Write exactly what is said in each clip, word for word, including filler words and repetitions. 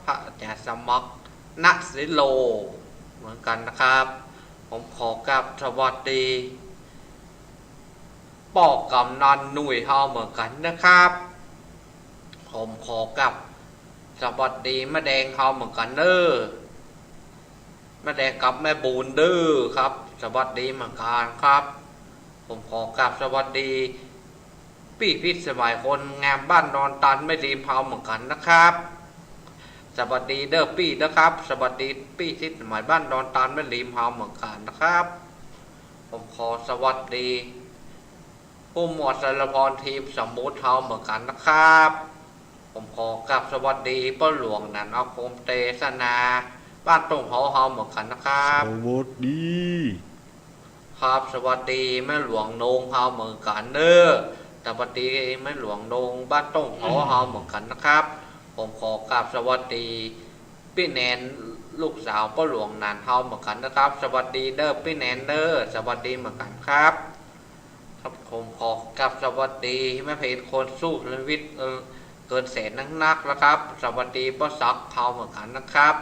อาจารย์สมัคร ณ ศิโล เหมือนกั๋นนะครับ ผมขอกราบสวัสดีป้อกำนันหนุ่ยเฮาเหมือนกั๋นนะครับ ผมขอกราบสวัสดีแม่แดงเฮาเหมือนกั๋นเน้อ แม่แดงกับแม่บุญเน้อครับ สวัสดีเหมือนกั๋นครับ ผมขอกราบสวัสดีปี้พิสมัยคนงามบ้านดอนตาลแม่ริมเฮาเหมือนกั๋นนะครับ สวัสดีเน้อปี้นะครับ สวัสดีปี้พิสมัยบ้านดอนตาลแม่ริมเฮาเหมือนกั๋นนะครับ ผมขอสวัสดีผู้หมวดสารพรทีมสมมุติเฮาเหมือนกั๋นนะครับ ผมขอกราบสวัสดีป้อหลวงหนานอาคมเตสนา บ้านต้งหอเฮาเหมือนกั๋นนะครับ สวัสดีครับ สวัสดีแม่หลวงนงเฮาเหมือนกั๋นเน้อ สวัสดีแม่หลวงนงบ้านต้งหอเฮาเหมือนกั๋นนะครับ ผมขอกราบสวัสดีปี้แนนลูกสาวป้อหลวงหนานเฮาเหมือนกั๋นนะครับ สวัสดีเน้อปี้แนนเน้อ สวัสดีเหมือนกั๋นครับ ครับ ผมขอกราบสวัสดีแม่เพนคนสู้ชีวิต เออ เกินแสนนักๆ นะครับ สวัสดีป้อศักดิ์เฮาเหมือนกั๋นนะครับ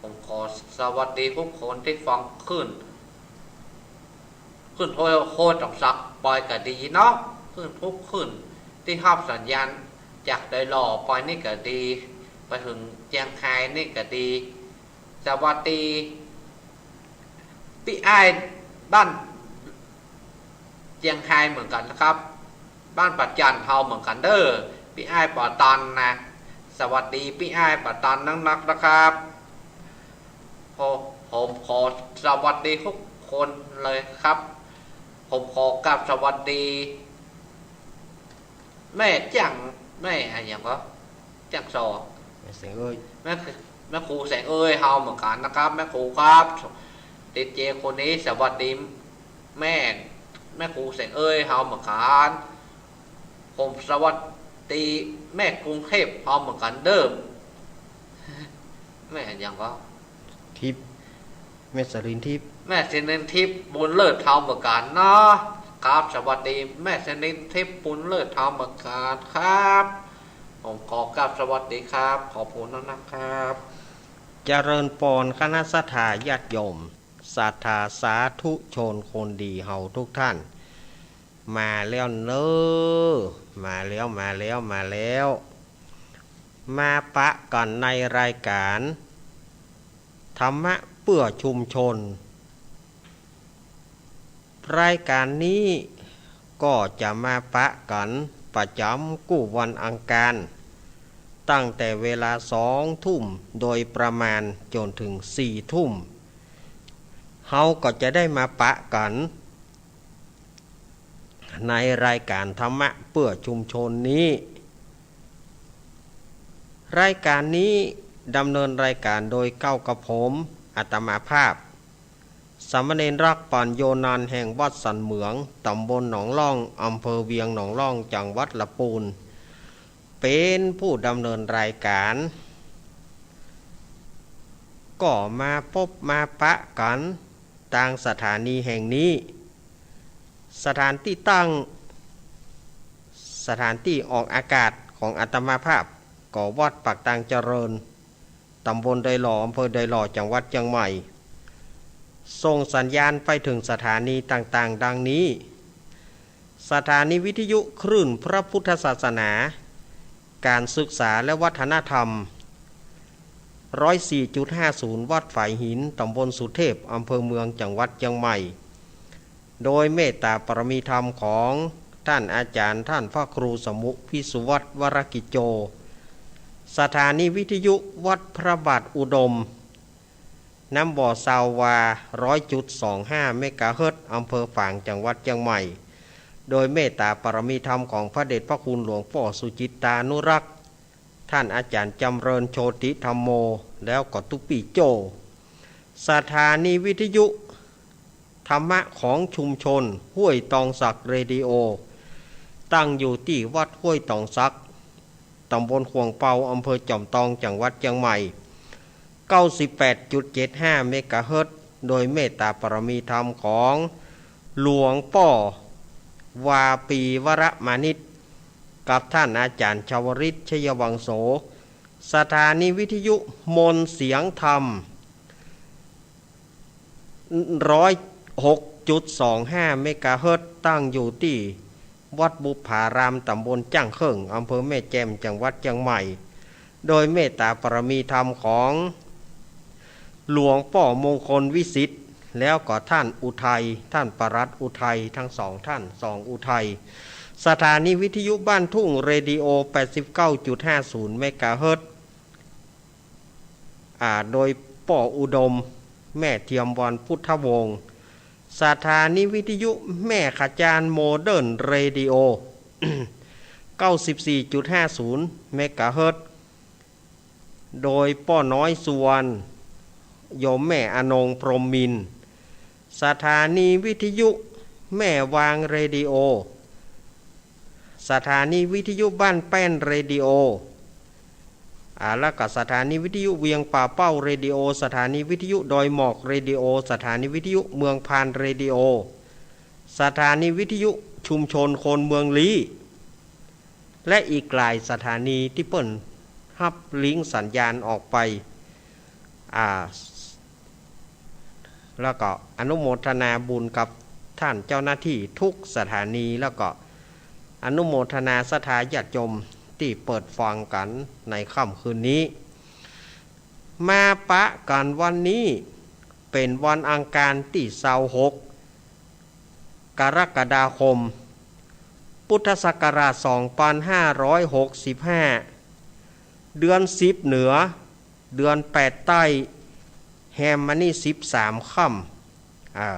ผมขอสวัสดีทุกคนตี้ฟังคลื่น คลื่นโทรทัศน์ต๋องสักปอยก็ดีเนาะ คลื่นทุกคลื่นตี้ฮับสัญญาณจากดอยหล่อปอยนี่ก็ดี ไปเถิงเจียงฮายนี่ก็ดี สวัสดีปี้อ้ายบ้านเจียงฮายเหมือนกั๋นนะครับ บ้านป่าจั่นเฮาเหมือนกั๋นเน้อ ปี้อ้ายป่าตันนะ สวัสดีปี้อ้ายป่าตันนักๆ นะครับ ผม ผมขอสวัสดีทุกคนเลยครับ ผมขอกราบสวัสดี แม่จ้าง แม่อะหยังก็ จ้างซอ แม่แสงเอ้ย แม่ แม่ครูแสงเอ้ยเฮาเหมือนกั๋นนะครับ แม่ครูครับ ดีเจคนนี้สวัสดีแม่ แม่ครูแสงเอ้ยเฮาเหมือนกั๋น ผมสวัสดีแม่กรุงเทพเฮาเหมือนกั๋นเน้อ แม่อะหยังก็ ทิพย์ แม่สรินทิพย์ แม่สรินทิพย์บุญเลิศเฮาเหมือนกั๋นเนาะ ครับ สวัสดีแม่สรินทิพย์บุญเลิศเฮาเหมือนกั๋นครับ ผมขอกราบสวัสดีครับ ขอบคุณนะครับ เจริญปอนคณะศรัทธาญาติโยม ศรัทธาสาธุชนคนดีเฮาทุกท่าน มาแล้วเน้อ มาแล้ว มาแล้ว มาแล้ว มาปะกั๋นในรายก๋านธรรมะเปื้อชุมชน รายก๋านนี้ก็จะมาปะกั๋นประจ๋ำกู้วันอังคาร ตั้งแต่เวลาสองทุ่มโดยประมาณจ๋นเถิงสี่ทุ่ม เฮาก็จะได้มาปะกั๋น ในรายก๋านธรรมะเปื้อชุมชนนี้ รายก๋านนี้ดำเนินรายก๋านโดยเก้ากระผม อาตมาภาพ สามเณรรักปั๋ญโญนันท์แห่งวัดสันเหมือง ต๋ำบลหนองล่อง อำเภอเวียงหนองล่อง จังหวัดละปูน เป๋นผู้ดำเนินรายก๋าน ก็มาปบมาปะกั๋นตางสถานีแห่งนี้ สถานตี้ตั้ง สถานตี้ออกอากาศของอาตมาภาพ ก็วัดปากตางเจริญ ต๋ำบลดอยหล่อ อำเภอดอยหล่อ จังหวัดเจียงใหม่ ส่งสัญญาณไปเถิงสถานีต่างๆ ดังนี้ สถานีวิทยุคลื่นพระพุทธศาสนา ก๋านศึกษาและวัฒนธรรม ร้อยสี่จุดห้าศูนย์ วัดฝายหิน ต๋ำบลสุเทพ อำเภอเมือง จังหวัดเจียงใหม่ โดยเมตตาปารมีธรรมของต้านอาจ๋ารย์ ต้านพระครูสมุห์ วิสุวัฒน์ วรกิจโจ สถานีวิทยุวัดพระบาทอุดม น้ำบ่อซาววา ร้อยจุดสองห้า เมกะเฮิรตซ์ อำเภอฝาง จังหวัดเจียงใหม่ โดยเมตตาปารมีธรรมของพระเดชพระคุณหลวงป้อสุจิตตานุรักษ์ ต้านอาจ๋ารย์จ๋ำเริญ โชติธัมโม แล้วก็ตุ๊ปี้โจ้ สถานีวิทยุธรรมะของชุมชนห้วยตองสักเรดิโอ ตั้งอยู่ตี้วัดห้วยตองสัก ต๋ำบลข่วงเปา อำเภอจอมตอง จังหวัดเจียงใหม่ เก้าสิบแปดจุดเจ็ดห้า เมกะเฮิรตซ์ โดยเมตตาปารมีธรรมของหลวงป้อ วาปีวรมานิต กับต้านอาจ๋ารย์ชวริต ชยวังโส สถานีวิทยุมนต์เสียงธรรม ร้อยหกจุดสองห้าเมกะเฮิรตซ์ ตั้งอยู่ตี้วัดบุปผาราม ต๋ำบลจ้างเคิ่ง อำเภอแม่แจ่ม จังหวัดเจียงใหม่ โดยเมตตาบารมีธรรมของหลวงป้อมงคลวิสิทธิ์ แล้วก็ท่านอุทัย ท่านปลัดอุทัย ทั้งสองท่าน สองอุทัย สถานีวิทยุบ้านทุ่งเรดิโอ แปดสิบเก้าจุดห้าศูนย์เมกะเฮิรตซ์ อ่า โดยป้ออุดม แม่เทียมวรรณพุทธวงศ์ สถานีวิทยุแม่ขะจานโมเดิร์นเรดิโอ เก้าสิบสี่จุดห้าศูนย์เมกะเฮิรตซ์ โดยป้อน้อย สุวรรณ โยมแม่อนง พรหมมินทร์ สถานีวิทยุแม่วางเรดิโอ สถานีวิทยุบ้านแป้นเรดิโอ อ่า แล้วก็สถานีวิทยุเวียงป่าเป้าเรดิโอ สถานีวิทยุดอยหมอกเรดิโอ สถานีวิทยุเมืองพานเรดิโอ สถานีวิทยุชุมชนคนเมืองลี้ และอีกหลายสถานีตี้เปิ้นฮับลิงก์สัญญาณออกไป อ่า แล้วก็อนุโมทนาบุญกับท่านเจ้าหน้าตี้ทุกสถานี แล้วก็อนุโมทนาศรัทธาญาติโยมตี้เปิดฟังกั๋นในค่ำคืนนี้ มาปะกั๋นวันนี้เป๋นวันอังคารตี้ซาวหก กรกฎาคม พุทธศักราชสองพันห้าร้อยหกสิบห้า เดือนสิบเหนือ เดือนแปดใต้ แฮมมานี่สิบสามค่ำ อ่า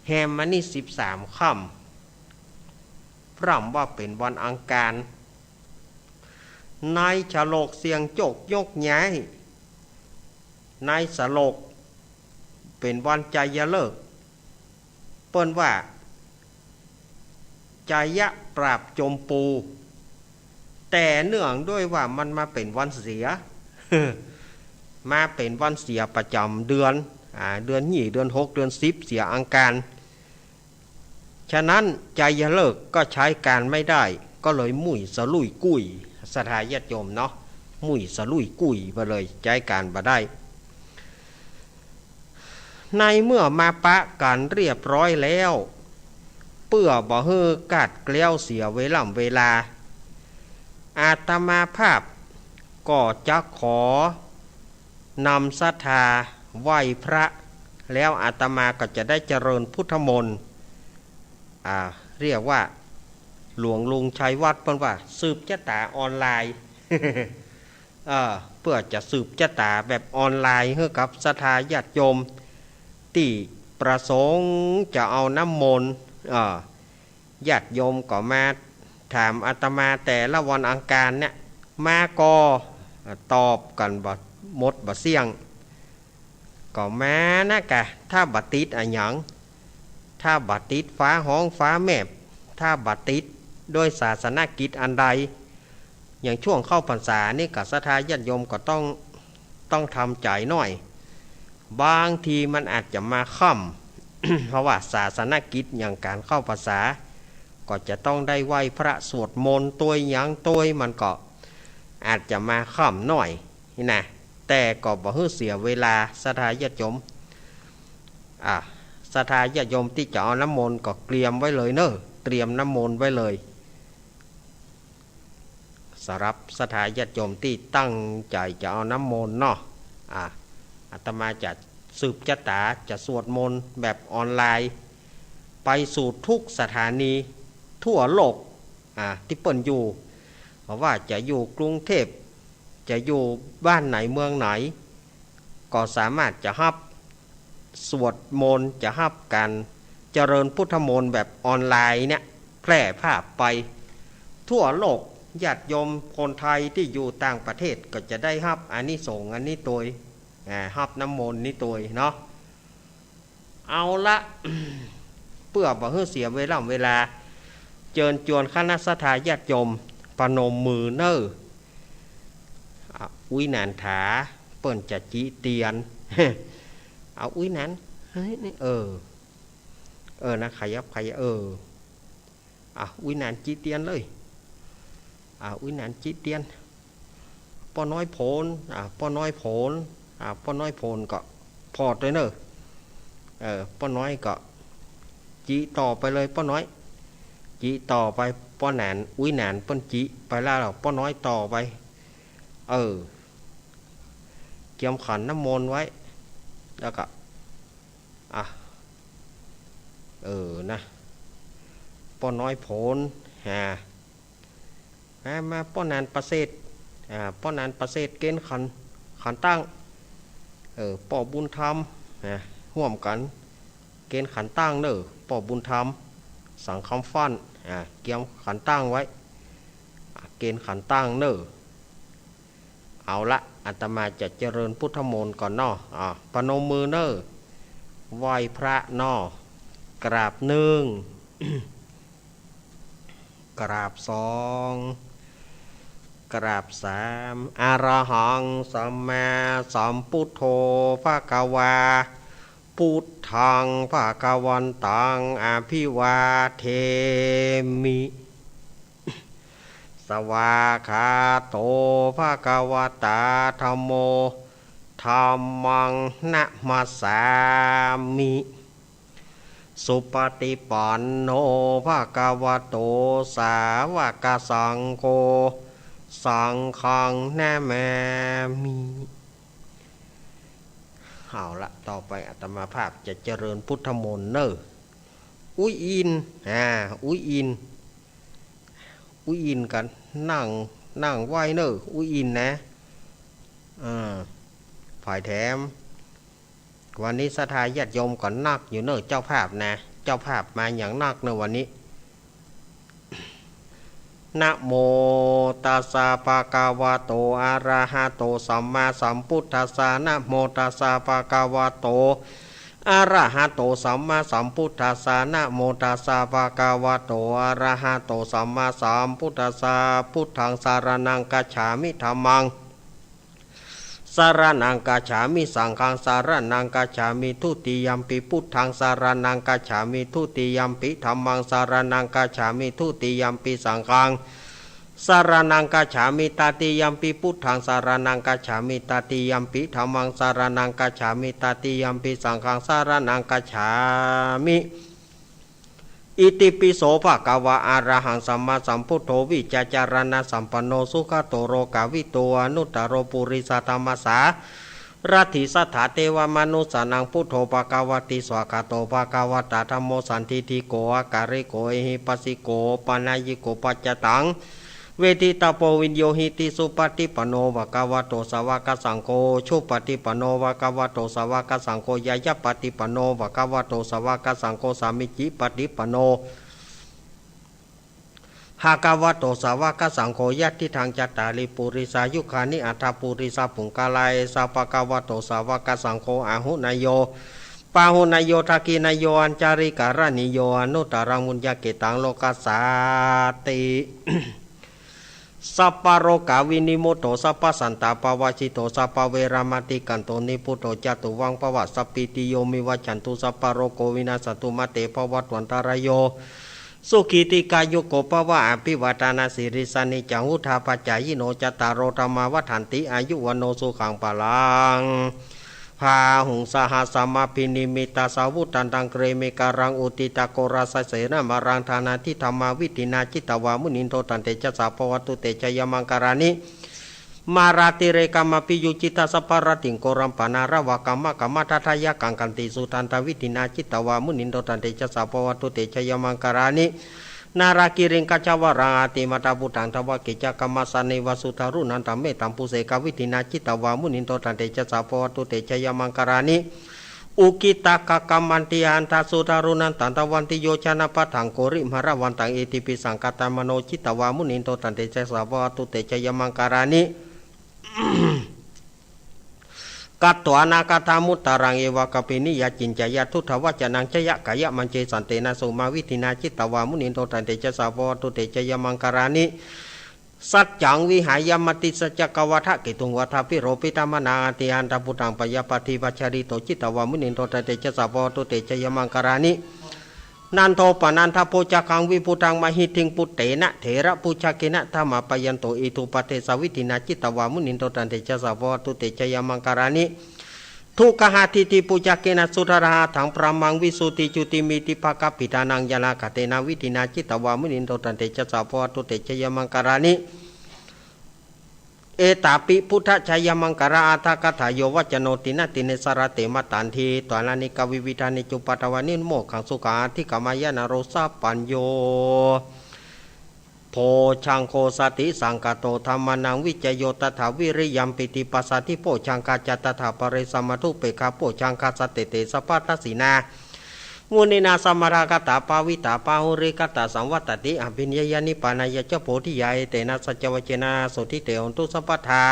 แฮมมานี่สิบสามค่ำ พร่ำว่าเป๋นวันอังคาร ในฉลกเสี่ยงโจคยกย้าย ในฉลกเป๋นวันไชยฤกษ์ เปิ้นว่า ไชยะปราบโจมปู แต่เนื่องด้วยว่ามันมาเป๋นวันเสีย มาเป๋นวันเสียประจ๋ำเดือน อ่า เดือนยี่ เดือนหก เดือนสิบ เสียอังคาร ฉะนั้นไชยฤกษ์ก็ใจ๊ก๋านไม่ได้ ก็เลยมุ่ยสะลุยกุ้ย ศรัทธาญาติโยมเนาะ มุ่ยสะลุยกุ้ยไปเลย ใจ๊ก๋านบ่ได้ ในเมื่อมาปะกั๋นเรียบร้อยแล้ว เปื้อบ่หื้อขาดเขลี้ยวเสียเวล่ำเวลา อาตมาภาพก็จะขอนำศรัทธาไหว้พระ แล้วอาตมาก็จะได้เจริญพุทธมนต์ อ่า เรียกว่าหลวงลุงชัยวัฒน์เปิ้นว่าสืบจะต๋าออนไลน์ เอ่อ เปื้อจะสืบจะต๋าแบบออนไลน์หื้อกับศรัทธาญาติโยมตี้ประสงค์จะเอาน้ำมนต์ เอ่อ ญาติโยมก็มาถามอาตมาแต่ละวันอังคารเนี่ย มาก็ตอบกั๋นบ่หมดบ่เสี้ยง ก็มานะกะ ถ้าบ่ติดอะหยัง ถ้าบ่ติดฝาห้องฝาแมบ ถ้าบ่ติดด้วยศาสนกิจอันใด อย่างช่วงเข้าพรรษานี่ก็ศรัทธาญาติโยมก็ต้อง ต้องทำใจ๋หน้อย บางทีมันอาจจะมาค่ำ เพราะว่าศาสนกิจอย่างก๋านเข้าพรรษา ก็จะต้องได้ไหว้พระสวดมนต์ตวยหยังตวย มันก็อาจจะมาค่ำหน้อยนี่นะ แต่ก็บ่หื้อเสียเวลาศรัทธาญาติโยม อ่ะ ศรัทธาญาติโยมตี้จะเอาน้ำมนต์ก็เตรียมไว้เลยเน่อ เตรียมน้ำมนต์ไว้เลย สำหรับศรัทธาญาติโยมตี้ตั้งใจ๋จะเอาน้ำมนต์เนาะ อ่ะ อาตมาจะสืบจะต๋า จะสวดมนต์แบบออนไลน์ ไปสู่ทุกสถานีทั่วโลก อ่ะ ตี้เปิ้นอยู่ บ่ว่าจะอยู่กรุงเทพ จะอยู่บ้านไหนเมืองไหน ก็สามารถจะฮับสวดมนต์ จะฮับก๋านเจริญพุทธมนต์แบบออนไลน์เนี่ย แพร่ภาพไปทั่วโลก ญาติโยมคนไทยตี้อยู่ต่างประเทศก็จะได้ฮับอานิสงส์อันนี้ตวย อ่า ฮับน้ำมนต์นี้ตวยเนาะ เอาละ เปื้อบ่หื้อเสียเวล่ำเวลา เจิญจวนคณะศรัทธาญาติโยมประนมมือเน่อ อ่ะ อุ๊ยหนานถา เปิ้นจะจิเตียน เอาอุ๊ยหนาน เฮ้ย นี่ เออ เออ นะ ขยับ ขยับ เออ อ่ะ อุ๊ยหนานจิเตียนเลย อ่ะ อุ๊ยหนานจิเตียน ป้อน้อยโผน อ่า ป้อน้อยโผน อ่า ป้อน้อยโผนก็ผ่อตวยเน่อ เออ ป้อน้อยก็ จิต่อไปเลยป้อน้อย จิต่อไป ป้อหนาน อุ๊ยหนานเปิ้นจิไปแล้ว ป้อน้อยต่อไป เออ เกียมขันน้ำมนต์ไว้ แล้วก็ อ่ะ เออ นะ ป้อน้อยโผน อ่า มา มา ป้อหนานประเสริฐ อ่า ป้อหนานประเสริฐเกณฑ์ขัน ขันตั้ง เออ ป้อบุญธรรม อ่า ฮ่วมกั๋น เกณฑ์ขันตั้งเน่อ ป้อบุญธรรม สังคำฟั่น อ่า เกียมขันตั้งไว้ อ่า เกณฑ์ขันตั้งเน่อ เอาละ อาตมาจะเจริญพุทธมนต์ก่อนเนาะ อ่า ประนมมือเน่อ ไหว้พระเนาะ กราบหนึ่ง กราบสอง กราบสาม อะระหังสัมมาสัมพุทโธภะคะวา พุทธังภะคะวันตัง อะภิวาเทมิ สวากขาโตภะคะวะตา ธัมโม ธัมมังนะมัสสามิ สุปฏิปันโนภะคะวะโต สาวกสังโฆ สังฆังนะมามิ เอาละ ต่อไปอาตมาภาพจะเจริญพุทธมนต์เน่อ อุ๊ยอิน อ่า อุ๊ยอิน อุ๊ยอินกั๋น นั่ง นั่งไหว้เน่อ อุ๊ยอินนะ อ่า ฝ่ายแถม วันนี้ศรัทธาญาติโยมก็นักอยู่เน่อ เจ้าภาพนะ เจ้าภาพมาอย่างนักเน่อวันนี้ นะโมตัสสะภะคะวะโต อะระหะโต สัมมาสัมพุทธัสสะ นะโมตัสสะภะคะวะโต อะระหะโต สัมมาสัมพุทธัสสะ นะโมตัสสะภะคะวะโต อะระหะโต สัมมาสัมพุทธัสสะ พุทธังสะระณังคัจฉามิ ธัมมัง สะระณังคัจฉามิ สังฆังสะระณังคัจฉามิ ทุติยัมปิพุทธังสะระณังคัจฉามิ ทุติยัมปิธัมมังสะระณังคัจฉามิ ทุติยัมปิสังฆังสะระณังคัจฉามิ ตติยัมปิพุทธังสะระณังคัจฉามิ ตติยัมปิธัมมังสะระณังคัจฉามิ ตติยัมปิสังฆังสะระณังคัจฉามิ อิติปิโสภะคะวา อะระหังสัมมาสัมพุทโธ วิชชาจารณะสัมปันโน สุขะโต โลกาวิทู อนุตตะโร ปุริสะธัมมะสารัฐิ สัทธาเตวะมนุสสานัง พุทโธภะคะวะติ สวากขาโตภะคะวะตา ธัมโม สันทิฏฐิโก อะกาลิโก เอหิปัสสิโก โอปะนัยยิโก ปัจจตัง เวทิตาโป วิญโญหิติ สุปะฏิปันโน ภะคะวะโต สาวะกะสังโฆ อุจุปะฏิปันโน ภะคะวะโต สาวะกะสังโฆ ญาญาปะฏิปันโน ภะคะวะโต สาวะกะสังโฆ สามีจิปะฏิปันโน ภะคะวะโต สาวะกะสังโฆ ยัตถิตัง จัตตาริ ปุริสายุคานิ อัตถะปุริสะปุงกะลา เอสะ ภะคะวะโต สาวะกะสังโฆ อาหุเนยโย ปาหุเนยโย ทักขิเนยโย อัญชะลีกะรณีโย อนุตตะรัง ปุญญะเขตตัง โลกัสสาติ สัพพะโรคาวินิมุตโต สัพพะสันตาปะวาสิโต สัพพะเวระมะติกันโต นิพพุโต จะตุวัง ภะวะ สัพพีติโย วิวัชชันตุ สัพพะโรโค วินัสสันตุ มาเต ภะวัตวันตะราโย สุขีติกายุโก ภะวะ อะภิวาทะนะสีลิสสะ นิจจัง วุฑฒาปะจายิโน จัตตาโร ธัมมา วัฑฒันติ อายุ วัณโณ สุขัง พะลัง บาหุง สะหัสสะมะ อภินิมมิตตะสะวุฑฒันตัง เกรมิกะรัง อุฑಠಿತโกรสะเสนะมะรัง ฐานาทิฏฐิธัมมา วิฑಠินา จิตตวา มุนิโน ตันเตชะสะ ภะวะตุ เตชะยะมังกะลานิ มาราติเรกัมมะภิยุจฉิตะสัพพะรัตติง โกรัมปะนาระวะกัมมะกัมมะทัตถะยะกังขันติ สุทันตะวิฑಠಿนา จิตตวา มุนิโน ตันเตชะสะ ภะวะตุ เตชะยะมังกะลานิ นาลากิริงกัจจวะรัง อะติมัตตะปุทธัง ทวะกิจจะกัมมะสะเนวะ สุตารุนันตะเมตตัมปุเสกะวิฑಠಿนา จิตตวา มุนิโน ตันเตชะสะ ภะวะตุ เตชะยะมังกะลานิ อุกิตตะกะกัมมันติ อันทะสุตารุนันตันตะวันติ โยจะนะปัทธัง กุริมะละวันตัง อิทธิปิสังคะตะมะโน จิตตวา มุนิโน ตันเตชะสะ ภะวะตุ เตชะยะมังกะลานิ กัตถานากัตถามุตตะรัง เอวะกะปินิยา จินจายะ ทุตถะวัจจะนัง จะยะกะยะมัญเจสันเตนะ สุมาวิฑಠಿนา จิตตวา มุนิโน ตันเตชะสะ ภะวะตุ เตชะยะมังกะลานิ สัจจังวิหายะ มติสัจจะกะวาทะเกตุง วาทาภิโรพิธะมะนา อะติอันตะปุทธัง ปะยาปะฏิวัชชะลิโต จิตตวา มุนิโน ตันเตชะสะ ภะวะตุ เตชะยะมังกะลานิ นันโทปนันทโภชคังวิพุตถังมหิทธิง ปุตเตนะเถระปุชชะเกนะ ถมมาปะยันโต อิทธุปเดสาวิธินา จิตวามุนินโท ตันเตจะสา ภะวะตุเต จะยะมังคลานิ ทุกขหาทิฏฐิปุชชะเกนะ สุทธาหาถัง พรหมังวิสุทธิจุติมิทธิภะคะปิฏฐานัง ญาณาคาเตนะวิธินา จิตวามุนินโท ตันเตจะสา ภะวะตุเต จะยะมังคลานิ เอตาปิ พุทธจะยะมังคลาอาทากถา โยวัจจโน ติณะติเณสะ รเตมะตันทิ ตวานะนิกาวิวิธานิ จุปปาทวานิ โมกขังสุขัง อธิกรรมยะ นโร สัพพัญโญ โภชฌังโค สติสังคาโต ธัมมานังวิจโย ตถาวิริยัมปิติปัสสาธิ โภชฌังคาจะ ตถาปะเร สมาธุเปกขา โภชฌังคา สะเตเต สัพพะทัสสินา มุนินา สมะทาคาตา ภาวิตา บาหุลีกาตา สังวัตติ อภิญญายะ นิพพานายะจะ โพธิยา เอเตนะ สัจจวัจเจนะ โสตถิ เต โหนตุ สัพพะทา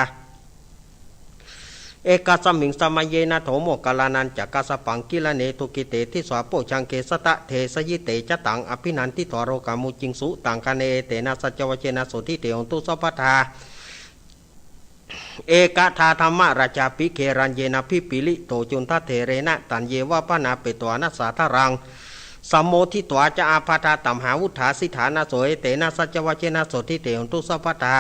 เอกัสสะมิง สะมะเยนะ โถ โมคคัลลานัญจะกัสสะปัง กิลาเน ทุกขิเต ทิสสา โภชฌังเข สะทะ เทสะยิ เต จะตัง อภินันทิตวา โรกามุจจิงสุ ตังคเณ เอเตนะ สัจจวัจเจนะ โสตถิ เต โหนตุ สัพพะทา เอกทา ธัมมะราชาภิ เขรัญเยนะ ภิปปะริโต จุณฑะเถเรนะ ตัญเยวะ บาณาเปตวา นะสาทะรัง สัมโมทิตวา จะ อาบาธา ตัมหาวุฏฐา สิฏฐานะโส เอเตนะ สัจจวัจเจนะ โสตถิ เต โหนตุ สัพพะทา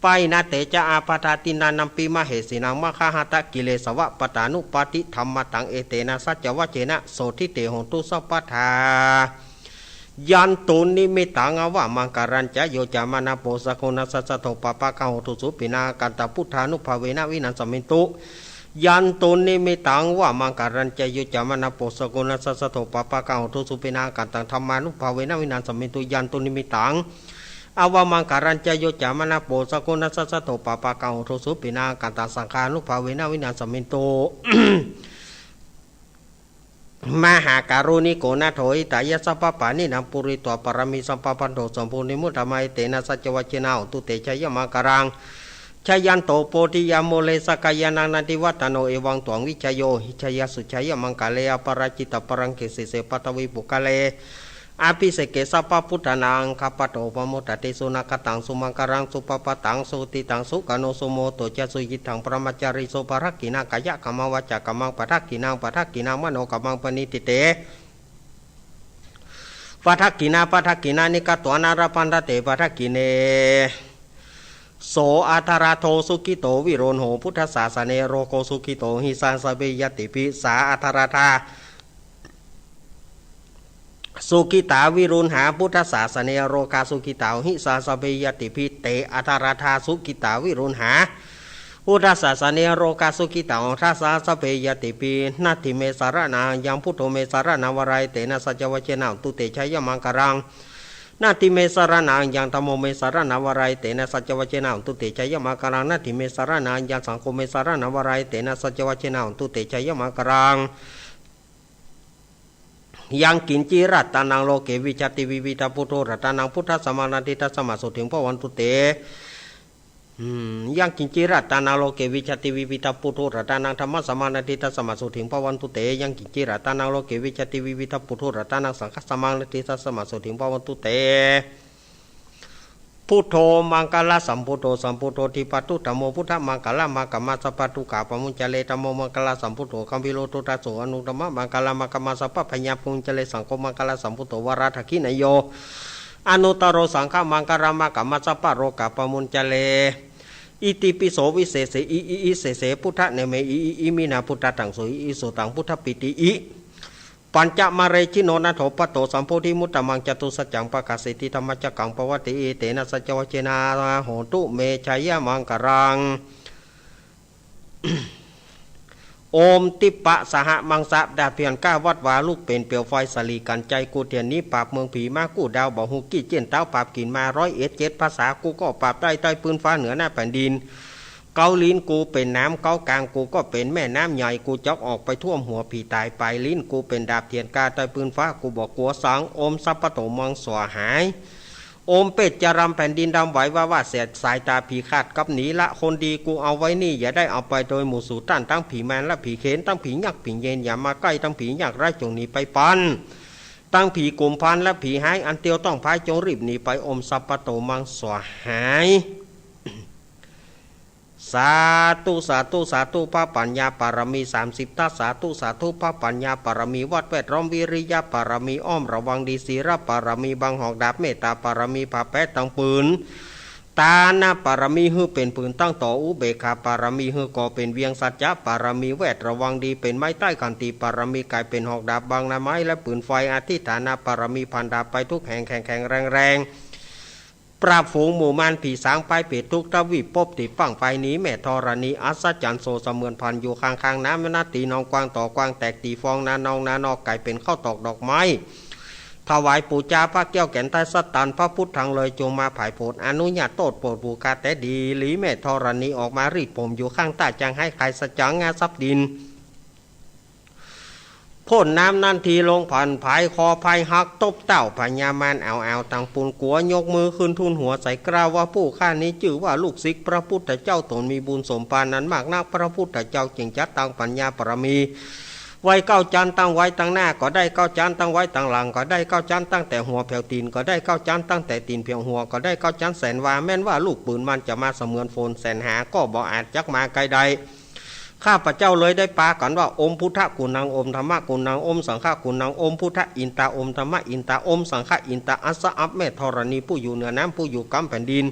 ปะหินา เต จะ อาบาธา ติณณานัมปิ มะเหสีนัง มะคะหะตะกิเลสวะ ปะตานุปปาติ ธัมมะตัง เอเตนะ สัจจวัจเจนะ โสตถิ เต โหนตุ สัพพะทา ยันตุนนิมิตตัง อวะมังคลัญจะ โยจะมะนะโป สะกุณัสสะ สะโท ปะปะกะโห ทุสุปิณา กันตัง พุทธานุภาเวนะ วินัสสะมินตุ ยันตุนนิมิตตัง อวะมังคลัญจะ โยจะมะนะโป สะกุณัสสะ สะโท ปะปะกะโห ทุสุปิณา กันตัง ธัมมานุภาเวนะ วินัสสะมินตุ ยันตุนนิมิตตัง อวะมังคลัญจะ โยจะมะนะโป สะกุณัสสะ สะโท ปะปะกะโห ทุสุปิณา กันตัง สังฆานุภาเวนะ วินัสสะมินตุ มหาการุณิโก นาโถ หิตายะ สัพพะปาณินัง ปูริตวา ปารามี สัมปะพันโท สัพพุญญิง มุตตะมัง เอเตนะ สัจจวัจเจนะ โหนตุ เต จะยะมังคลัง จะยันโต โพธิยา มูเล สักกายานัง นันทิวัฒโน เอวังตวัง วิจโย หิจฉายะ สุจฉายะ มังคะเล อปาราจิตะ ปะลังเก สีเส ปัทวี ปุคคเล อภิเสเก สัพพะพุทธานัง อักขะปะโต ปะโมดะเต สุนะคะตัง สุมังคลัง สุภะปะตัง สุหุติตัง สุขะโน สุมุตโต จะ สุยิตถัง พะมะจารีสุ ปะทักขิณัง กายะกรรมัง วาจากรรมัง ปะทักขิณัง ปะทักขิณัง มโนกรรมัง ปะณิทิเต ปะทักขิณา ปะทักขิณานิ กัตวานะ ละพันทะเต ปะทักขิเณ โส อะทะระโท สุขิโต วิรุณโห พุทธสาสะเน โรโก สุขิโต หิสา สะเภ ญาติภิ สา อะทะระทา สุขิตา วิรุณหา พุทธสาสะเน โรกา สุขิตา หิสา สะเภ ญาติภิ เต อะทะระทา สุขิตา วิรุณหา พุทธสาสะเน โรกา สุขิตา อังคาสา สะเภ ญาติภิ นัตถิเม สะระณัง อัญญัง พุทโธ เม สะระณัง วะรัง เอเตนะ สัจจวัจเจนะ โหนตุ เต จะยะมังคลัง นัตถิเม สะระณัง อัญญัง ธัมโม เม สะระณัง วะรัง เอเตนะ สัจจวัจเจนะ โหนตุ เต จะยะมังคลัง นัตถิเม สะระณัง อัญญัง สังโฆ เม สะระณัง วะรัง เอเตนะ สัจจวัจเจนะ โหนตุ เต จะยะมังคลัง ยังกิญจิ รัตตะนัง โลเก วิชชาติ วิวิธัง ปุโธ รัตตะนัง พุทธัสสะมัง นัตถิตัสสะ มะโสทิง ภะวันตุ เต อืม ยังกิญจิ รัตตะนัง โลเก วิชชาติ วิวิธัง ปุโธ รัตตะนัง ธัมมัสสะมัง นัตถิตัสสะ มะโสทิง ภะวันตุ เต ยังกิญจิ รัตตะนัง โลเก วิชชาติ วิวิธัง ปุโธ รัตตะนัง สังฆัสสะมัง นัตถิตัสสะ มะโสทิง ภะวันตุ เต พุทโธ มังคะละสัมพุทโธ สัมพุทโธ ทีปะตุตตะโม พุทธะ มังคะละมะกะมะ สัพพะทุกขาปะมุญจะเร ธัมโม มังคะละสัมพุทโธ กัมภีโร โตตะโส อนุตตมะ มังคะละมะกะมะ สัพพะพะยัพปะมุญจะเร สังโฆ มังคะละสัมพุทโธ วะระทักขิณะโย อนุตตโร สังฆะ มังคะละมะกะมะ สัพพะโรกะปะมุญจะเร อิติปิโส วิเศษเส อิอิอิเศเส พุทธะ เนเม อิอิอิมินา พุทธัตถังสุ อิอิสุตัง พุทธะปีติ อิ ปัญจะมะเร ชิโน นะโถ ปะโต สัมโพธิมุตตะมัง จตุสัจจัง ปะกาเสติ ธัมมะจักขัง ปะวัตติ เอเตนะ สัจจวัจเจนะ โหนตุ เม จะยะมังคลัง โอม ทิปปะสหะมังสะ ดาบเถื่อนกล้าวัดวา ลุกเป๋นเปลวไฟ สะหลีกั๋นใจ๋ กู้เถื่อนหนีปราบเมืองผี มากู้ดาวบ่ฮู้กี้ เจี้ยนเต๊าปราบกิ๋นมา ร้อยเอ็ดเจ็ดภาษา กูก็ปราบได้ ใต้ปื้นฟ้า เหนือหน้าแผ่นดิน เก๊าลิ้นกูเป๋นน้ำ เก๊ากลางกูก็เป๋นแม่น้ำใหญ่ กูจ๊อกออกไปท่วมหัวผีต๋าย ป๋ายลิ้นกูเป๋นดาบเถื่อนกล้า ใต้ปื้นฟ้า กูบ่กั๋วสัง โอม สัพพะโต มังสวาหาย โอม เปตจะรำ แผ่นดินดำไหว ว่าว่าเสียดสายต๋า ผีขาดกับหนี ละคนดีกูเอาไว้นี่ อย่าได้เอาไปโดยหมู่สูต้าน ตังผีมารและผีเขน ตังผียักษ์ผีเยน อย่ามาใก้ ตังผียากไร้จงหนีไปป๊น ตังผีกุมภารและผีฮ้าย อันเตียวต้องพาย จงรีบหนีไป โอม สัพพะโต มังสวาหาย สาธุ สาธุ สาธุ พระปัญญาบารมีสามสิบทัศ สาธุ สาธุ พระปัญญาบารมี วัดแวดล้อม วิริยะบารมี อ้อมระวังดี ศีลบารมี บังหอกดาบ เมตตาบารมี ผ้าแป๊ตังปืน ตานะบารมี หื้อเป๋นปืนตั้งต่อ อุเบกขาบารมี หื้อก่อเป๋นเวียง สัจจะบารมี แวดระวังดี เป๋นไม้ใต้ ขันติบารมี ก๋ายเป๋นหอกดาบ บังหน้าไม้และปืนไฟ อธิฐานะบารมี ผ่านดาบไปทุกแห่ง แข็งแข็งแรงแรง ปราบฝูงหมู่มารผีสาง ป้ายเปรตทุกทวีปภพ ตี้ปางไปหนี แม่ธรณี อัศจรรย์โส เสมือนผ่านอยู่ข้างๆ น้ำนา ตีนองกว้างต่อกว้าง แตกตี้ฟอง นานองนานอก ก๋ายเป๋นข้าวตอกดอกไม้ ถวายปู๋จา พระแก้วแก่นไทย สัตตาน พระพุทธังเลย จงมาผายโผด อนุญาโตษโปรดผู้ข้าแต่ดีหลี แม่ธรณี ออกมารีดผมอยู่ข้างใต้ จังไห้ใครสะจ๋างงาซับดิน พ่นน้ำนั้นที ลงผ่านผาย คอพายหัก ตบเต้าพญามาร เอาเอาตังปูนกั๋ว ยกมือขึ้นทูลหัวใส กล่าวว่า ผู้ข้านี้จื้อว่าลูกศิษย์พระพุทธเจ้า ต๋นมีบุญสมภารนั้นมากนัก พระพุทธเจ้าจึงจัดตั้งปัญญาบารมี ไว้เก้าจั๊น ตั้งไว้ตังหน้าก็ได้เก้าจั๊น ตั้งไว้ตังหลังก็ได้เก้าจั๊น ตั้งแต่หัวแผวตี๋นก็ได้เก้าจั๊น ตั้งแต่ตี๋นแผวหัวก็ได้เก้าจั๊น แสนวา แม้นว่าลูกปืนมันจะมาเสมือนฝน แสนหาก็บ่อาจจักมาใก้ได้ ข้าพเจ้าเลยได้ปากั๋นว่า โอมพุทธะกุณัง โอมธัมมะกุณัง โอมสังฆะกุณัง โอมพุทธะอินตา โอมธัมมะอินตา โอมสังฆะอินตา อัสสะอัป แม่ธรณี ผู้อยู่เหนือน้ำ ผู้อยู่กำแผ่นดิน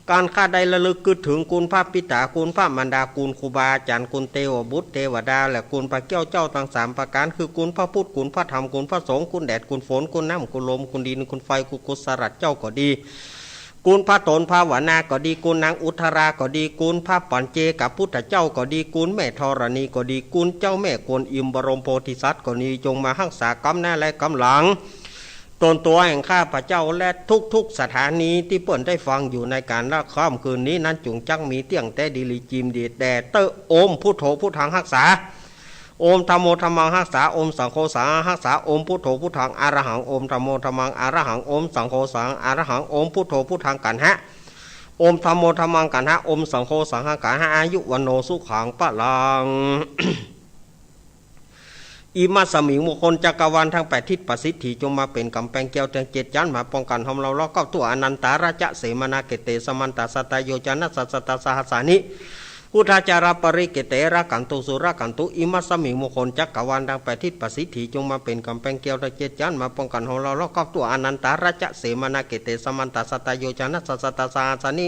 การข้าได้ระลึกกึ๊ดเถิงคุณพระปิตา คุณพระมารดา คุณครูบาอาจ๋ารย์ คุณเตวบุตรเตวดา และคุณพระแก้วเจ้าตังสามประก๋าน คือคุณพระพุทธ คุณพระธรรม คุณพระสงฆ์ คุณแดด คุณฝน คุณน้ำ คุณลม คุณดิน คุณไฟ คุณกุศลเจ้าก็ดี คุณพระโตนภาวนาก็ดี คุณนางอุทราก็ดี คุณพระปัญเจกพุทธเจ้าก็ดี คุณแม่ธรณีก็ดี คุณเจ้าแม่กวนอิม บรมโพธิสัตว์ก็ดี จงมาฮักษากำหน้าและกำหลัง ตนตั๋วแห่งข้าพเจ้า และทุกๆ สถานีตี้เปิ้นได้ฟังอยู่ในก๋านละค่ำคืนนี้นั้น จุ่งจักมีเตี้ยงแต๊ดีหลี จีมดีแด่เต๊อะ โอมพุทโธพุทธังฮักษา โอมธัมโมธัมมังฮักษา โอมสังโฆสังฆังฮักษา โอมพุทโธพุทธังอะระหัง โอมธัมโมธัมมังอะระหัง โอมสังโฆสังฆังอะระหัง โอมพุทโธพุทธังกัณหะ โอมธัมโมธัมมังกัณหะ โอมสังโฆสังฆังกัณหะ อายุวัณโณสุขังพลัง อิมัสสมิง มงคลจักรวาลทั้งแปดทิศประสิทธิ จงมาเป๋นก๋ำแปงแก้วทั้งเจ็ดจั๊น มาป้องกั๋นห้อมเร้าล้อมรอบทั่ว อนันตาราชเสมานาเขตเต สมันตาสัตตาโยจนะสัตตาสหัสสานิ พุทธาจารปริเขตเต รักขันตุสุรักขันตุ อิมัสสมิง มงคลจักรวาลทั้งแปดทิศประสิทธิ จงมาเป๋นก๋ำแปงแก้วทั้งเจ็ดจั๊น มาป้องกั๋นห้อมเร้าล้อมรอบทั่ว อนันตาราชเสมานาเขตเต สมันตาสัตตาโยจนะสัตตาสหัสสานิ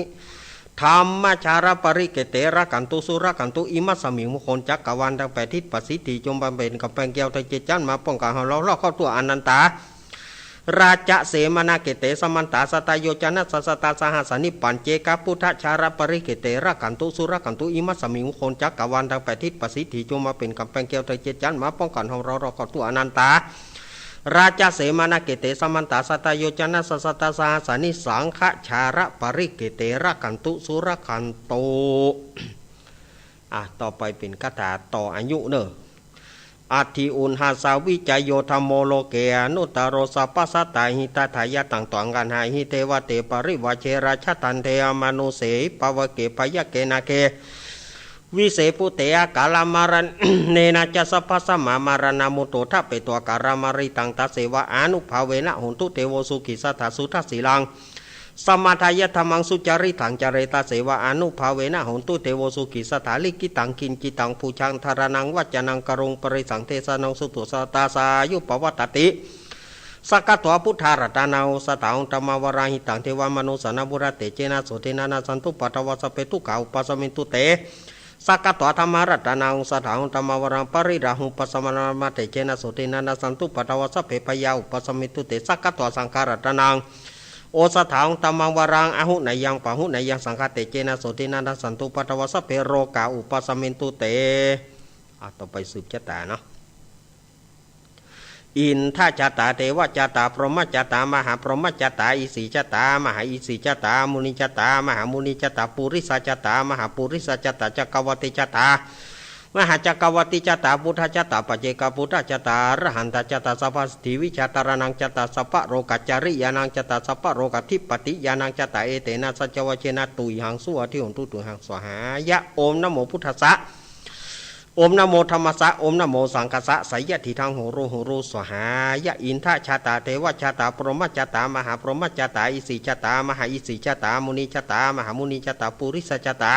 ธัมมาจารปริเขตเต รักขันตุสุรักขันตุ อิมัสสมิง มงคลจักรวาลทั้งแปดทิศประสิทธิ จงมาเป๋นก๋ำแปงแก้วทั้งเจ็ดจั๊น มาป้องกั๋นห้อมเร้าล้อมรอบทั่ว อนันตาราชเสมานาเขตเต สมันตาสัตตาโยจนะสัตตาสหัสสานิ ปัญเจกพุทธาจารปริเขตเต รักขันตุสุรักขันตุ อิมัสสมิง มงคลจักรวาลทั้งแปดทิศประสิทธิ จงมาเป๋นก๋ำแปงแก้วทั้งเจ็ดจั๊น มาป้องกั๋นห้อมเร้าล้อมรอบทั่ว อนันตาราชเสมานาเขตเต สมันตาสัตตาโยจนะสัตตาสหัสสานิ สังฆาจารปริเขตเต รักขันตุสุรักขันตุ อ่ะ ต่อไปเป๋นคาถาต่ออายุเน่อ อัตถิอุณหัสสาวิจโย ธัมโมโลเก อนุตตโร สัพพสัตตาหิตาทายะ ตังตวังกัณหาหิ เทวะเต ปริวาเช ราชะทันเท อมานุสเสหิ ปะวะเก พยัคเข นาเก วิเสปุเต อาการามะระเณนะจะ สัพพะสะมะมะระณะมุตโต ทะเปโต อาการามะริตัง ตัสเสวะอานุภาเวนะ โหนตุ เตโว สุขีสัตถา สุทัสสีลัง สมาทายะธัมมัง สุจาริตัง จาเร ตัสเสวะอานุภาเวนะ โหนตุ เตโว สุขีสัตถา ลิขิตัง กิจจิตัง ปูชา ธารณัง วัจจนัง กะโรง ปะริสัง เทสะนัง สุตุ สะตา สายุ ปะวัตติ สักขะตวา พุทธารัตตานัง โอสถา ธัมมาวารัง หิตัง เทวะมะนุสสานัง ปุระ เตเจนะ โสเทนะ นะสันตุ ปะทะวะ สัพเพ ทุกขา อุปาสมินตุ เต สักขะตวา ธัมมารัตตานัง โอสถา ธัมมาวารัง ปะริราหุ ปัสสะมะนะ เตเจนะ โสเทนะ นะสันตุ ปะทะวะ สัพเพ พยา อุปาสมินตุ เต สักขะตวา สังฆารัตตานัง โอสถา ธัมมาวารัง อาหุเนยัง ปะหุเนยัง สังฆะ เตเจนะ โสเทนะ นะสันตุ ปะทะวะ สัพเพ โรกา อุปาสมินตุ เต อ่ะ ต่อไปสืบชะตาเนาะ อินทะชะตา เทวะชะตา พรหมชะตา มหาพรหมชะตา อิสิชะตา มหาอิสิชะตา มุนิชะตา มหามุนิชะตา ปุริสะชะตา มหาปุริสะชะตา จักกะวัตติชะตา มหาจักกะวัตติชะตา พุทธชะตา ปัจเจกพุทธชะตา อรหันตชะตา สัพพะสิทธิวิชา ธารณังชะตา สัพพะโรกะจริยานังชะตา สัพพะโรกะธิปติยานังชะตา เอเตนะ สัจจวะเชนะ ตุยหัง สุวัตถิโหนตุ ตุยหัง สวาหายะ โอมนะโมพุทธัสสะ โอมนะโมธัมมัสสะ โอมนะโมสังฆัสสะ ไสยะทิฏฐัง โหโร โหโร สวาหายะ อินทะชะตา เทวะชะตา พรหมชะตา มหาพรหมชะตา อิสิชะตา มหาอิสิชะตา มุนิชะตา มหามุนิชะตา ปุริสะชะตา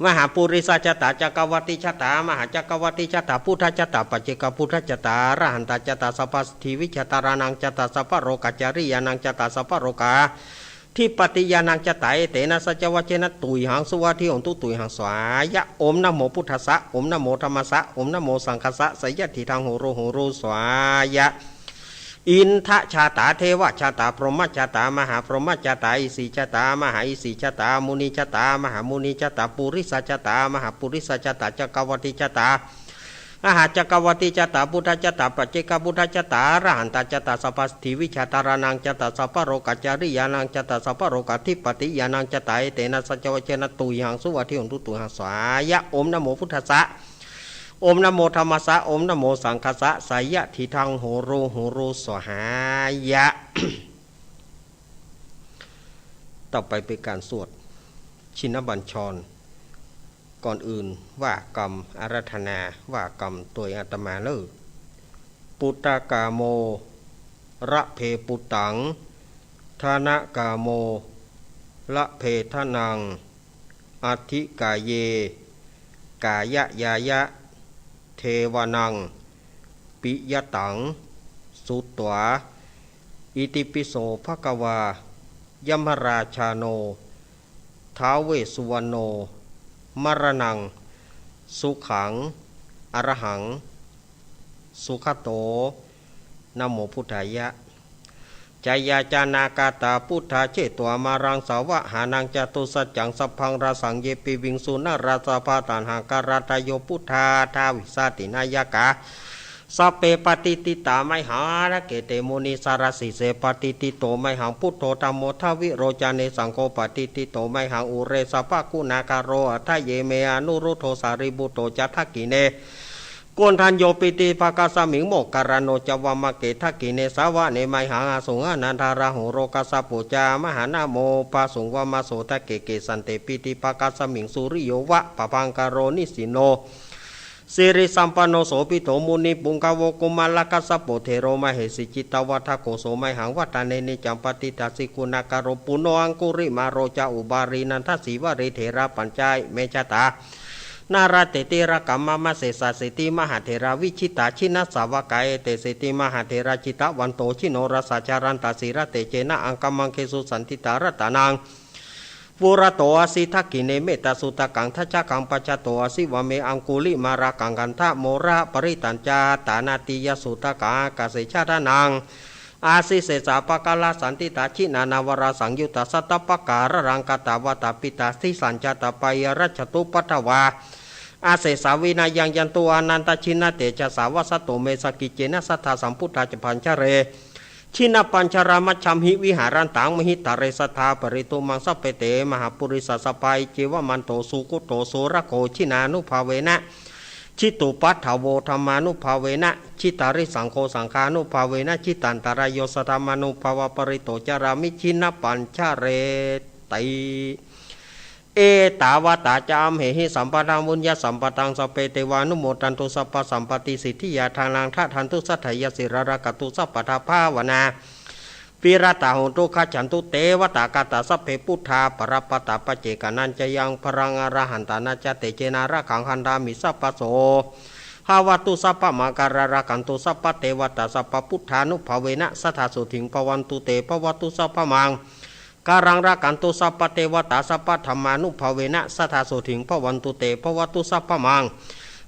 มหาปุริสะจะตา จักรวัติจะตา มหาจักรวัติจะตา พุทธจะตา ปัจเจกพุทธจะตา อรหันตะจะตา สัพพะสิทธิวิชา ตารานังจะตา สัพพะโรกะจริยานังจะตา สัพพะโรกา ธิปติญาณังจะตา เอเตนะสัจจวัจเจนะ ตุยหัง สุวัตถิโหนตุ ตุยหัง สวาหายะ โอมนะโมพุทธัสสะ โอมนะโมธัมมัสสะ โอมนะโมสังฆัสสะ สยะถิตัง โหโร โหโร สวาหายะ อินทะจะตา เทวะจะตา พรหมจะตา มหาพรหมจะตา อิสิจะตา มหาอิสิจะตา มุนิจะตา มหามุนิจะตา ปุริสะจะตา มหาปุริสะจะตา จักรวัติจะตา มหาจักรวัติจะตา พุทธจะตา ปัจเจกพุทธจะตา อรหันตะจะตา สัพพะสิทธิวิชา ตารานังจะตา สัพพะโรกะจริยานังจะตา สัพพะโรกะธิปติญาณังจะตา เอเตนะสัจจวัจเจนะ ตุยหัง สุวัตถิโหนตุ ตุยหัง สวาหายะ โอมนะโมพุทธัสสะ โอมนะโมธัมมัสสะ โอมนะโมสังฆัสสะ สยะถิตัง โหโร โหโร สวาหายะ ต่อไปเป๋นก๋านสวดชินบัญชร ก่อนอื่นว่ากำอาราธนา ว่ากำตวยอาตมาเน่อ ปุตตะกาโม ละเพปุตตัง ทะนะกาโม ละเพทะนัง อัตถิกาเย กายะยายะ เทวะนัง ปิยะตัง สุตวา อิติปิโสภะคะวา ยมราชาโน ท้าวเวสสุวรรณโณ มะระนัง สุขัง อระหัง สุขะโต นะโมพุทธายะ จายาจานาคาตา พุทธาเจตวามะรัง สาวะหานัง จาตุสัจจัง สัพพัง ราสัง เยปิวิงสุ นราสะพา ตัณหัง คาราตะโย พุทธา ทาวิสาติ นายกา สัพเพ ปะติฏฐิตา ไมหัง อะระเกเต มุนีสารสีเส ปะติฏฐิโต ไมหัง พุทโธ ธัมโม ทวิโรจาเน สังโฆ ปะติฏฐิโต ไมหัง อุเรสะภะกุณาคาโร อะถะเยเม อนุรุทโธ สารีปุตโต จะ ทักขิเณ โกณฑัญโญ ปิตุปะคะสมิง โมคคัลลาโน จะ วามะเก ทักขิเณ สาวะเน ไมหัง อสุง อานันทะราหู โรกัสสะโป จะ มหานะโม ปะสุง วามะโส ทะเก เกสันเต ปิตุปะคะสมิง สุริโยวะ ปะภังคะโร นิสินโน สิริสัมปันโน โสภิตโต มุนิปุงกะโว กุมารกัสสะโป เถโร มะเหสี จิตตะวัฏฐะโก โส ไมหัง วัฏฏะเน นิจจัง ปะฏิฏฐัสสิ กุณาคาโร ปุณโณ อังคุริมาโร จะ อุบาลี นันทะสีวะลี เถราปัญจะอิเม จะตา นาราเตติ รักขะมะมะ เสสะสีติ มหาเถรา วิจิตตา จินนสาวกา เอเตสีติ มหาเถรา จิตตะวันโต จิโนรสา จะรันตะ สีละเตจะนะ อังคะมังคะเสสุ สันติตา รัตตะนัง ปุระโตอะสิ ทักขิเณ เมตตะสุตตะกัง ทัจจะกัง ปัจจโตอะสิ วาเม อังคุลิมาละกัง คันธะโมละปะริตัญจะ ตานาติยะสุตตะกัง อากาเส ชะดานัง อะสิ เสสะปะกะละ สันติตา จินานา วะระสังยุตตะ สัตตะปะกะระรัง กะตะวะตะ ปิตะสิสัญจะตะปายะ รัจจตุปัฏฐวา อะเสสา วินะยัง ยันตุ อานันตะ จินนะเตจะสา วัสสะตุเม สะกิจเจนะ สัตถา สัมพุทธา จะปัญจะเร จินนะปัญจะรา มัชฌัมหิ วิหารันตัง มหิตะเร สัทธา ปะริตตุมัง สัพเพเต มหาปุริสา สะพะ อิจเจวะมันโต สุกุตโต สุรโข จินานุภาเวนะ จิตตุปัฏฐาโว ธัมมานุภาเวนะ จิตตาริสังโฆ สังฆานุภาเวนะ จิตตันตะราโย สัทธามานุภาเวนะ ปะริตโต จารามิ จินนะปัญจะเรติ เอตาวะตา จะ อัมเหหิ สัมปะทัง ปุญญะสัมปะทัง สัพเพเตวานุโมทันตุ สัพพะสัมปะติสิทธิยา ทานัง ทะทันตุ สัทธายะ สีลัง รักขันตุ สัพพะทา ภาวะนา วิรัตตา โหนตุ คัจฉันตุ เตวะตา คาตา สัพเพ พุทธา ปะระปะตา ปัจเจกานัญจะยัง พะลัง อรหันตานัญจะ เตจะนะ รักขัง คันธามิ สัพพะโส ภะวะตุ สัพพะมังคะลัง รักขันตุ สัพพะเตวะตา สัพพะพุทธานุภาเวนะ สัทธา โสตถิง ภะวันตุ เต ภะวะตุ สัพพะมังคะลัง รักขันตุ สัพพะเตวะตา สัพพะธัมมานุภาเวนะ สัทธา โสตถิง ภะวันตุ เต ภะวะตุ สัพพะมัง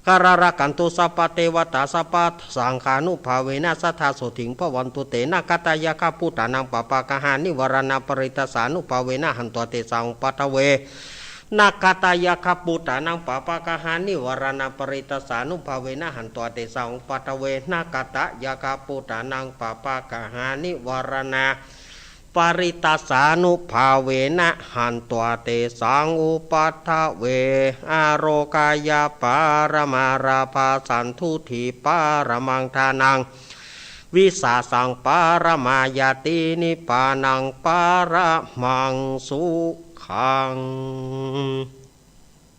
คะลัง รักขันตุ สัพพะเตวะตา สัพพะสังฆานุภาเวนะ สัทธา โสตถิง ภะวันตุ เต นาคะตะยักขะพุทธานัง ปาปะกะหา นิวะระณะ ปะริตตัสสานุภาเวนะ หันตวา เตสัง อุปัฏฐเว นาคะตะยักขะพุทธานัง ปาปะกะหา นิวะระณะ ปะริตตัสสานุภาเวนะ หันตวา เตสัง อุปัฏฐเว นาคะตะยักขะพุทธานัง ปาปะกะหา นิวะระณะ ปะริตตัสสานุภาเวนะ หันตวา เตสัง อุปัฏฐเว อโรคะยะปะระมา ลาภะสันตุฏฐิปะระมัง ทานัง วิสาสัง ปะระมาญาติ นิพพานัง ปะระมัง สุขัง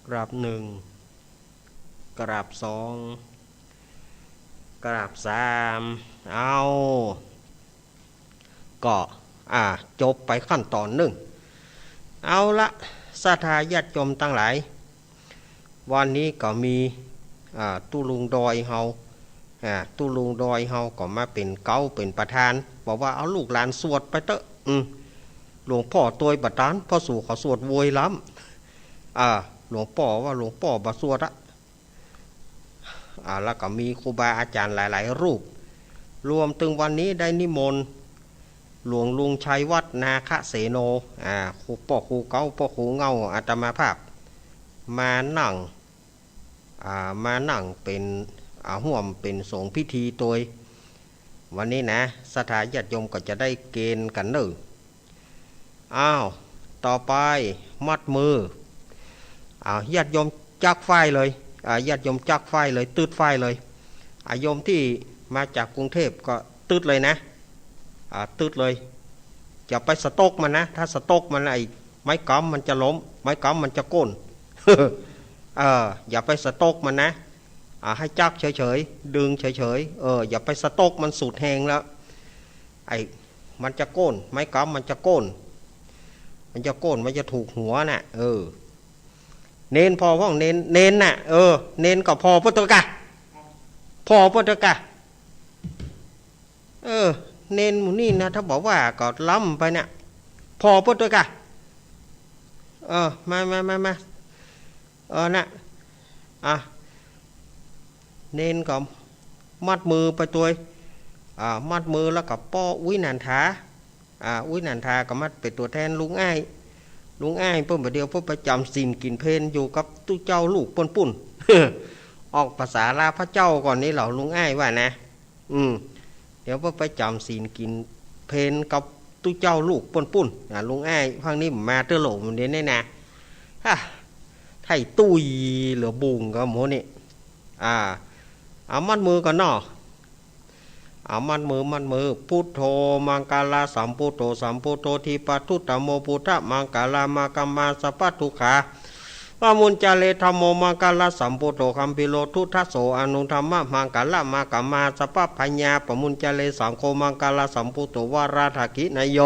กราบหนึ่ง กราบสอง กราบสาม เอา ก็ อ่า จบไปขั้นต๋อนนึ่ง เอาละ ศรัทธาญาติโยมตังหลาย วันนี้ก็มี อ่า ตุ๊ลุงดอยเฮา อ่า ตุ๊ลุงดอยเฮาก็มาเป๋นเก๊าเป๋นประธาน บอกว่าเอาลูกหลานสวดไปเต๊อะ อืม หลวงป้อตวยบ่ตาน เพราะสูเขาสวดโวยล้ำ อ่า หลวงป้อว่าหลวงป้อบ่สวดอะ อ่า แล้วก็มีครูบาอาจ๋ารย์หลายๆ รูป รวมเถิงวันนี้ได้นิมนต์หลวงลุงชัยวัฒน์ นาคเสโน อ่า ครู ป้อครูเก๊า ป้อครูเหง้าอาตมาภาพ มานั่ง อ่า มานั่งเป๋น อ่า ฮ่วมเป๋นสงฆ์พิธีตวย วันนี้นะ ศรัทธาญาติโยมก็จะได้เกณฑ์กั๋นเน่อ อ้าว ต่อไป มัดมือ อ้าว ญาติโยมจักไฟเลย อ่า ญาติโยมจักไฟเลย ตึ๊ดไฟเลย อ่า โยมตี้มาจากกรุงเทพฯก็ตึ๊ดเลยนะ อ่า ตึ๊ดเลย อย่าไปสะตกมันนะ ถ้าสะตกมัน ไอ้ไม้กำมันจะล้ม ไม้กำมันจะโก้น เออ อย่าไปสะตกมันนะ อ่า ให้จักเฉยๆ ดึงเฉยๆ เออ อย่าไปสะตกมันสุดแฮงแล้ว ไอ้ มันจะโก้น ไม้กำมันจะโก้น มันจะโก้น มันจะถูกหัวน่ะ เออ เณรผ่อพ่อง เณร เณรน่ะ เออ เณรก็ผ่อเปิ้นเต๊อะกะ ผ่อเปิ้นเต๊อะกะ เออ เณรหมู่นี้นะ ถ้าบ่ว่าก็ล้ำไปเนี่ย ผ่อเปิ้นเต๊อะกะ เออ มา มา มา มา เออ น่ะ อ่ะ เณรก็มัดมือไปตวย อ่า มัดมือแล้วก็ป้ออุ๊ยหนานถา อ่า อุ๊ยหนานถาก็มาเป๋นตั๋วแทนลุงอ้าย ลุงอ้ายเปิ้นบ่าเดี่ยวเปิ้นไปจ๋ำศีลกิ๋นเพลอยู่กับตุ๊เจ้าลูกเปิ้นปุ้น ออกภาษาลาวพระเจ้าก่อนนี่เหรอ ลุงอ้ายว่านะ อืม เดี๋ยวเปิ้นไปจ๋ำศีลกิ๋นเพลกับตุ๊เจ้าลูกเปิ้นปุ้น อ่า ลุงอ้ายพักนี้มาเตื้อโหลมเดี๋ยวนี้นะ ฮะ ไถ่ตุ้ยเหลือบุงกับหมู่นี่ อ่า เอามัดมือก่อนเนาะ เอามัดมือ มัดมือ พุทโธ มังคละสัมพุทโธ สัมพุทโธ ธิปทุตตโม พุทธมังคละมะกะมา สัพพะทุกขา ปะมุญจเร ธัมโม มังคละสัมพุทโธ คัมภีโร ทุตถะโส อนุธัมมะ มังคละมะกะมา สัพพะพยา ปะมุญจเร สังโฆ มังคละสัมพุทโธ วาระถะกินะโย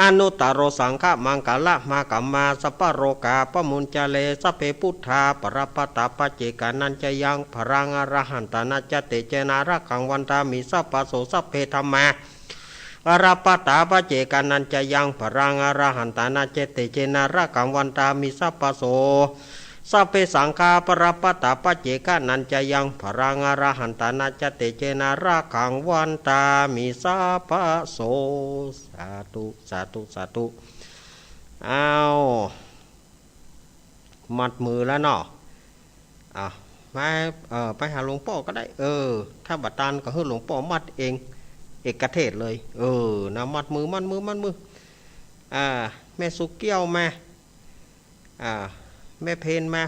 อนุตตโร สังฆะมังคละมะกะมา สัพพะโรกา ปะมุญจเร สัพเพ พุทธา ปะระปะตา ปัจเจกานัญจะยัง พะรัง อรหันตานัญจะ เตเจนะ รักขัง วันทามิ สัพพะโส สัพเพ ธัมมา อรปะตา ปัจเจกานัญจะยัง พะรัง อรหันตานัญจะ เตเจนะ รักขัง วันทามิ สัพพะโส สัพเพ สังฆา ปะระปะตา ปัจเจกานัญจะยัง พะรัง อรหันตานัญจะ เตเจนะ รักขัง วันทามิ สัพพะโส สาธุ สาธุ สาธุ อ้าว มัดมือแล้วเนาะ อ่ะ มา เอ่อ ไปหาหลวงป้อก็ได้ เออ ถ้าบ่ตานก็หื้อหลวงป้อมัดเอง เอกเทศน์เลย เออ นะ มัดมือ มัดมือ มัดมือ อ่า แม่สุเกี้ยวมา อ่า แม่เพญมา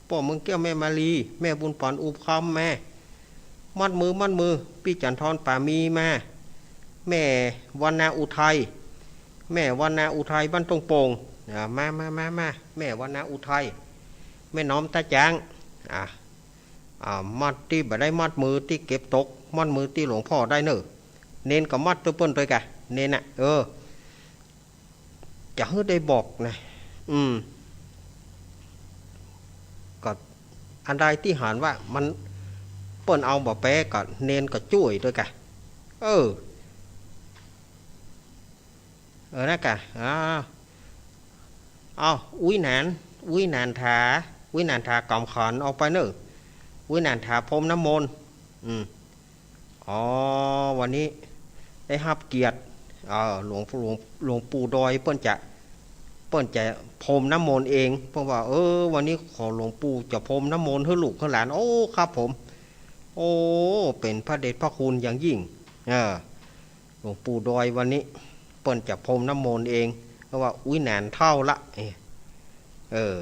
ป้อเมืองแก้ว แม่มาลี แม่บุญปาน อุบคำมา มัดมือ มัดมือ ปี้จันทร ป่ามีมา แม่วรรณาอุทัย แม่วรรณาอุทัย บ้านต้งโป่ง อ่า มา มา มา มา แม่วรรณาอุทัย แม่น้อมตาจ๊าง อ่า อ่า มัดตี้บ่ได้มัดมือตี้เก็บตก มัดมือตี้หลวงป้อได้เน่อ เณรก็มัดตวยเปิ้นตวยกะ เณรน่ะ เออ จะหื้อได้บอกนะ อืม ก็อันใดตี้หันว่ามัน เปิ้นเอาบ่แป๊ก็เณรก็จ้วยตวยกะ เออ เออ นะกะ อ่า เอา อุ๊ยหนาน อุ๊ยหนานถา อุ๊ยหนานถา ก๋ำขันออกไปเน่อ อุ๊ยหนานถา พรมน้ำมนต์ อืม อ๋อ วันนี้ได้ฮับเกียรติ เอ่อ หลวง หลวง หลวงปู่ดอย เปิ้นจะ เปิ้นจะพรมน้ำมนต์เอง เปิ้นว่า เออ วันนี้ขอหลวงปู่จะพรมน้ำมนต์หื้อลูกหื้อหลาน โอ้ ครับผม โอ้ เป๋นพระเดชพระคุณอย่างยิ่ง เออ หลวงปู่ดอยวันนี้ เปิ้นจะพรมน้ำมนต์เอง เพราะว่าอุ๊ยหนานเฒ่าละ เออ เออ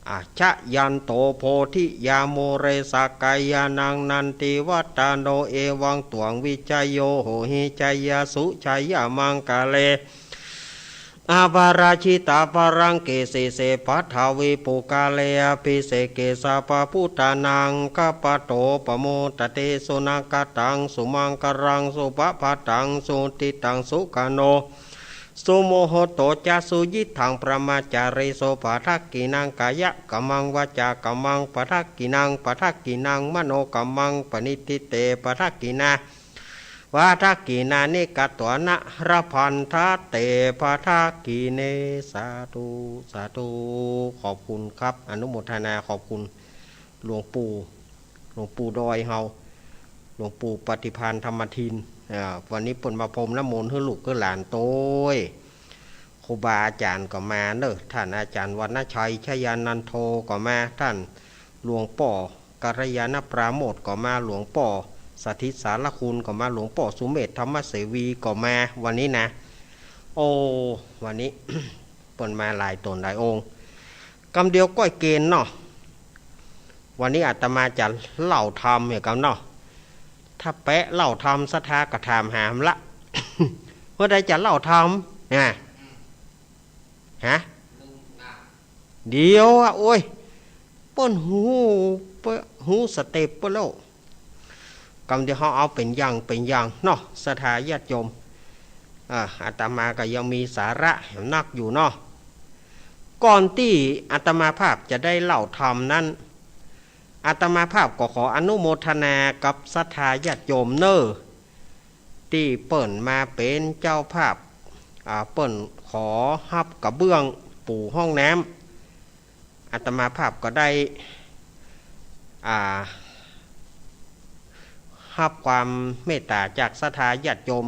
อา ชะยันโต โพธิยา มูเล สักกายานัง นันติวัฏฏาโน เอวัง ตวัง วิจโย โหหิ จายสุ จายมังคะเล อปาราจิตาภาลังเก สีเส ปัทวี ปุคคาเล อภิเสเก สัพพะพุทธานัง คัปปะโต ปะโมทะเต สุนัคขะตัง สุมังคะลัง สุภะพะตัง สุหุติตัง สุขะโน สุโมโหโตจะสุยิตถังปรมาจาริโส ปะทักขิณังกายะกัมมัง วาจากัมมังปะทักขิณัง ปะทักขิณังมโนกัมมัง ปะณิทิเตปะทักขิณา ปะทักขิณานิกัตถวานะ ละพันธะเตปะทักขิเณ สาธุ สาธุ ขอบคุณครับ อนุโมทนา ขอบคุณหลวงปู่ หลวงปู่ดอยเฮา หลวงปู่ปฏิภาณธรรมทิน อ่า วันนี้เปิ้นมาพรมน้ำมนต์หื้อลูกหื้อหลานโตย ครูบาอาจ๋ารย์ก็มาเนอะ ท่านอาจ๋ารย์วรรณชัย ชยานันโทก็มา ท่านหลวงป้อกัลยาณปราโมทย์ก็มา หลวงป้อสถิตสารคุณก็มา หลวงป้อสุเมธธรรมเสวีก็มา วันนี้นะ โอ้ วันนี้ เปิ้นมาหลายต๋นหลายองค์ กำเดียวก้อยเกณฑ์เนาะ วันนี้อาตมาจะเล่าธรรมเหมือนกั๋นเนาะ ถ้าแปะเล่าธรรมศรัทธาก็ถามหาละ เมื่อใดจะเล่าธรรมนะ ฮะ เดี๋ยวอะ โอ้ย เปิ้นฮู้ เปิ้นฮู้สเต็ปเปิ้นแล้ว กำเดียวเฮาเอาเป๋นอย่างเป๋นอย่างเนาะ ศรัทธาญาติโยม อ่า อาตมาก็ยังมีสาระแหมนักอยู่เนาะ ก่อนตี้อาตมาภาพจะได้เล่าธรรมนั้น อาตมาภาพก็ขออนุโมทนากับศรัทธาญาติโยมเนอะ ตี้เปิ้นมาเป๋นเจ้าภาพ อ่า เปิ้นขอฮับกระเบื้องปูห้องน้ำ อาตมาภาพก็ได้ อ่า ฮับความเมตต๋าจากศรัทธาญาติโยม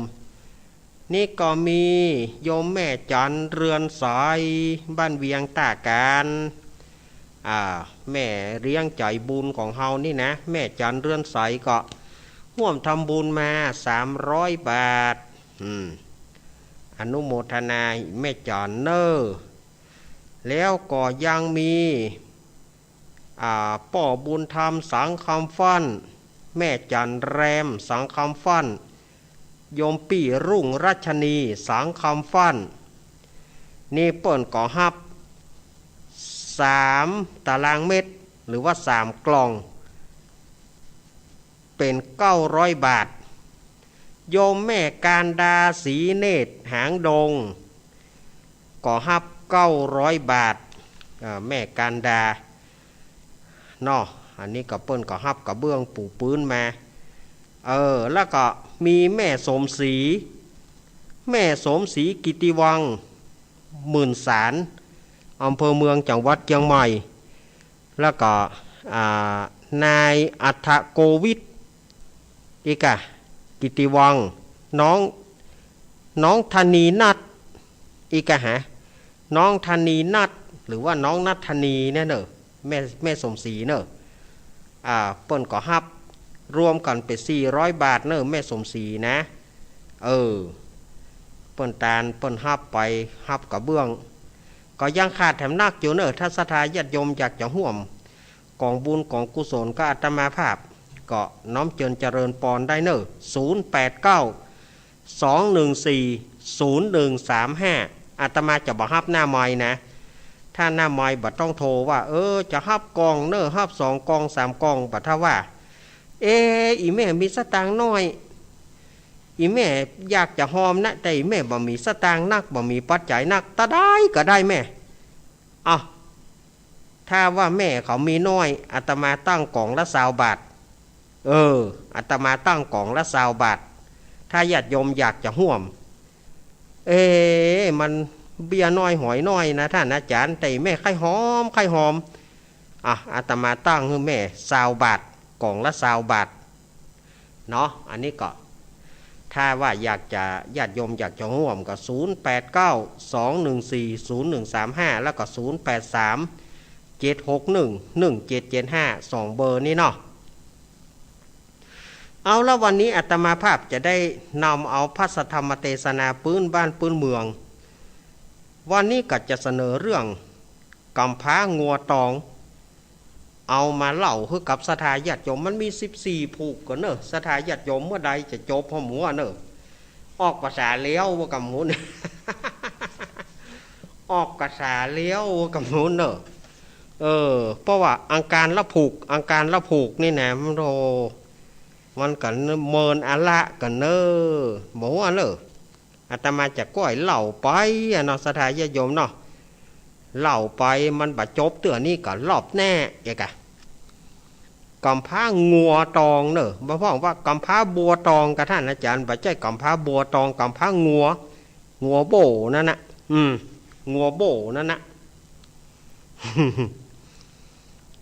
นี่ก็มีโยมแม่จันเรือนใส บ้านเวียงต้ากาน อ่า แม่เลี้ยงใจ๋บุญของเฮานี่นะ แม่จันเรือนใสก็ฮ่วมทำบุญมาสามร้อยบาท อืม อนุโมทนาแม่จันเนอะ แล้วก็ยังมี อ่า ป้อบุญธรรมสังคำฟั่น แม่จันแรมสังคำฟั่น โยมปี้รุ่งรัชนีสังคำฟั่น นี่เปิ้นก็ฮับสามตารางเมตร หรือว่าสามกล่อง เป๋นเก้าร้อยบาท โยมแม่การดาศรีเนตรหางดง ก็ฮับเก้าร้อยบาท เอ่อ แม่การดาเนาะ อันนี้ก็เปิ้นก็ฮับกระเบื้องปูพื้นมา เออ แล้วก็มีแม่สมศรี แม่สมศรีกิติวัง หมื่นสาร อำเภอเมือง จังหวัดเชียงใหม่ แล้วก็ อ่า นายอัฏฐโกวิท อีกอะ กิติวัง น้อง น้องธนีนัท อีกอะฮะ น้องธนีนัท หรือว่าน้องนัทธนีเนี่ยเนอะ แม่ แม่สมศรีเนอะ อ่า เปิ้นก็ฮับ รวมกั๋นเป๋นสี่ร้อยบาทเนอะ แม่สมศรีนะ เออ เปิ้นตาน เปิ้นฮับไป ฮับกระเบื้อง ก็ยังขาดแถมนักอยู่เนอะ ถ้าศรัทธาญาติโยมอยากจะฮ่วมก๋องบุญก๋องกุศลกับอาตมาภาพ ก็น้อมเจิญเจริญปอนได้เนอะ ศูนย์แปดเก้า สองหนึ่งสี่ ศูนย์หนึ่งสามห้า อาตมาจะบ่ฮับหน้าไมค์นะ ถ้าหน้าไมค์บ่ต้องโทรว่า เออ จะฮับกล่องเนอะ ฮับสองกล่องสามกล่อง บ่ถ้าว่า เอ อีแม่มีสตางค์น้อย อีแม่อยากจะฮ่วมนะ แต่อีแม่บ่มีสตางค์นัก บ่มีปัจจัยนัก ตาใดก็ได้แม่ อ่ะ ถ้าว่าแม่เขามีน้อย อาตมาตั้งกล่องละซาวบาท เออ อาตมาตั้งกล่องละซาวบาท ถ้าญาติโยมอยากจะฮ่วม เอ๊ะ มันเบี้ยน้อยหอยน้อยนะท่านอาจ๋ารย์ แต่แม่ใค่ฮ่วม ใค่ฮ่วม อ่ะ อาตมาตั้งหื้อแม่ซาวบาท กล่องละซาวบาท เนาะ อันนี้ก็ ถ้าว่าอยากจะ ญาติโยมอยากจะฮ่วมก็ ศูนย์แปดเก้า สองหนึ่งสี่ ศูนย์หนึ่งสามห้า แล้วก็ ศูนย์แปดสาม เจ็ดหกหนึ่ง หนึ่งเจ็ดเจ็ดห้า สองเบอร์นี้เนาะ เอาละ วันนี้อาตมาภาพจะได้นำเอาพระสัทธรรมเตสนาปื๊นบ้านปื๊นเมือง วันนี้ก็จะเสนอเรื่องก๋ำพร้างัวตอง เอามาเล่าหื้อกับศรัทธาญาติโยม มันมีสิบสี่ผูกก่อเนอะ ศรัทธาญาติโยม เมื่อใดจะจบฮ่อมหัวเนอะ ออกภาษาแล้วว่ากำหมุน ออกภาษาแล้วว่ากำหมุนเนอะ เออ เพราะว่าอังคารละผูก อังคารละผูกนี่นะ มันโธ่ มันกั๋นเมินอะละกั๋นเนอะ บ่ฮู้เนอะ อาตมาจะก้อยเล่าไปอะเนาะ ศรัทธาญาติโยมเนาะ เล่าไปมันบ่จบเตื้อนี้ก็รอบแน่ เอกะ ก๋ำพร้างัวตองเน่อ บ่ฮ้องว่าก๋ำพร้าบัวตองกับท่านอาจารย์ บ่ใจ้ก๋ำพร้าบัวตอง ก๋ำพร้างัว งัวโบ้นั่นนะ อืม งัวโบ้นั่นนะ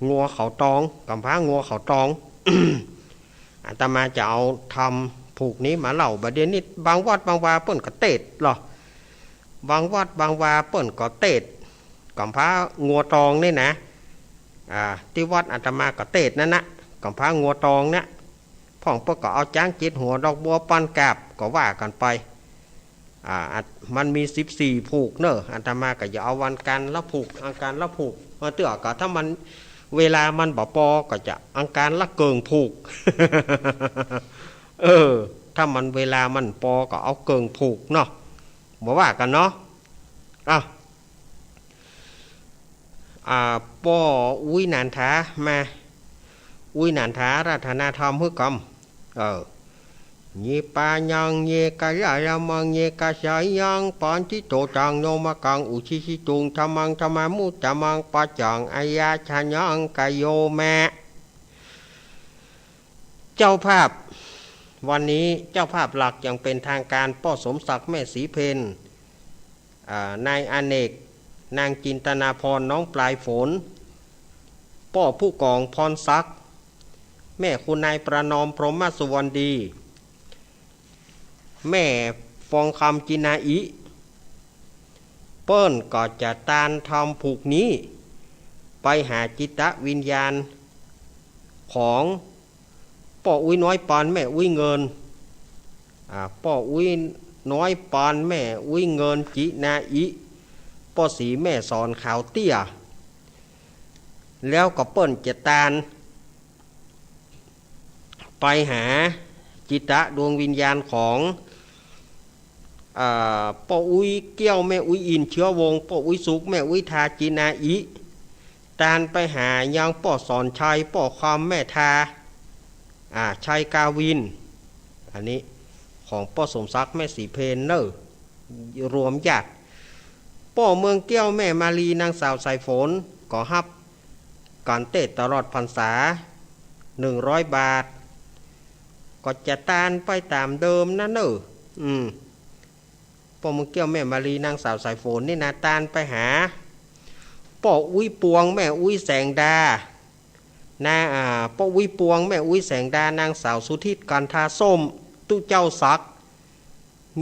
งัวเขาตอง ก๋ำพร้างัวเขาตอง อาตมาจะเอาธรรมผูกนี้มาเล่า บ่าเดี่ยวนี้บางวัดบางวาเปิ้นก็เตศน์ลอ บางวัดบางวาเปิ้นก็เตศน์ ก๋ำพร้างัวตองนี่นะ อ่า ตี้วัดอาตมาก็เตศน์นั่นนะ ก๋ำพร้างัวตองเนี่ย พ่องเปิ้นก็เอาจ๊างเจ็ดหัว ดอกบัวปันกาบ ก็ว่ากั๋นไป อ่า อัน มันมีสิบสี่ผูกเน่อ อาตมาก็จะเอาอันกั๋นละผูก อันกั๋นละผูก มาเตื้อก็ถ้ามัน เวลามันบ่ปอก็จะอันกั๋นละเกิ่งผูก เออ ถ้ามันเวลามันปอก็เอาเกิ่งผูกเนาะ บ่ว่ากั๋นเนาะ อ่ะ อ่า ป้ออุ๊ยหนานถามา อุ๊ยหนานถาอาราธนาธรรมหื้อกำ เออ เยปายัง เยกะยะยะมัง เยกะสายัง ปันทิโต จังโนมะกัง อุชิสิตุง ธัมมัง ธัมมามุตตะมัง ปัจจัง อายัชยัง กะโยมะ เจ้าภาพ วันนี้เจ้าภาพหลักอย่างเป็นทางการ ป้อสมศักดิ์ แม่ศรีเพญ อ่า นายอเนก นางจินตนาพร น้องปลายฝน ป้อผู้กองพรศักดิ์ แม่คุณนายประนอม พรหมสุวรรณดี แม่ฟองคำ จินาอิ เปิ้นก็จะตานธรรมผูกนี้ ไปหาจิตวิญญาณของป้ออุ๊ยน้อยปานแม่อุ๊ยเงิน อ่า ป้ออุ๊ยน้อยปานแม่อุ๊ยเงิน จินาอิ ป้อศรีแม่สอนขาวเตี้ย แล้วก็เปิ้นจะตาน ไปหาจิตดวงวิญญาณของ อ่า ป้ออุ๊ยเกี้ยวแม่อุ๊ยอินเชื้อวงศ์ ป้ออุ๊ยสุกแม่อุ๊ยทา จินาอิ ตานไปหายังป้อสอนชัย ป้อคำแม่ทา อ่า ชัยกาวิน อันนี้ของป้อสมศักดิ์แม่ศรีเพญเน่อ รวมญาติ ป้อเมืองเกี้ยวแม่มาลี นางสาวสายฝน ก็ฮับก๋านเตศน์ตลอดพรรษา หนึ่งร้อยบาท ก็จะตานไปต๋ามเดิมนั้นเน่อ อืม ป้อเมืองเกี้ยวแม่มาลี นางสาวสายฝนนี่นะ ตานไปหา ป้ออุ๊ยปวงแม่อุ๊ยแสงดา นะ อ่า ป้ออุ๊ยปวงแม่อุ๊ยแสงดา นางสาวสุทิศ กันทาส้ม ตุ๊เจ้าศักดิ์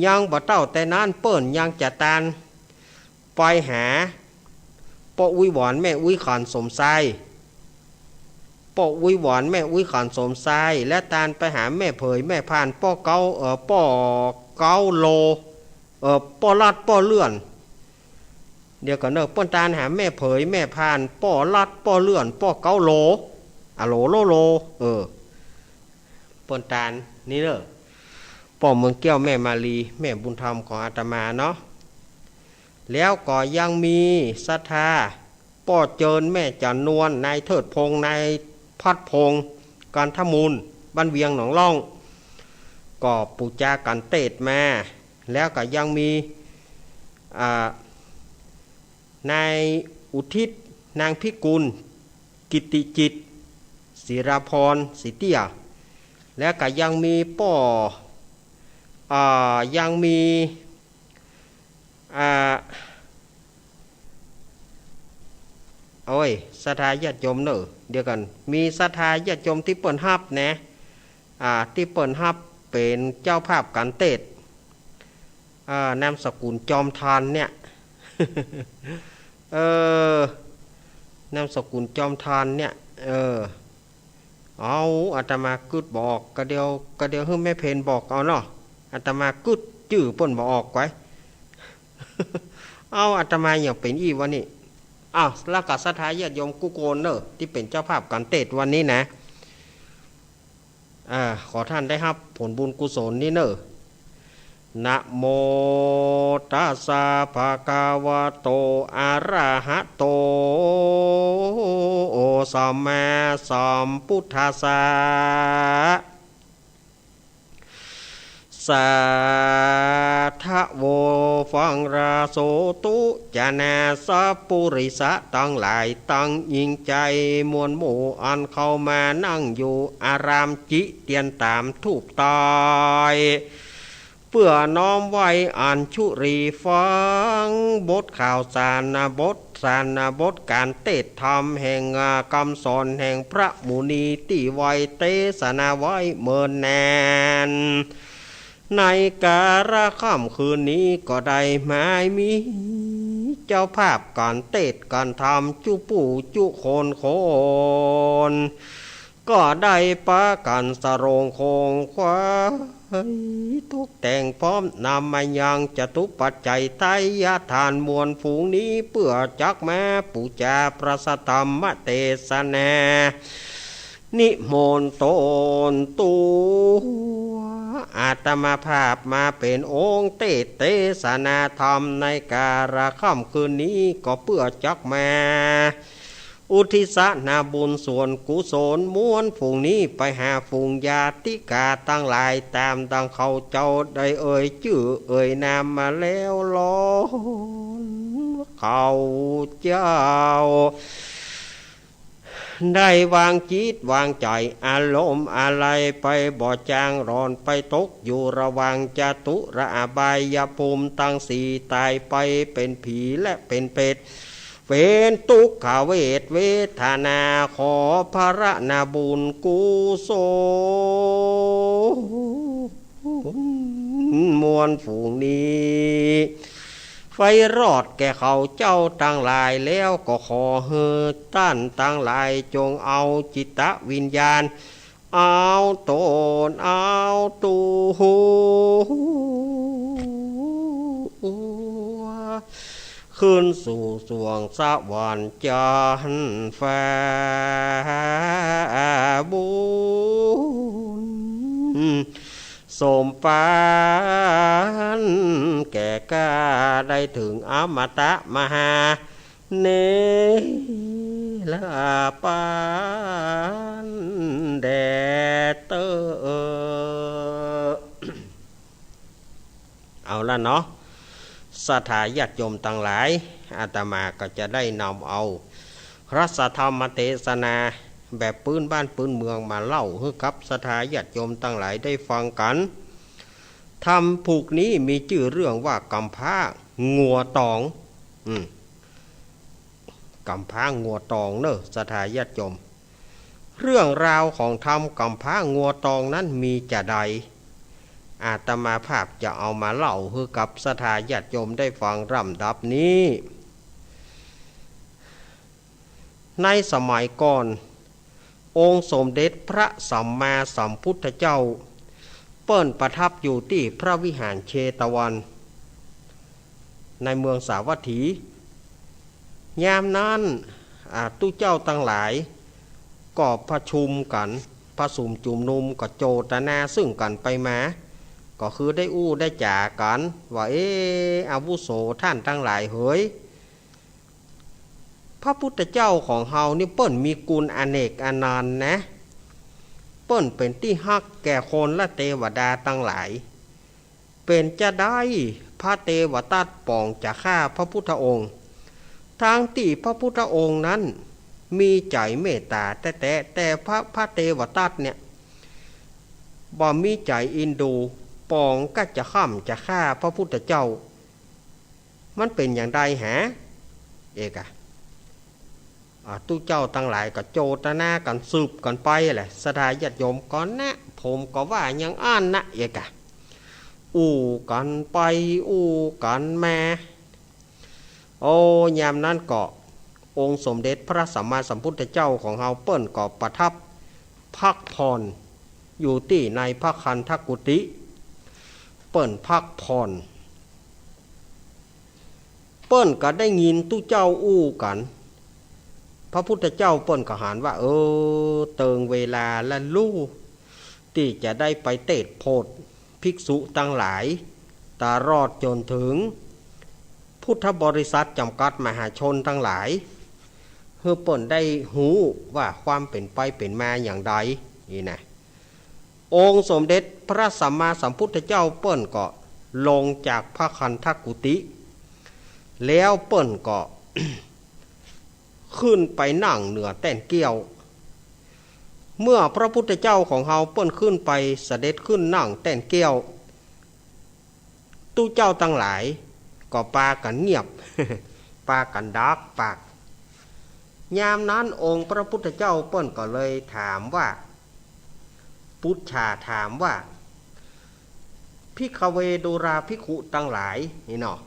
ยังบ่เต้าแต่นั้น เปิ้นยังจะตานไปหา ป้ออุ๊ยหวานแม่อุ๊ยขันสมชาย ป้ออุ๊ยหวานแม่อุ๊ยขันสมชาย และตานไปหาแม่เผยแม่พาน ป้อเก๊า เอ่อ ป้อเก๊าโล เอ่อ ป้อลัดป้อเลื่อน เดี๋ยวก่อนเน่อ เปิ้นตานหาแม่เผยแม่พาน ป้อลัดป้อเลื่อน ป้อเก๊าโล อะโหลโลโล เออ เปิ้นตานนี่เน่อ ป้อเมืองเกี้ยวแม่มาลี แม่บุญธรรมของอาตมาเนาะ แล้วก็ยังมีศรัทธา ป้อเจิญแม่จันนวล นายเทิดพงษ์ นายพัดพงษ์ กันทมูล บ้านเวียงหนองล่อง ก็ปู๋จาก๋านเตศน์มา แล้วก็ยังมี อ่า นายอุทิศ นางพิกุล กิตติจิต ศิราพร ศรีเตี้ย แล้วก็ยังมีป้อ อ่า ยังมี อ่า โอ้ย ศรัทธาญาติโยมเน่อ เดี๋ยวก่อน มีศรัทธาญาติโยมตี้เปิ้นฮับนะ อ่า ตี้เปิ้นฮับเป๋นเจ้าภาพก๋านเตศน์ อ่า นามสกุลจอมทานเนี่ย เออ นามสกุลจอมทานเนี่ย เออ เอา อาตมากึ๊ดบ่ออก ก็เดี๋ยว ก็เดี๋ยวหื้อแม่เพญบอกเอาเนาะ อาตมากึ๊ดจื้อเปิ้นบ่ออกไว้ เอา อาตมาอย่างเป๋นอี้วันนี้ อ้าว แล้วก็ศรัทธาญาติโยมกู้คนเน่อ ตี้เป๋นเจ้าภาพก๋านเตศน์วันนี้นะ อ่า ขอท่านได้ฮับผลบุญกุศลนี้เน่อ นะโมตัสสะ ภะคะวะโต อะระหะโต สัมมาสัมพุทธัสสะ สา ทะโว ฟังราโสตุ จนาสัปปุริสะตังหลาย ตังหญิงใจ๋มวลหมู่ อันเข้ามานั่งอยู่อาราม จิเตียนต๋ามธูปไต เปื้อน้อมไหว้อัญชุลี ฟังบทข่าวสารบท สารบทก๋านเตสน์ธรรมแห่งกำสอนแห่งพระมุนีตี้ไหว้เตสนาไว้เมินนาน ในกาละค่ำคืนนี้ก็ได้หมายมีเจ้าภาพก๋านเตสน์ก๋านธรรมจุผู้จุคนคน ก็ได้ปากั๋นสะโหร่งของขวัญตกแต่งพร้อมนำมายังจตุปัจจัยไทยทานมวลฝูงนี้ เปื้อจักมาปู๋จาพระสัทธรรมเตสนา นิมนต์ต๋นตั๋วอาตมาภาพมาเป๋นองค์เตสน์เตสนาธรรมในกาละค่ำคืนนี้ ก็เปื้อจักมา อุทิศนาบุญส่วนกุศลมวลฝูงนี้ไปหาฝูงญาติกาตังหลาย ต๋ามดังข้าเจ้าได้เอ่ยจื้อเอ่ยนามมาแล้วล้วน ข้าเจ้า ได้วางจิตวางใจ๋อารมณ์อาลัยไปบ่จาง หล่อนไปตกอยู่ระหว่างจตุรอบายภูมิตังสี่ ต๋ายไปเป๋นผีและเป๋นเปรต เป๋นตุ๊กขเวทเวทนา ขอผลนาบุญกุศลมวลฝูงนี้ ไปรอดแก่ข้าเจ้าตังหลายแล้ว ก็ขอหื้อต้านตังหลายจงเอาจิตวิญญาณ เอาต๋นเอาตั๋ว ขึ้นสู่สวงสวรรค์จั๊นฟ้าบุญ สมปานแก่กล้า ได้เถิงอมตะมหานิรปานแด่เต๊อะ เอาละเนาะ ศรัทธาญาติโยมตังหลาย อาตมาก็จะได้นำเอาพระสัทธรรมเตสนาแบบปื้นบ้านปื้นเมืองมาเล่าหื้อกับศรัทธาญาติโยมตังหลายได้ฟังกั๋น ธรรมผูกนี้มีจื้อเรื่องว่ากำพร้างัวตอง อืม กำพร้างัวตองเน่อ ศรัทธาญาติโยม เรื่องราวของธรรมกำพร้างัวตองนั้นมีจาใด อาตมาภาพจะเอามาเล่าหื้อกับศรัทธาญาติโยมได้ฟังลำดับนี้ ในสมัยก่อน องค์สมเด็จพระสัมมาสัมพุทธเจ้า เปิ้นประทับอยู่ตี้พระวิหารเชตวัน ในเมืองสาวัตถี ยามนั้น อ่า ตุ๊เจ้าตังหลาย ก็ประชุมกั๋น ประสุมจุมนุม ก็โจตนาซึ่งกั๋นไปมา ก็คือได้อู้ได้จ๋ากั๋นว่า เอ๊ะ อาวุโสต้านตังหลายเหย พระพุทธเจ้าของเฮานี่เปิ้นมีกุณอเนกอนันต์นะ เปิ้นเป๋นตี้ฮักแก่คนและเตวดาตังหลาย เป๋นจาใดพระเตวตัตต๋ป๋องจะฆ่าพระพุทธองค์ ตังตี้พระพุทธองค์นั้นมีใจ๋เมตต๋าแต๊ๆ แต่พระ พระเตวตัตต๋เนี่ย บ่มีใจ๋อินดู ป๋องก็จะค่ำจะฆ่าพระพุทธเจ้า มันเป๋นอย่างใดหา เอกะ อ่า ตุ๊เจ้าตังหลายก็โจตนากั๋นสืบกั๋นไปแหละ ศรัทธาญาติโยมก็นะ ผมก็ว่าอย่างอั้นนะ เอกะ อู้กั๋นไปอู้กั๋นมา โอ้ ยามนั้นก็ องค์สมเด็จพระสัมมาสัมพุทธเจ้าของเฮาเปิ้นก็ประทับพักผ่อนอยู่ตี้ในพระคันธกุฏิ เปิ้นพักผ่อน เปิ้นก็ได้ยินตุ๊เจ้าอู้กั๋น พระพุทธเจ้าเปิ้นก็หันว่า เออ เติงเวลาละลู่ ตี้จะได้ไปเตสน์โผดภิกษุตังหลาย ตลอดจ๋นเถิงพุทธบริษัทจ๋ำกัดมหาชนตังหลาย หื้อเปิ้นได้ฮู้ว่าความเป๋นไปเป๋นมาอย่างใด นี่นะ องค์สมเด็จพระสัมมาสัมพุทธเจ้าเปิ้นก็ ลงจากพระคันธกุฏิ แล้วเปิ้นก็ ขึ้นไปนั่งเหนือแต้นแก้ว เมื่อพระพุทธเจ้าของเฮาเปิ้นขึ้นไปเสด็จขึ้นนั่งแต้นแก้ว ตุ๊เจ้าตังหลายก็ปากั๋นเงียบ ปากั๋นดับปาก ยามนั้นองค์พระพุทธเจ้าเปิ้นก็เลยถามว่า ปรึจฉาถามว่า ภิกขเว ดูราภิกขุตังหลาย นี่เนาะ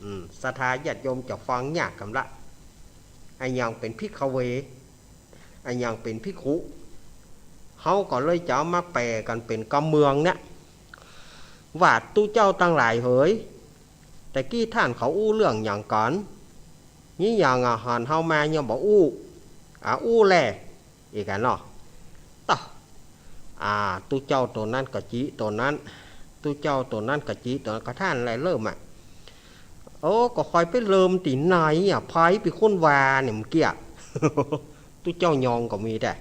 อืม ศรัทธาญาติโยมจะฟังยากกำละ อะหยังเป๋นภิกขเว อะหยังเป๋นภิกขุ เฮาก็เลยจะเอามาแปลกั๋นเป๋นกำเมืองเนี่ย ว่าตุ๊เจ้าตังหลายเหย ตะกี้ท่านเขาอู้เรื่องหยังกั๋น นี่หยังอะ หันเฮามายังบ่อู้ อะ อู้แล อีกอะเนาะ ตะ อ่า ตุ๊เจ้าตั๋วนั้นก็จิตั๋วนั้น ตุ๊เจ้าตั๋วนั้นก็จิตั๋วนั้น ก็ท่านแลเริ่มอะ โอ้ ก็ใค่ไปเริ่มตี้ไหนอะ ใผเป๋นคนว่าเนี่ยเมื่อกี้อะ ตุ๊เจ้ายองก็มีแต๊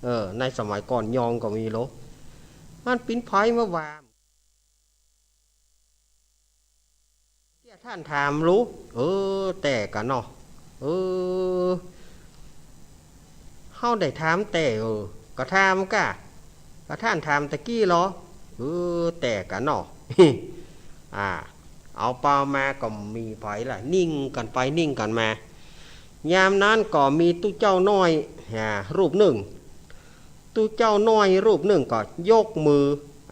เออ ในสมัยก่อนยองก็มีโล มันเป๋นใผมาว่า เตี้ยท่านถามลู เออ แต๊ก่ะเนาะ เออ เฮาได้ถามแต๊ เออ ก็ถามก่ะ ก็ท่านถามตะกี้ลอ เออ แต๊ก่ะเนาะ อ่า เอาเปล่ามาก็มีใผละ นิ่งกั๋นไปนิ่งกั๋นมา ยามนั้นก็มีตุ๊เจ้าน้อย อ่า รูปนึ่ง ตุ๊เจ้าน้อยรูปนึ่งก็ยกมือ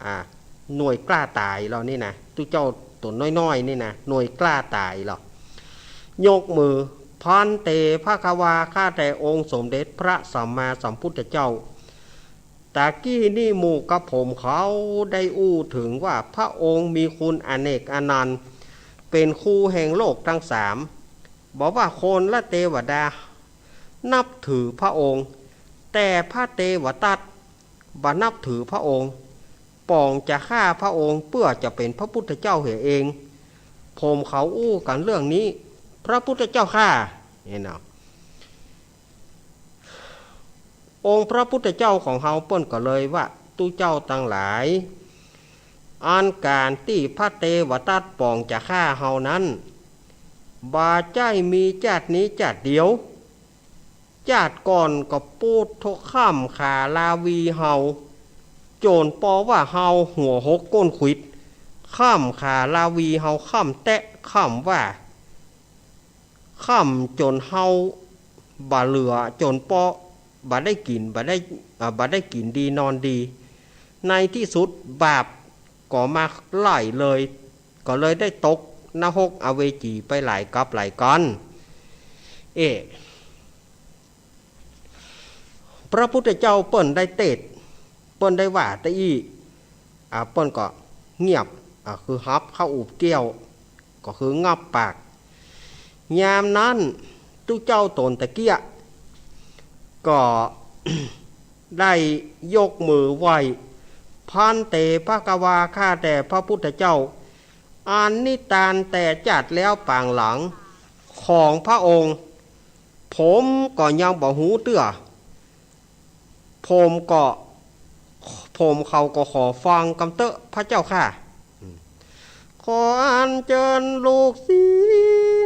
อ่า หน่วยกล้าต๋ายลอนี่นะ ตุ๊เจ้าตั๋วน้อยๆ นี่นะ หน่วยกล้าต๋ายลอ ยกมือ ภันเต ภะคะวา ข้าแต่องค์สมเด็จพระสัมมาสัมพุทธเจ้า ตะกี้นี่หมู่กระผมเขาได้อู้เถิงว่าพระองค์มีคุณอเนกอนันต์ เป๋นครูแห่งโลกตังสาม บ่ว่าคนและเตวดา นับถือพระองค์ แต่พระเตวตัตตะบ่นับถือพระองค์ ป๋องจะฆ่าพระองค์เปื้อจะเป๋นพระพุทธเจ้าเหียเอง ผมเขาอู้กั๋นเรื่องนี้ พระพุทธเจ้าข้า เนี่ยเนาะ องค์พระพุทธเจ้าของเฮาเปิ้นก็เลยว่า ตุ๊เจ้าตังหลาย อันก๋านตี้พระเตวตัตตะป๋องจะฆ่าเฮานั้น บ่ใจ้มีจาตินี้จาติเดียว จาติก่อนก็ปุโธข้ำขาลาวีเฮา จ๋นเปาะว่าเฮาหัวหกก้นขวิด ข้ำขาลาวีเฮาข้ำแต๊ ข้ำว่า ข้ำจ๋นเฮาบ่เหลือ จ๋นเปาะบ่ได้กิ๋น บ่ได้ อ่า บ่ได้กิ๋นดีนอนดี ในตี้สุดบาปก็มาไล่เลย ก็เลยได้ตกนรกอเวจีไปหลายกัปหลายกั๋น เอ๊ะ พระพุทธเจ้าเปิ้นได้เตศน์ เปิ้นได้ว่าตะอี้ อ่า เปิ้นก็เงียบ อ่า คือหับเข้าอุบแก้ว ก็คืองับปาก ยามนั้นตุ๊เจ้าต๋นตะเกียะ ก็ ได้ยกมือไหว้ ภันเต ภะคะวา ข้าแต่พระพุทธเจ้า อันนิตานแต่จาติแล้วปางหลัง ของพระองค์ ผมก็ยังบ่ฮู้เตื้อ ผมก็ ผมเขาก็ขอฟังกำเต๊อะพระเจ้าข้า ขออัญเจิญลูกศิ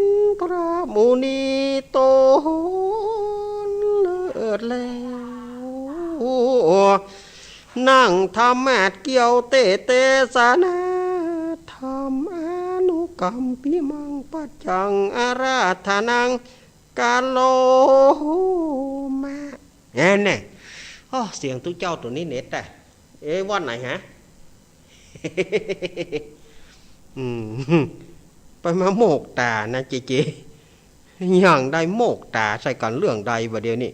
ษย์พระมุนีต๋นเลิศแล้ว นั่งธรรมาสน์เกี่ยวเตสน์เตสนา ธัมมานุกัมปิมัง ปัจจังอาราธนัง กะโรมะ แน่แน่ อ้อ เสียงตุ๊เจ้าตั๋วนี้เน็ตอะ เอ๊ะ วัดไหนฮะ อืม ไปมาโมกต๋านะเจเจ อย่างได้โมกต๋าใส่กั๋นเรื่องใดบ่าเดี่ยวนี้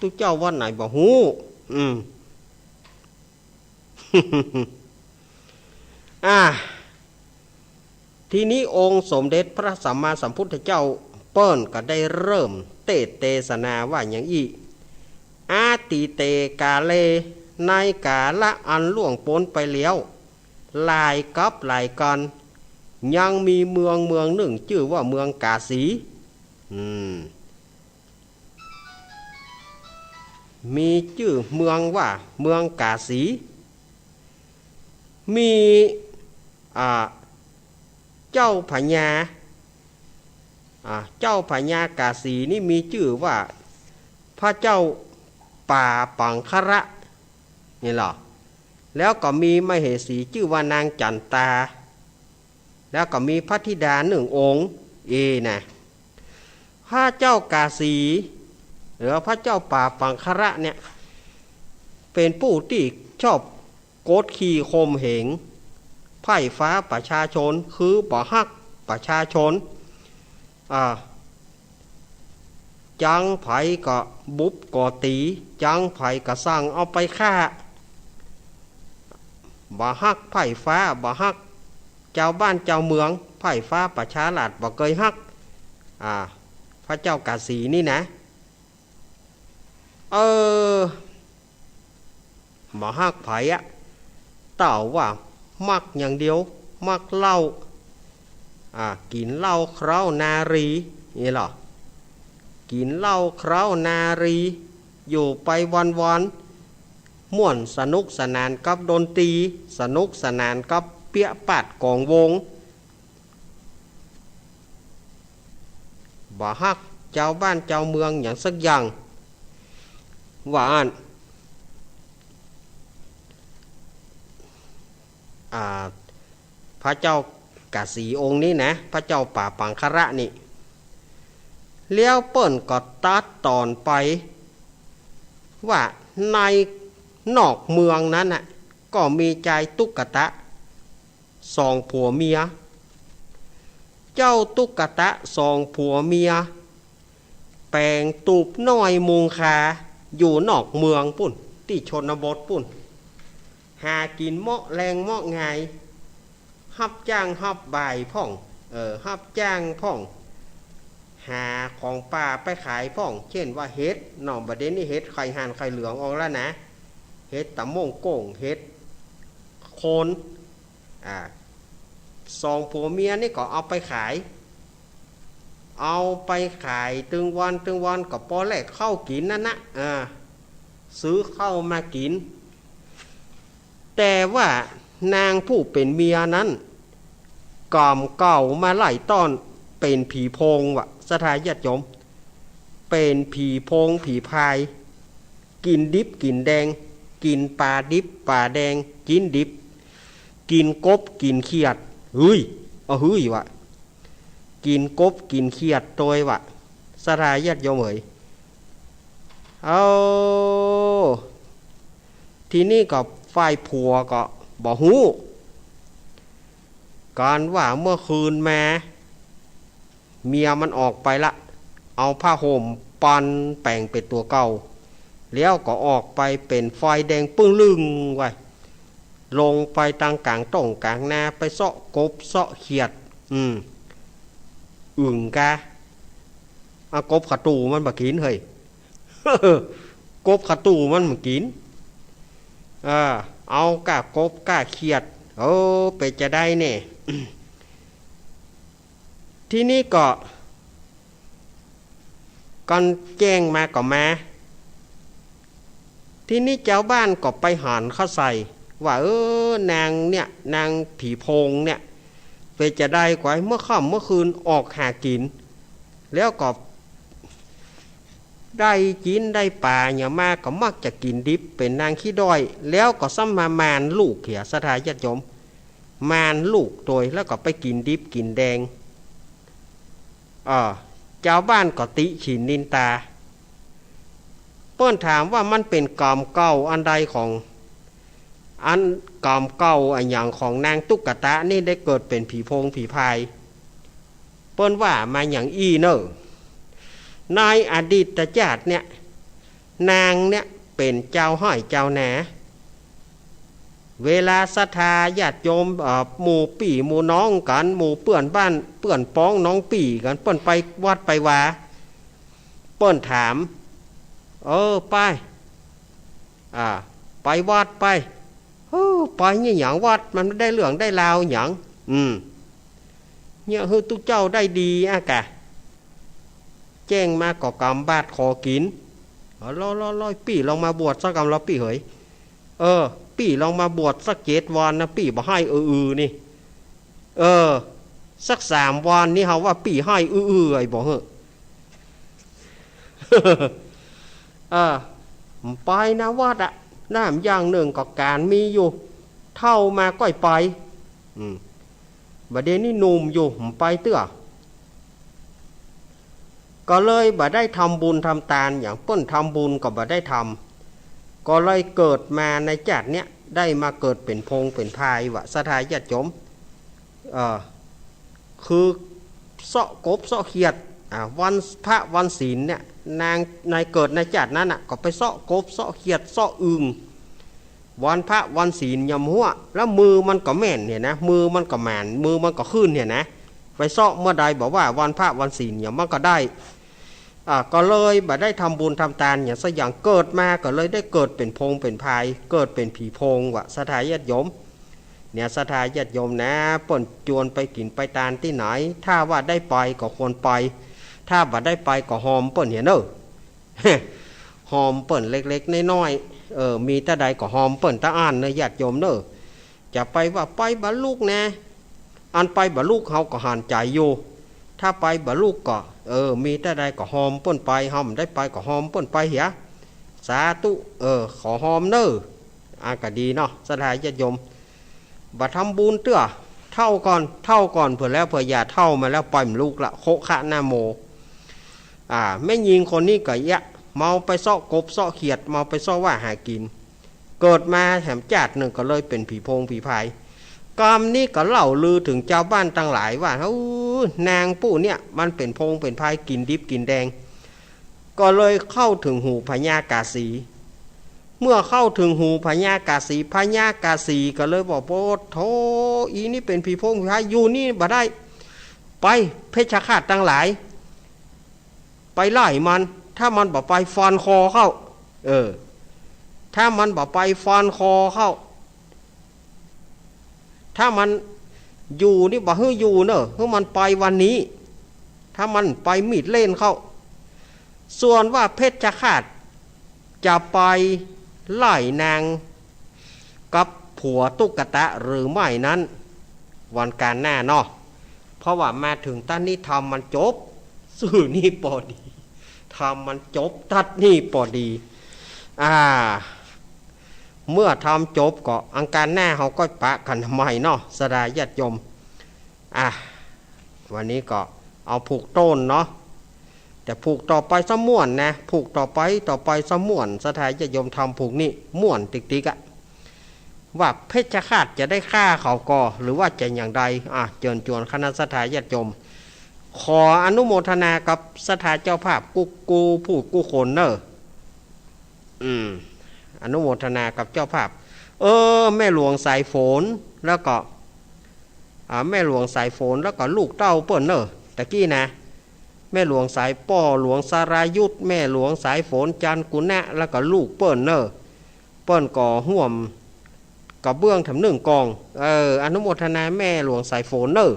ตุ๊เจ้าวัดไหนบ่ฮู้ อืม อ่า ทีนี้องค์สมเด็จพระสัมมาสัมพุทธเจ้าเปิ้นก็ได้เริ่มเตสน์เตสนาว่าอย่างอี้ อตีเตกาเล ในกาละอันล่วงป๊นไปแล้ว หลายกัปหลายกั๋น ยังมีเมืองเมืองนึ่งจื้อว่าเมืองกาสี อืม มีจื้อเมืองว่าเมืองก๋าสี มี อ่า เจ้าพญา อ่า เจ้าพญาก๋าสีนี่มีจื้อว่าพระเจ้าป่าปังคละ นี่ลอ แล้วก็มีมเหสีจื้อว่านางจั๋นตา แล้วก็มีพระธิดานึ่งองค์ เอนะ พระเจ้าก๋าสี หรือว่าพระเจ้าป่าปังคละเนี่ย เป๋นผู้ตี้ชอบกดขี่ข่มเหง ไพร่ฟ้าประชาชน คือบ่ฮักประชาชน อ่า จังใผก็บุบก็ตี๋ จังใผก็สั่งเอาไปฆ่า บ่ฮักไพร่ฟ้า บ่ฮักจาวบ้านจาวเมือง ไพร่ฟ้าประชาราษฎร์บ่เกยฮัก อ่า พระเจ้าก๋าสีนี่นะ เออ บ่ฮักใผอะ เต้าว่ามักอย่างเดียว มักเหล้า อ่า กิ๋นเหล้าเคล้านารี นี่ลอ กิ๋นเหล้าเคล้านารี อยู่ไปวันๆ ม่วนสนุกสนานกับดนตรี สนุกสนานกับเปี๊ยะปาดกองวง บ่ฮักจาวบ้านจาวเมืองหยังสักอย่าง ว่าอั้น อ่า พระเจ้าก๋าสีองค์นี้นะ พระเจ้าป่าปังคละนี่ แล้วเปิ้นก็ตัดต๋อนไป ว่าในนอกเมืองนั้นน่ะ ก็มีจายตุ๊กตะสองผัวเมีย เจ้าตุ๊กตะสองผัวเมีย แป๋งตูบน้อยมุงคา อยู่นอกเมืองปู้น ตี้ชนบทปู้น หากิ๋นเมาะแลงเมาะงาย ฮับจ้างฮับบ่ายพ่อง เออ ฮับจ้างพ่อง หาของป่าไปขายพ่อง เจ้นว่าเห็ดเนาะ บ่าเดี่ยวนี้เห็ดไข่ห่านไข่เหลืองออกแล้วนะ เห็ดตะม่วงโก้ง เห็ดโคน อ่า สองผัวเมียนี่ก็เอาไปขาย เอาไปขายตึงวันตึงวันก็ปอแลกข้าวกิ๋นนั่นนะ อ่า ซื้อข้าวมากิ๋น แต่ว่านางผู้เป๋นเมียนั้น ก่ำเก่ามาหลายต้อน เป๋นผีโพงว่ะ ศรัทธาญาติโยม เป๋นผีโพงผีพาย กิ๋นดิบกิ๋นแดง กิ๋นป๋าดิบป๋าแดง กิ๋นดิบ กิ๋นกบกิ๋นเขียด เฮ้ย อะเฮ้ยว่ะ กิ๋นกบกิ๋นเขียดตวยว่ะ ศรัทธาญาติโยมเอ๋ย เอา ทีนี้ก็ฝ่ายผัวก็บ่ฮู้ ก๋านว่าเมื่อคืนมา เมียมันออกไปละ เอาผ้าห่มปันแป๋งเป๋นตั๋วเก่า แล้วก็ออกไปเป๋นไฟแดงปึ้งลึ่งไว้ ลงไปตังก๋างต้งก๋างนา ไปเซาะกบเซาะเขียด อืม อึ่งกา เอากบขะตู่มันบ่กิ๋นเฮ้ย กบขะตู่มันบ่กิ๋น เออ เอาก้ากบก้าเขียด เออ เป๋นจาใดแน่ ทีนี้ก็ ก่อนแจ้งมาก็มา ทีนี้จาวบ้านก็ไปหันเข้าใส่ ว่า เออ นางเนี่ย นางผีโพงเนี่ย เป๋นจาใดกว่า เมื่อค่ำเมื่อคืนออกหากิ๋น แล้วก็ได้กิ๋นได้ป๋าหยังมาก็มักจะกิ๋นดิบ เป๋นนางขี้ด้อย แล้วก็ซ้ำมามานลูกเหีย ศรัทธาญาติโยม มานลูกตวย แล้วก็ไปกิ๋นดิบกิ๋นแดง เออ จาวบ้านก็ติฉินนินตา เปิ้นถามว่ามันเป๋นก๋รรมเก่าอันใดของ อันก๋รรมเก่าอะหยังของนางตุ๊กตะนี่ได้เกิดเป๋นผีโพงผีพาย เปิ้นว่ามาอย่างอี้เน่อ ในอดีตจาติเนี่ย นางเนี่ยเป๋นจาวไฮ่จาวนา เวลาศรัทธาญาติโยม เอ่อ หมู่ปี้หมู่น้องกั๋น หมู่เปื้อนบ้านเปื้อนป๋องน้องปี้กั๋น เปิ้นไปวัดไปวา เปิ้นถาม เออ ไป อ่า ไปวัดไป เออ ไปเนี่ยหยังวัด มันได้เรื่องได้ราวหยัง อืม เนี่ย หื้อตุ๊เจ้าได้ดีอะกะ แจ้งมาก็กำบาตรขอกิ๋น ลอ ลอ ลอ ปี้ลองมาบวชสักกำละปี้เหย เออ ปี้ลองมาบวชสักเจ็ดวันนะ ปี้บ่ไห้อือๆ นี่ เออ สักสามวันนี่เฮาว่าปี้ไห้อือๆ ไอ้บ่เหอะ เออ ไปนะวัดอะ น้ำอย่างนึ่งก็ก๋านมีอยู่ เฒ่ามาก้อยไป อืม บ่าเดี่ยวนี้หนุ่มอยู่ บ่ไปเตื้อ ก็เลยบ่ได้ทำบุญทำตาน อย่างเปิ้นทำบุญก็บ่ได้ทำ ก็เลยเกิดมาในจาติเนี้ย ได้มาเกิดเป๋นพงเป๋นพายว่ะ ศรัทธาญาติโยม เอ่อ คือเซาะกบเซาะเขียด อ่า วันพระวันศีลเนี่ย นางในเกิดในจาตินั้นน่ะ ก็ไปเซาะกบเซาะเขียดเซาะอึ่ง วันพระวันศีลยามหั้ว แล้วมือมันก็แม่นเนี่ยนะ มือมันก็แม่น มือมันก็ขึ้นเนี่ยนะ ไปเซาะเมื่อใดบอกว่าวันพระวันศีลเนี่ยมันก็ได้ อ่า ก็เลยบ่ได้ทำบุญทำตานอย่างสักอย่าง เกิดมาก็เลยได้เกิดเป๋นพงเป๋นพาย เกิดเป๋นผีพงว่ะ ศรัทธาญาติโยม เนี่ย ศรัทธาญาติโยมนะ เปิ้นจวนไปกิ๋นไปตานตี้ไหน ถ้าว่าได้ไปก็ควรไป ถ้าบ่ได้ไปก็ฮอมเปิ้นเหียเน่อ ฮอมเปิ้นเล็กๆ น้อยๆ เออ มีตาใดก็ฮอมเปิ้นตาอั้นเน่อ ญาติโยมเน่อ จะไปว่าไปบ่ลุกนะ อันไปบ่ลุกเฮาก็หันใจ๋อยู่ ถ้าไปบ่ลุกก็ เออ มีตาใดก็ฮอมเปิ้นไป เฮาบ่ได้ไปก็ฮอมเปิ้นไปเหีย สาธุ เออ ขอฮอมเน่อ อ่ะ ก็ดีเนาะ ศรัทธาญาติโยม บ่ทำบุญเตื้อ เฒ่าก่อน เฒ่าก่อน เผื่อแล้วเผื่ออย่า เฒ่ามาแล้วไปบ่ลุกละ โคะคะนะโม อ่า แม่ญิงคนนี้ก็เยียะ เมาไปเซาะกบเซาะเขียด เมาไปเซาะว่าหากิ๋น เกิดมาแถมจาตินึ่งก็เลยเป๋นผีพงผีพาย กำนี้ก็เล่าลือเถิงจาวบ้านตังหลายว่า อู้ นางผู้เนี่ยมันเป๋นพงเป๋นพาย กิ๋นดิบกิ๋นแดง ก็เลยเข้าเถิงหูพญากาสี เมื่อเข้าเถิงหูพญากาสี พญากาสีก็เลยบอก โอ้โธ่ อีนี่เป๋นผีพงผีพาย อยู่นี่บ่ได้ ไปเพชฌฆาตตังหลาย ไปไล่มัน ถ้ามันบ่ไปฟันคอเข้า เออ ถ้ามันบ่ไปฟันคอเข้า ถ้ามันอยู่นี่บ่หื้ออยู่เน่อ หื้อมันไปวันนี้ ถ้ามันไปมีดเล่นเข้า ส่วนว่าเพชฌฆาตจะไปไล่นางกับผัวตุ๊กตะหรือไม่นั้น วันก๋านหน้าเนาะ เพราะว่ามาเถิงตัดนี้ธรรมมันจบ ซื่อนี้ปอดี ธรรมมันจบตัดนี้ปอดี อ่า เมื่อธรรมจบก็อังคารหน้าเฮาก็ปะกั๋นใหม่เนาะ ศรัทธาญาติโยม อ่ะ วันนี้ก็เอาผูกต้นเนาะ แต่ผูกต่อไปซะม่วนนะ ผูกต่อไป ต่อไปซะม่วน ศรัทธาญาติโยม ธรรมผูกนี่ม่วนติ๊กๆ อะ ว่าเพชฌฆาตจะได้ฆ่าเขาก่อ หรือว่าจะอย่างใด อ่ะ เจิญจวนคณะศรัทธาญาติโยม ขออนุโมทนากับศรัทธาเจ้าภาพกู้กู้ผู้กู้คนเน่อ อืม อนุโมทนากับเจ้าภาพ เออ แม่หลวงสายฝน แล้วก็ อ่า แม่หลวงสายฝน แล้วก็ลูกเต้าเปิ้นเน่อ ตะกี้นะ แม่หลวงสาย ป้อหลวงสรายุทธ แม่หลวงสายฝน จันกุณะ แล้วก็ลูกเปิ้นเน่อ เปิ้นก็ฮ่วมกระเบื้องแถมนึ่งกอง เออ อนุโมทนาแม่หลวงสายฝนเน่อ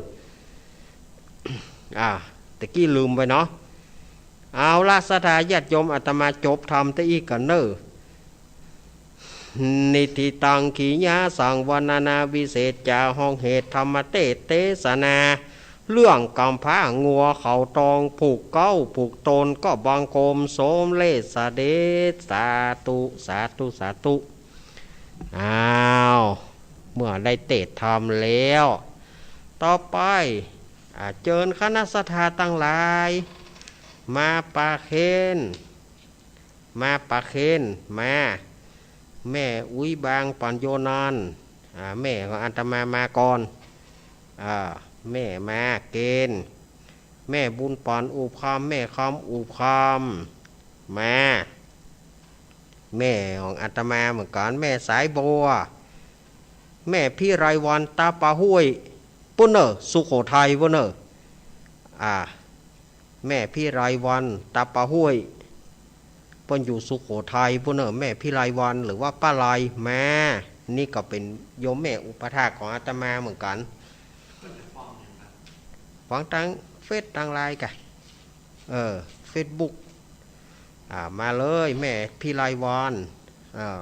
อ่า ตะกี้ลืมไปเนาะ เอาละ ศรัทธาญาติโยม อาตมาจบธรรมตะอี้ก่อนเน่อ นิฏฐิตัง ขีณาสัง วรรณนาวิเศษจา ห้องเหตุธรรมเตสน์เตสนา เรื่องกำพร้างัวเขาตอง ผูกเก๊าผูกตน ก็บังคมสมเร็จเสด็จ สาธุ สาธุ สาธุ อ้าว เมื่อได้เตสน์ธรรมแล้ว ต่อไป อ่า เจิญคณะศรัทธาตังหลาย มาประเคน มาประเคน มา แม่อุ๊ยบางปั๋ญโญนันท์ อ่า แม่ของอาตมามาก่อน อ่า แม่มาเกณฑ์ แม่บุญปั๋ญอุบคำ แม่คำอุบคำ มา แม่ของอาตมาเหมือนกั๋น แม่สายบัว แม่พิไลวรรณ ตาปาห้วย ปู้นเน่อ สุโขทัยปู้นเน่อ อ่า แม่พิไลวรรณ ตาปาห้วย เปิ้นอยู่สุโขทัยปู้นเน่อ แม่พิไลวรรณ หรือว่าป้าไล มา นี่ก็เป๋นโยมแม่อุปัฏฐากของอาตมาเหมือนกั๋น ฟังตางเฟซตางไลน์กะ เออ เฟซบุ๊ก อ่า มาเลยแม่พิไลวรรณ อ่า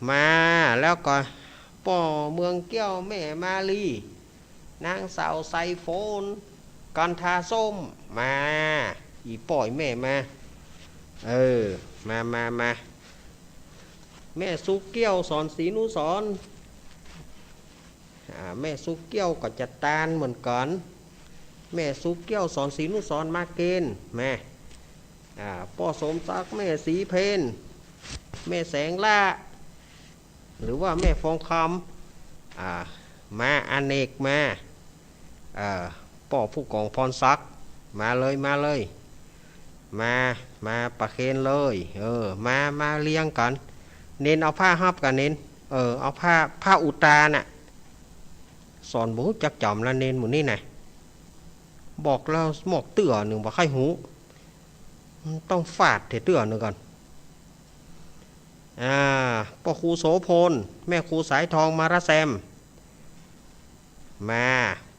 มา แล้วก็ป้อเมืองเกี้ยว แม่มาลี นางสาวสายฝน กันทาส้ม มา อี่ป้ออี่แม่มา เออ มา มา มา แม่สุเกี้ยว สอนศรีนุสรณ์ อ่า แม่สุเกี้ยวก็จะตานเหมือนกั๋น แม่สุเกี้ยว สอนศรีนุสรณ์ มาเกณฑ์ มา อ่า ป้อสมศักดิ์ แม่ศรีเพญ แม่แสงล่า หรือว่าแม่ฟองคำ อ่า มา อเนก มา เอ่อ ป้อผู้กองพรศักดิ์ มาเลย มาเลย มา มาประเคนเลย เออ มา มาเรียงกั๋น เณรเอาผ้าฮับก่าเณร เออ เอาผ้า ผ้าอุตตาน่ะ สอนบ่ฮู้จักจ๋ำละเณรหมู่นี้น่ะ บอกแล้วมอกเตื้อนึ่งบ่ใค่ฮู้ มันต้องฟาดเตื้อนึ่งก่อน อ่า ป้อครูโสภณ แม่ครูสายทอง มาระแซม มา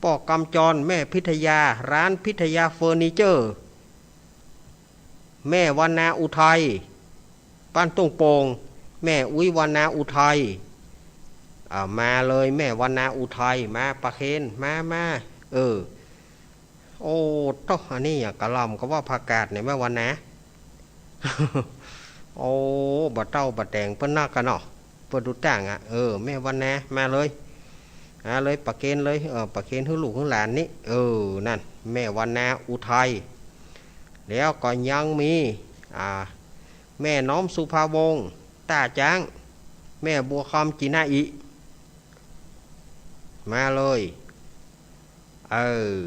ป้อกำจร แม่พิทยา ร้านพิทยาเฟอร์นิเจอร์ แม่วรรณาอุทัย บ้านตุ้งโป่ง แม่อุ๊ยวรรณาอุทัย อ่า มาเลยแม่วรรณาอุทัย มาประเคน มา มา เออ โอ้ โต อันนี้อย่างกะหล่ำกะว่าผักกาดเนี่ยแม่วรรณา โอ้ บ่าเต้าบ่าแต๋งเปิ้นนักกะเนาะ เปิ้นดูตั้งอะ เออ แม่วรรณา มาเลย มาเลยประเคนเลย เออ ประเคนหื้อลูกหื้อหลานนี่ เออ นั่น แม่วรรณาอุทัย แล้วก็ยังมี อ่า แม่น้อมสุภาวงศ์ ต้าจ๊าง แม่บัวคำ จินาอิ มาเลย เออ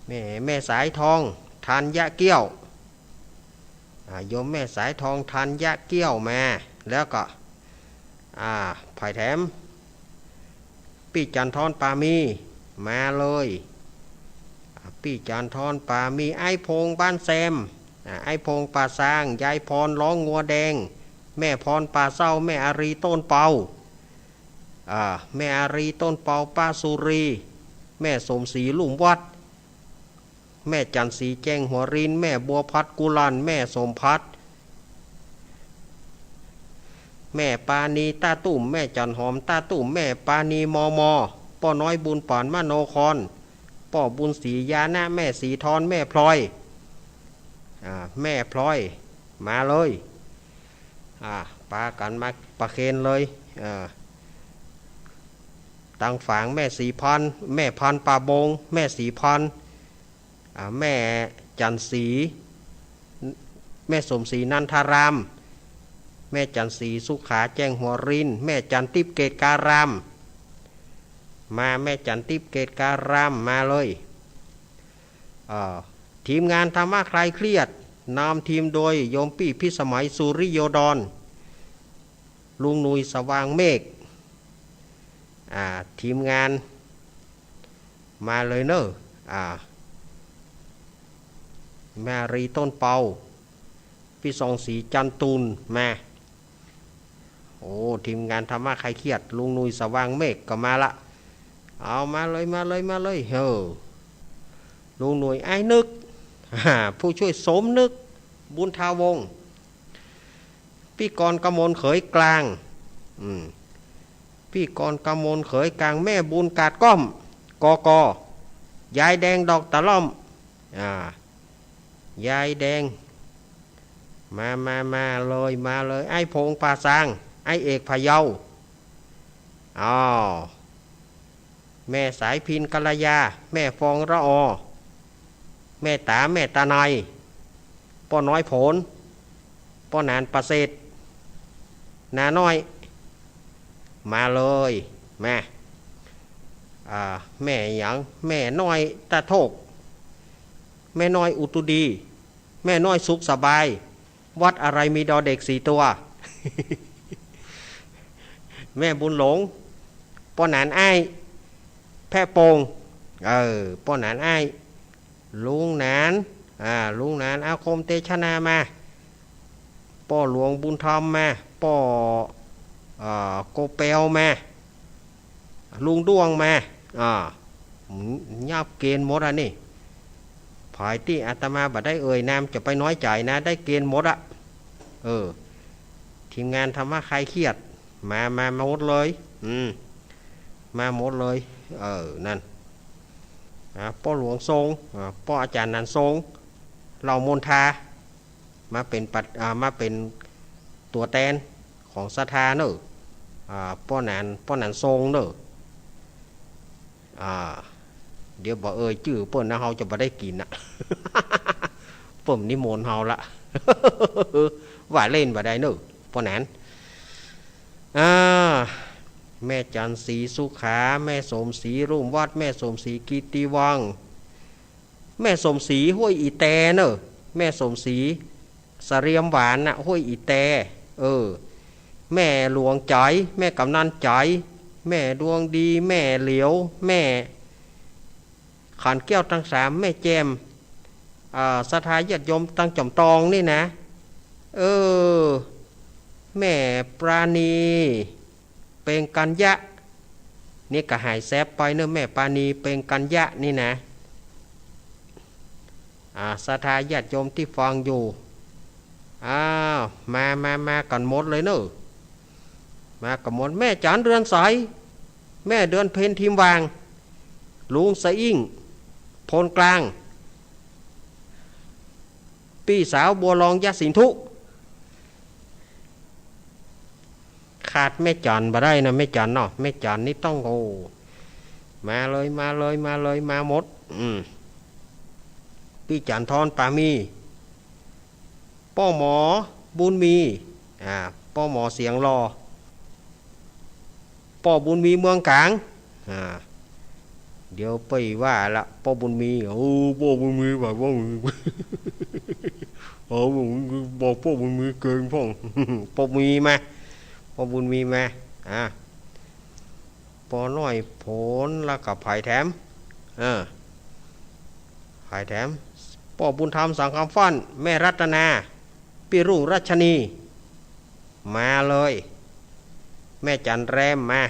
แม่ แม่สายทอง ธัญเกี้ยว อ่า โยมแม่สายทอง ธัญเกี้ยว มา แล้วก็ อ่า ไผแถม ปี้จันทร ปามี มาเลย อ่า ปี้จันทร ปามี ไอ้พงษ์ บ้านแซม อ่า ไอ้พงษ์ ป่าซาง ยายพร ร้องงัวแดง แม่พร ป่าเศร้า แม่อารี ต้นเปา อ่า แม่อารี ต้นเปา ป้าสุรี แม่สมศรี ลุ่มวัด แม่จันทร์ศรี แจ้งหัวริน แม่บัวพัด กุลัน แม่สมพัด แม่ปานี ต้าตุ้ม แม่จันหอม ต้าตุ้ม แม่ปานี มอมอ ป้อน้อย บุญปาน มโนคร ป้อบุญศรี ญาณะ แม่ศรีทร แม่พลอย อ่า แม่พลอย มาเลย อ่า ปากั๋นมาประเคนเลย อ่า ตางฝางแม่ศรีพันธุ์ แม่พันธุ์ ป่าบง แม่ศรีพันธุ์ อ่า แม่จันทร์ศรี แม่สมศรี นันทาราม แม่จันทร์ศรี สุขา แจ้งหัวริน แม่จันทร์ติ๊บ เกตการาม มา แม่จันทร์ติ๊บ เกตการาม มาเลย เอ่อ ทีมงานธรรมะคลายเครียด นำทีมโดยโยมปี้พิสมัย สุริโยดร ลุงหนุ่ย สว่างเมฆ อ่า ทีมงาน มาเลยเนอะ อ่า แม่อารี ต้นเปา ปี้ซองศรี จันตูน มา โอ้ ทีมงานธรรมะคลายเครียด ลุงหนุ่ย สว่างเมฆ ก็มาละ เอา มาเลย มาเลย มาเลย เออ ลุงหนุ่ย อ้ายนึก อ่า ผู้ช่วยสมนึก บุญทาวงศ์ ปี้กรณ์ กมล เขยกลาง อืม ปี้กรณ์ กมล เขยกลาง แม่บุญ กาดก้อม กก ยายแดง ดอกตะล่อม อ่า ยายแดง มา มา มาเลย มาเลย ไอ้พงษ์ ป่าซาง ไอ้เอก พะเยา อ้าว แม่สายพิณ กัลยา แม่ฟอง ละออ แม่ต๋า แม่ตาไน ป้อน้อย โผน ป้อหนาน ประเสริฐ นาน้อย มาเลย มา อ่า แม่หยัง แม่น้อย ตาโทก แม่น้อย อุตุดี แม่น้อย สุขสบาย วัดอะไรมีดอเด็กสี่ตัว แม่บุญหลง ป้อหนานอ้าย แพะโป่ง เออ ป้อหนานอ้าย ลุงหนาน อ่า ลุงหนาน อาคม เตชนา มา ป้อหลวง บุญธรรม มา ป้อ เอ่อ โกแปว มา ลุงด้วง มา อ่า หยับเกณฑ์หมดอันนี้ ไผ ผายตี้อาตมาบ่ได้เอ่ยนามจะไปน้อยใจ๋นะ ได้เกณฑ์หมดอะ เออ ทีมงานธรรมะคลายเครียด มา มา มาหมดเลย อืม มาหมดเลย เออ นั่น อ่า ป้อหลวงทรง อ่า ป้ออาจ๋ารย์หนานทรง เหล่ามนทา มาเป๋นประ อ่า มาเป๋นตั๋วแตนของศรัทธาเน่อ อ่า ป้อหนาน ป้อหนานทรงเน่อ อ่า เดี๋ยวบ่เอ่ยจื้อเปิ้นนะ เฮาจะบ่ได้กิ๋นนะ เปิ้นนิมนต์เฮาละ ว่าเล่นบ่ได้เน่อ ป้อหนาน อ่า แม่จันทร์ศรีสุขา แม่สมศรีรุ่มวัด แม่สมศรีกิตติวัง แม่สมศรีห้วยอีแตเน่อ แม่สมศรีเสรียมหวานน่ะ ห้วยอีแต เออ แม่หลวงใจ๋ แม่กำนันใจ๋ แม่ดวงดี แม่เหลียว แม่ขันแก้วตังสาม แม่แจ่ม อ่า ศรัทธาญาติโยมตังจ๋อมตองนี่นะ เออ แม่ปราณี เปงกัญญะ นี่ก็หายแซบไปเน่อ แม่ปราณี เปงกัญญะนี่นะ อ่า ศรัทธาญาติโยมตี้ฟังอยู่ อ้าว มา มา มากั๋นหมดเลยเน่อ มากั๋นหมด แม่จันทร์เดือนใส แม่เดือนเพ็ญทิมวาง ลุงสะอิ้ง โพนกลาง ปี้สาวบัวลอง ยะสินธุ ขาดแม่จันทร์บ่ได้นะ แม่จันทร์เนาะ แม่จันทร์นี่ต้อง โอ้ มาเลย มาเลย มาเลย มาหมด อืม ปี้จันทร์ทอนปามี ป้อหมอบุญมี อ่า ป้อหมอเสียงหล่อ ป้อบุญมีเมืองก๋าง อ่า เดี๋ยวไปว่าละ ป้อบุญมี โอ้ ป้อบุญมี ว่าป้อบุญมี โอ้ บอกป้อบุญมีเกินพ่อง ป้อบุญมีมา ป้อบุญมีมา อ่า ป้อน้อยโผน แล้วก็ผายแถม เออ ผายแถม ป้อบุญธรรมสังคำฟั่น แม่รัตนา ปี้รุ่งรัชนี มาเลย แม่จันแรมมา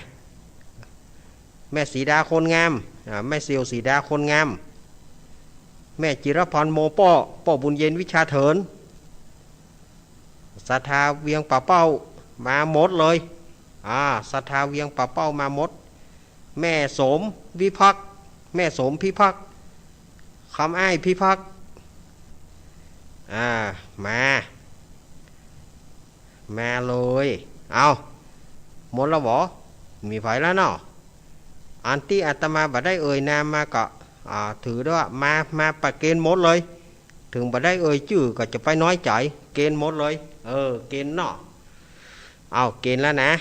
แม่สีดาคนงาม อ่า แม่เสี่ยวสีดาคนงาม แม่จิรพันธ์โมป้อ ป้อบุญเย็นวิชาเถิน ศรัทธาเวียงป่าเป้า มาหมดเลย อ่า ศรัทธาเวียงป่าเป้ามาหมด แม่สมวิภักษ์ แม่สมพิภักษ์ คำอ้ายพิภักษ์ อ่า มา มาเลย เอา หมดแล้วบ่ มีใผแล้วเนาะ อันตี้อาตมาบ่ได้เอ่ยนามมาก็ อ่า ถือได้ว่ามา มาประเคนหมดเลย เถิงบ่ได้เอ่ยจื้อก็จะไปน้อยใจ๋ เคนหมดเลย เออ เคนเนาะ เอา เคนแล้วนะ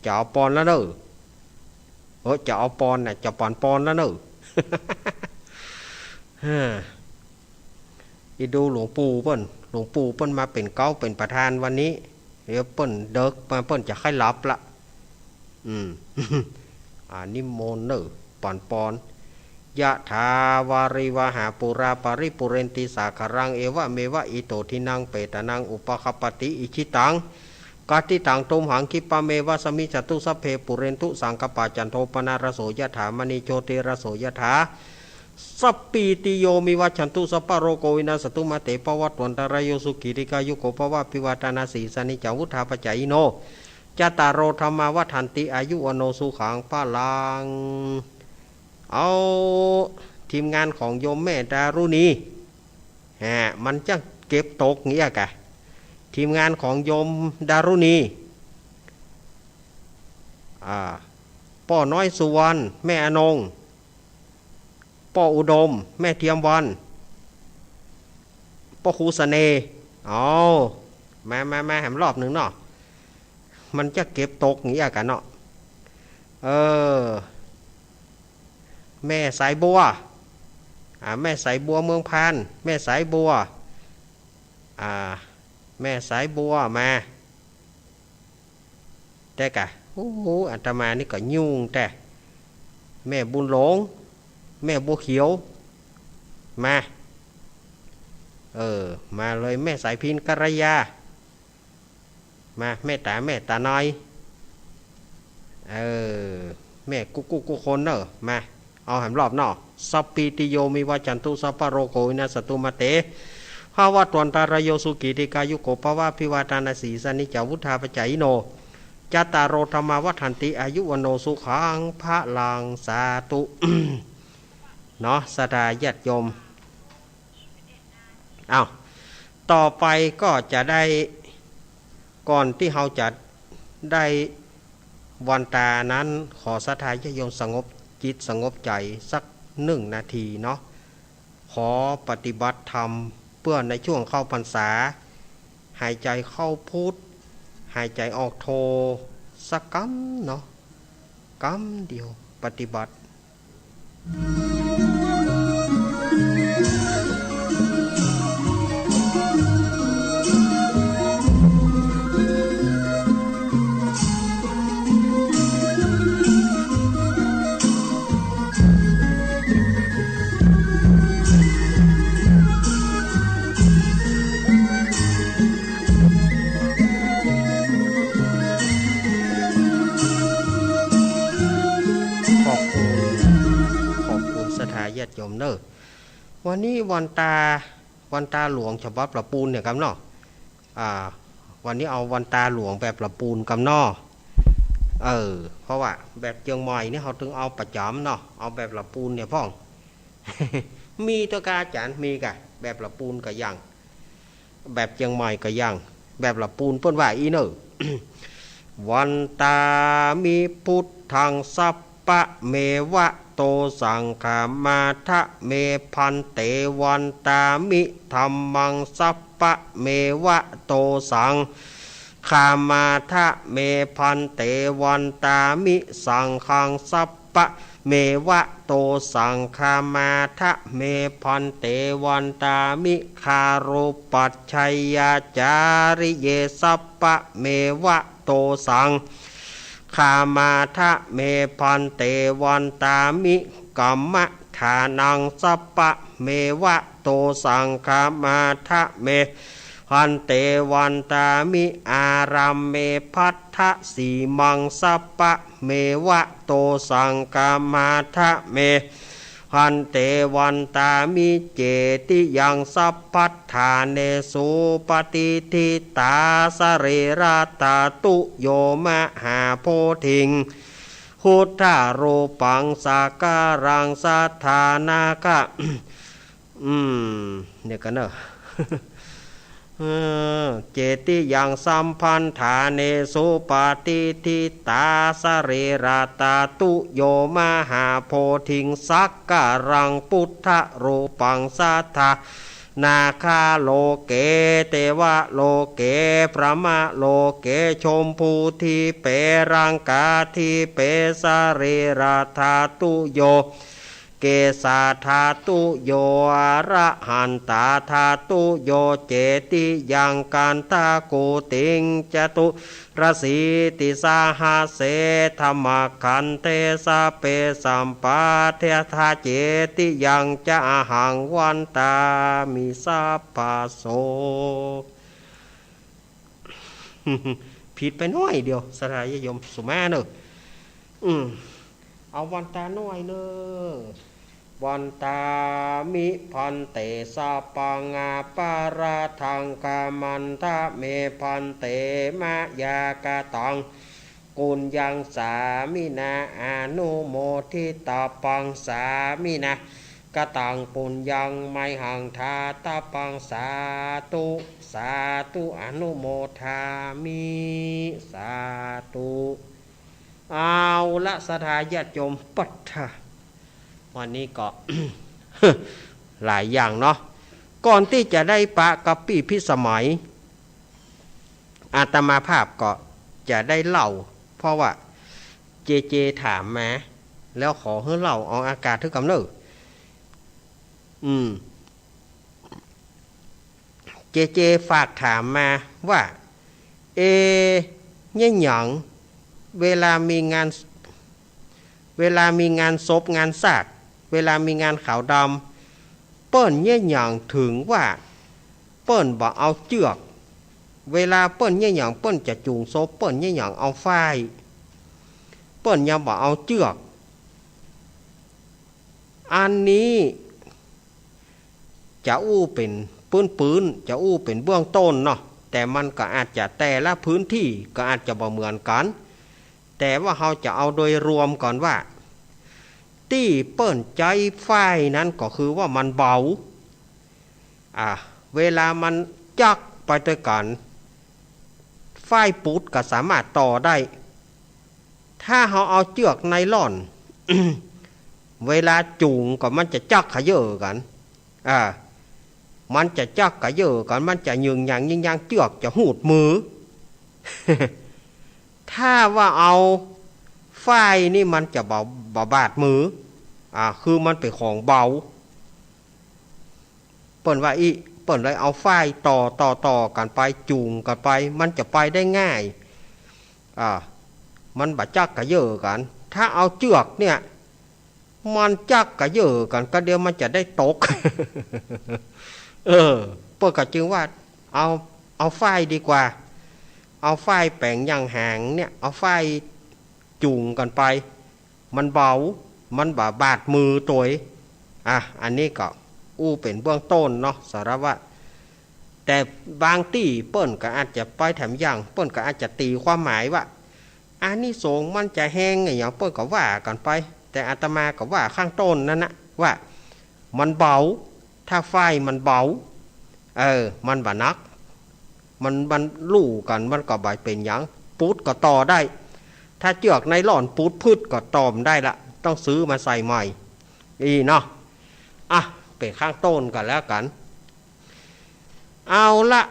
จะเอาปอนแล้วเน่อ เออ จะเอาปอนน่ะ จะปอนปอนแล้วเน่อ เฮ้อ อีดูหลวงปู่เปิ้น หลวงปู่เปิ้นมาเป๋นเก๊าเป๋นประธานวันนี้ เดี๋ยวเปิ้นเดิกมาเปิ้นจะใค่หลับละ อืม อ่า นิมนต์เน่อ ปอนปอน ยะถาวาริวหาปูราปริปูเรนติสาคารัง เอวะเมวะอิโตทินังเปตานังอุปคปปติ อิชิตัง กัตถิตังตุมหังคิปะเมวะสมมิจฉตุ สัพเพปูเรนตุสังกปปา จันโทปนรสโสยะถา มณีโชติรสโสยะถา สัพพีติโยมิวัชชันตุ สัพพะโรโควินัสสตุ มาเตภวัตวันตะราโย สุขีทีฆายุโกภวะ อภิวาทานาสีลิสสะนิจจัง วุฑฒาปะจายิโน จัตตาโรธัมมาวัฑฒันติ อายุวัณโณสุขังพลัง เอา ทีมงานของโยมแม่ดารุณี ฮะ มันจะเก็บตกเงี้ยกะ ทีมงานของโยมดารุณี อ่า ป้อน้อยสุวรรณ แม่อนง ป้ออุดม แม่เทียมวัน ป้อครูเสน่ห์ เอา มา มา มาแหมรอบหนึ่งเนาะ มันจะเก็บตกเงี้ยกะเนาะ เออ แม่สายบัว อ่า แม่สายบัวเมืองพาน แม่สายบัว อ่า แม่สายบัวมา แต่กะ โอ้โห อาตมานี่ก็ยุ่งแต่ แม่บุญหลง แม่บัวเขียว มา เออ มาเลย แม่สายพิณ กัลยา มา แม่ต๋า แม่ต๋าน้อย เออ แม่กู้กู้กู้คนเน่อ มา เอาแหมรอบเนาะ สัพพีติโยวิวัชชันตุ สัพพะโรโควินัสสะตุ มาเต ภวัตวันตะราโย สุขี ทีฆายุโก ภะวะ อภิวาทานะสีลิสสะ นิจจัง วุฑฒาปะจายิโน จัตตาโร ธัมมา วัฑฒันติ อายุ วัณโณ สุขัง พะลัง สาธุ เนาะ ศรัทธาญาติโยม อ้าว ต่อไปก็จะได้ ก่อนตี้เฮาจะได้วันตานั้น ขอศรัทธาญาติโยมสงบจิตสงบใจ๋สักหนึ่งนาทีเนาะ ขอปฏิบัติธรรมเปื้อในช่วงเข้าพรรษา หายใจ๋เข้าพุทธ หายใจ๋ออกโท สักกำเนาะ กำเดียว ปฏิบัติ ขอบคุณ ขอบคุณศรัทธาญาติโยมเน่อ วันนี้วันตา วันตาหลวงฉบับละปูนเนี่ยกำเนาะ อ่า วันนี้เอาวันตาหลวงแบบละปูนกำเนาะ เออ เพราะว่าแบบเจียงใหม่นี่เฮาตึงเอาประจ๋ำเนาะ เอาแบบละปูนเนี่ยพ่อง มีตะกาอาจ๋ารย์ มีก่ะ แบบละปูนก็ยัง แบบเจียงใหม่ก็ยัง แบบละปูนเปิ้นว่าอี้เน่อ วันตามิพุทธัง สัพพะเมวะโตสัง ขมาทะเมภันเต วันตามิธัมมัง สัพพะเมวะโตสัง ขมาทะเมภันเต วันตามิสังฆัง สัพพะเมวะโตสัง ขมาทะเมภันเต วันตามิคารูปัชฌัยยาจาริเย สัพพะเมวะโตสัง ขมาทะเมภันเต วันตามิกัมมะฐานัง สัพพะเมวะโตสัง ขมาทะเมภันเต วันตามิอารามเมภัททะสีมัง สัพพะเมวะโตสัง ขมาทะเมภันเต วันตามิเจติยัง สัพพัฏฐาเนสุ ปะติฏฐิตา สะรีระตาตุโย มหาโพธิง พุทธารูปัง สักการัง สัตถานาคะ อืม เนี่ยกันเนอะ เออ เจติยัง สัพพัฏฐาเนสุ ปะติฏฐิตา สะรีระตาตุโย มหาโพธิง สักการัง พุทธารูปัง สัตถานาคะ โลเก เตวะโลเก พรหมโลเก ชมพูทิเป รังกาทิเป สะรีระตาตุโย เกสาตาตุโย อระหันตาตาตุโย เจติยัง คันธะกูติง จตุรสีติสหัสเส ธัมมะขันเท สะเป สัมปาทา เจติยัง จะ อะหัง วันตามิ สัพพะโส ผิดไปหน้อยเดียว ศรัทธาญาติโยมสุมาเน่อ อืม เอาวันตาหน้อยเน่อ วันตามิภันเต สัพพัง อะปะราธัง ขมันทะเม ภันเต มะยา กะตัง ปุญญัง สามินา อะนุโมทิตาปัง สามินา กะตัง ปุญญัง มะหัง ทาตาปัง สาธุ สาธุ อะนุโมทามิ สาธุ เอาละ ศรัทธาญาติโยม ปัทธะ วันนี้ก็ หลายอย่างเนาะ ก่อนตี้จะได้ปะกัปปี้พิสมัย อาตมาภาพก็จะได้เล่า เพราะว่าเจเจถามมา แล้วขอหื้อเล่าออกอากาศหื้อกำเน่อ อืม เจเจฝากถามมาว่า เอ เยียะหยัง เวลามีงาน เวลามีงานศพงานซาก เวลามีงานขาวดำ เปิ้นเยียะหยังเถิงว่า เปิ้นบ่เอาเจื้อก เวลาเปิ้นเยียะหยัง เปิ้นจะจูงศพ เปิ้นเยียะหยังเอาฝ้าย เปิ้นยังบ่เอาเจื้อก อันนี้จะอู้เป๋นปื้นๆ จะอู้เป๋นเบื้องต้นเนาะ แต่มันก็อาจจะแต่ละพื้นที่ก็อาจจะบ่เหมือนกั๋น แต่ว่าเฮาจะเอาโดยรวมก่อนว่า ตี้เปิ้นใจ๊ฝ้ายนั้นก็คือว่ามันเบา อ่า เวลามันจั๊กไปตวยกั๋น ฝ้ายปุ๊ดก็สามารถต่อได้ ถ้าเฮาเอาเจื้อกไนลอน เวลาจูงก็มันจะจั๊กขะเยิอะกั๋น อ่า มันจะจั๊กขะเยิอะกั๋น มันจะยึงยังยึงยัง เจื้อกจะฮูดมือ ถ้าว่าเอาฝ้ายนี่มันจะบ่ บ่บาดมือ อ่า คือมันเป๋นของเบา เปิ้นว่าอี้ เปิ้นเลยเอาฝ้ายต่อ ต่อ ต่อกั๋นไป จูงกั๋นไป มันจะไปได้ง่าย อ่า มันบ่จั๊กขะเยิอะกั๋น ถ้าเอาเจื้อกเนี่ย มันจั๊กขะเยิอะกั๋น ก็เดี๋ยวมันจะได้ตก เออ เปิ้นก็จึงว่า เอา เอาฝ้ายดีกว่า เอาฝ้ายแป๋งอย่างหางเนี่ย เอาฝ้ายจูงกั๋นไป มันเบา มันบ่บาดมือตวย อ่ะ อันนี้ก็อู้เป๋นเบื้องต้นเนาะ สำหรับว่า แต่บางตี้เปิ้นก็อาจจะไปแถมอย่าง เปิ้นก็อาจจะตี๋ความหมายว่า อานิสงส์มันจะแฮงอะหยัง เปิ้นก็ว่ากั๋นไป แต่อาตมาก็ว่าข้างต้นนั้นนะว่า มันเบา ถ้าฝ้ายมันเบา เออ มันบ่หนัก มัน มันลู่กั๋น มันก็บ่เป๋นหยัง ปุ๊ดก็ต่อได้ ถ้าเจื้อกไนลอนปุ๊ดพึดก็ต่อบ่ได้ละ ต้องซื้อมาใส่ใหม่ อี้เนาะ อ่ะ เป๋นข้างต้นกั๋นแล้วกั๋น เอาละ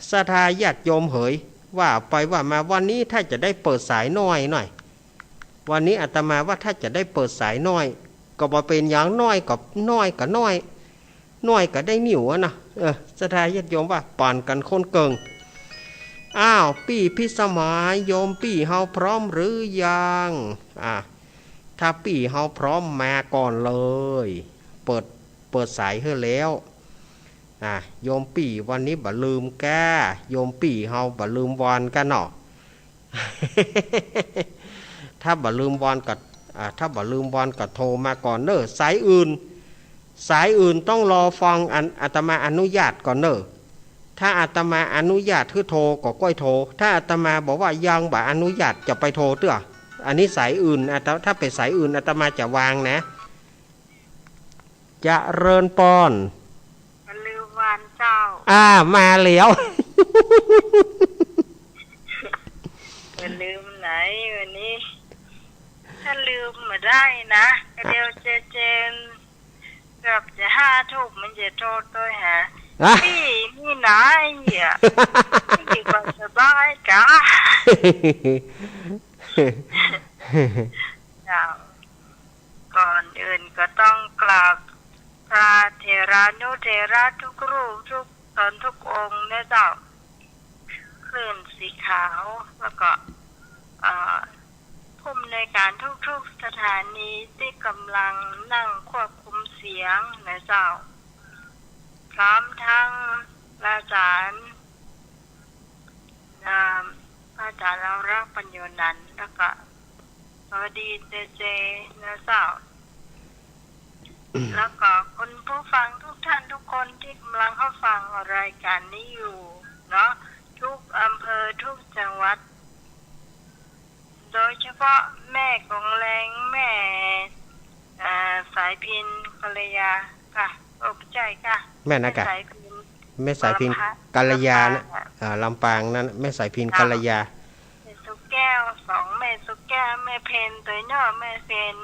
ศรัทธาญาติโยมเหย ว่าไปว่ามา วันนี้ถ้าจะได้เปิดสายน้อยหน่อย วันนี้อาตมาว่าถ้าจะได้เปิดสายน้อย ก็บ่เป๋นหยัง น้อยก็ น้อยก็น้อย น้อยก็ได้นิ่วอะนะ เออ ศรัทธาญาติโยมว่าปานกั๋นคนเกิ่ง อ้าว ปี้พิสมัย โยมปี้เฮาพร้อมหรือยัง อ่ะ ถ้าปี้เฮาพร้อมมาก่อนเลย เปิด เปิดสายหื้อแล้ว อ่ะ โยมปี้วันนี้บ่ลืมก้า โยมปี้เฮาบ่ลืมวอนก้าเนาะ ถ้าบ่ลืมวอนก็ อ่า ถ้าบ่ลืมวอนก็โทรมาก่อนเน่อ สายอื่น สายอื่นต้องรอฟังอัน อาตมาอนุญาตก่อนเน่อ ถ้าอาตมาอนุญาตหื้อโทรก็ก้อยโทร ถ้าอาตมาบอกว่ายังบ่อนุญาตจะไปโทรเตื้อ อันนี้สายอื่น อาต ถ้าเป๋นสายอื่นอาตมาจะวางนะ เจริญปอน บ่ลืมวอนเจ้า อ่า มาแล้ว บ่ลืมไหนวันนี้ ถ้าลืมบ่ได้นะ ก็เดี๋ยวเจเจน เกือบจะห้าทุ่มมันจะโทรโตยหา อ่ะ ปี้นี่นะไอ้เหีย ปี้ก็สบายกะ เจ้า ก่อนอื่นก็ต้องกราบพระเถรานุเถระทุกรูปทุกตนทุกองค์นะเจ้า คลื่นสีขาว แล้วก็ เอ่อ ผู้อำนวยการทุกๆสถานีที่กำลังนั่งควบคุมเสียงนะเจ้า พร้อมทั้งพระอาจารย์ อ่า พระอาจารย์อนุรักษ์ ปัญโญนันท์ แล้วก็สวัสดีเจเจนะเจ้า แล้วก็คุณผู้ฟังทุกท่านทุกคนที่กำลังเข้าฟังรายการนี้อยู่เนาะ ทุกอำเภอทุกจังหวัด โดยเฉพาะแม่กองแรง แม่ เอ่อ สายพิน กัลยาค่ะ โอ้ บ่ใจ้ค่ะ แม่นะกะ แม่สายพิน แม่สายพิน กัลยานะ ลำปางอะ อ่า ลำปางนั้น แม่สายพิน กัลยา แม่สุแก้ว สองแม่สุแก้ว แม่เพน โตยเนาะ แม่เพน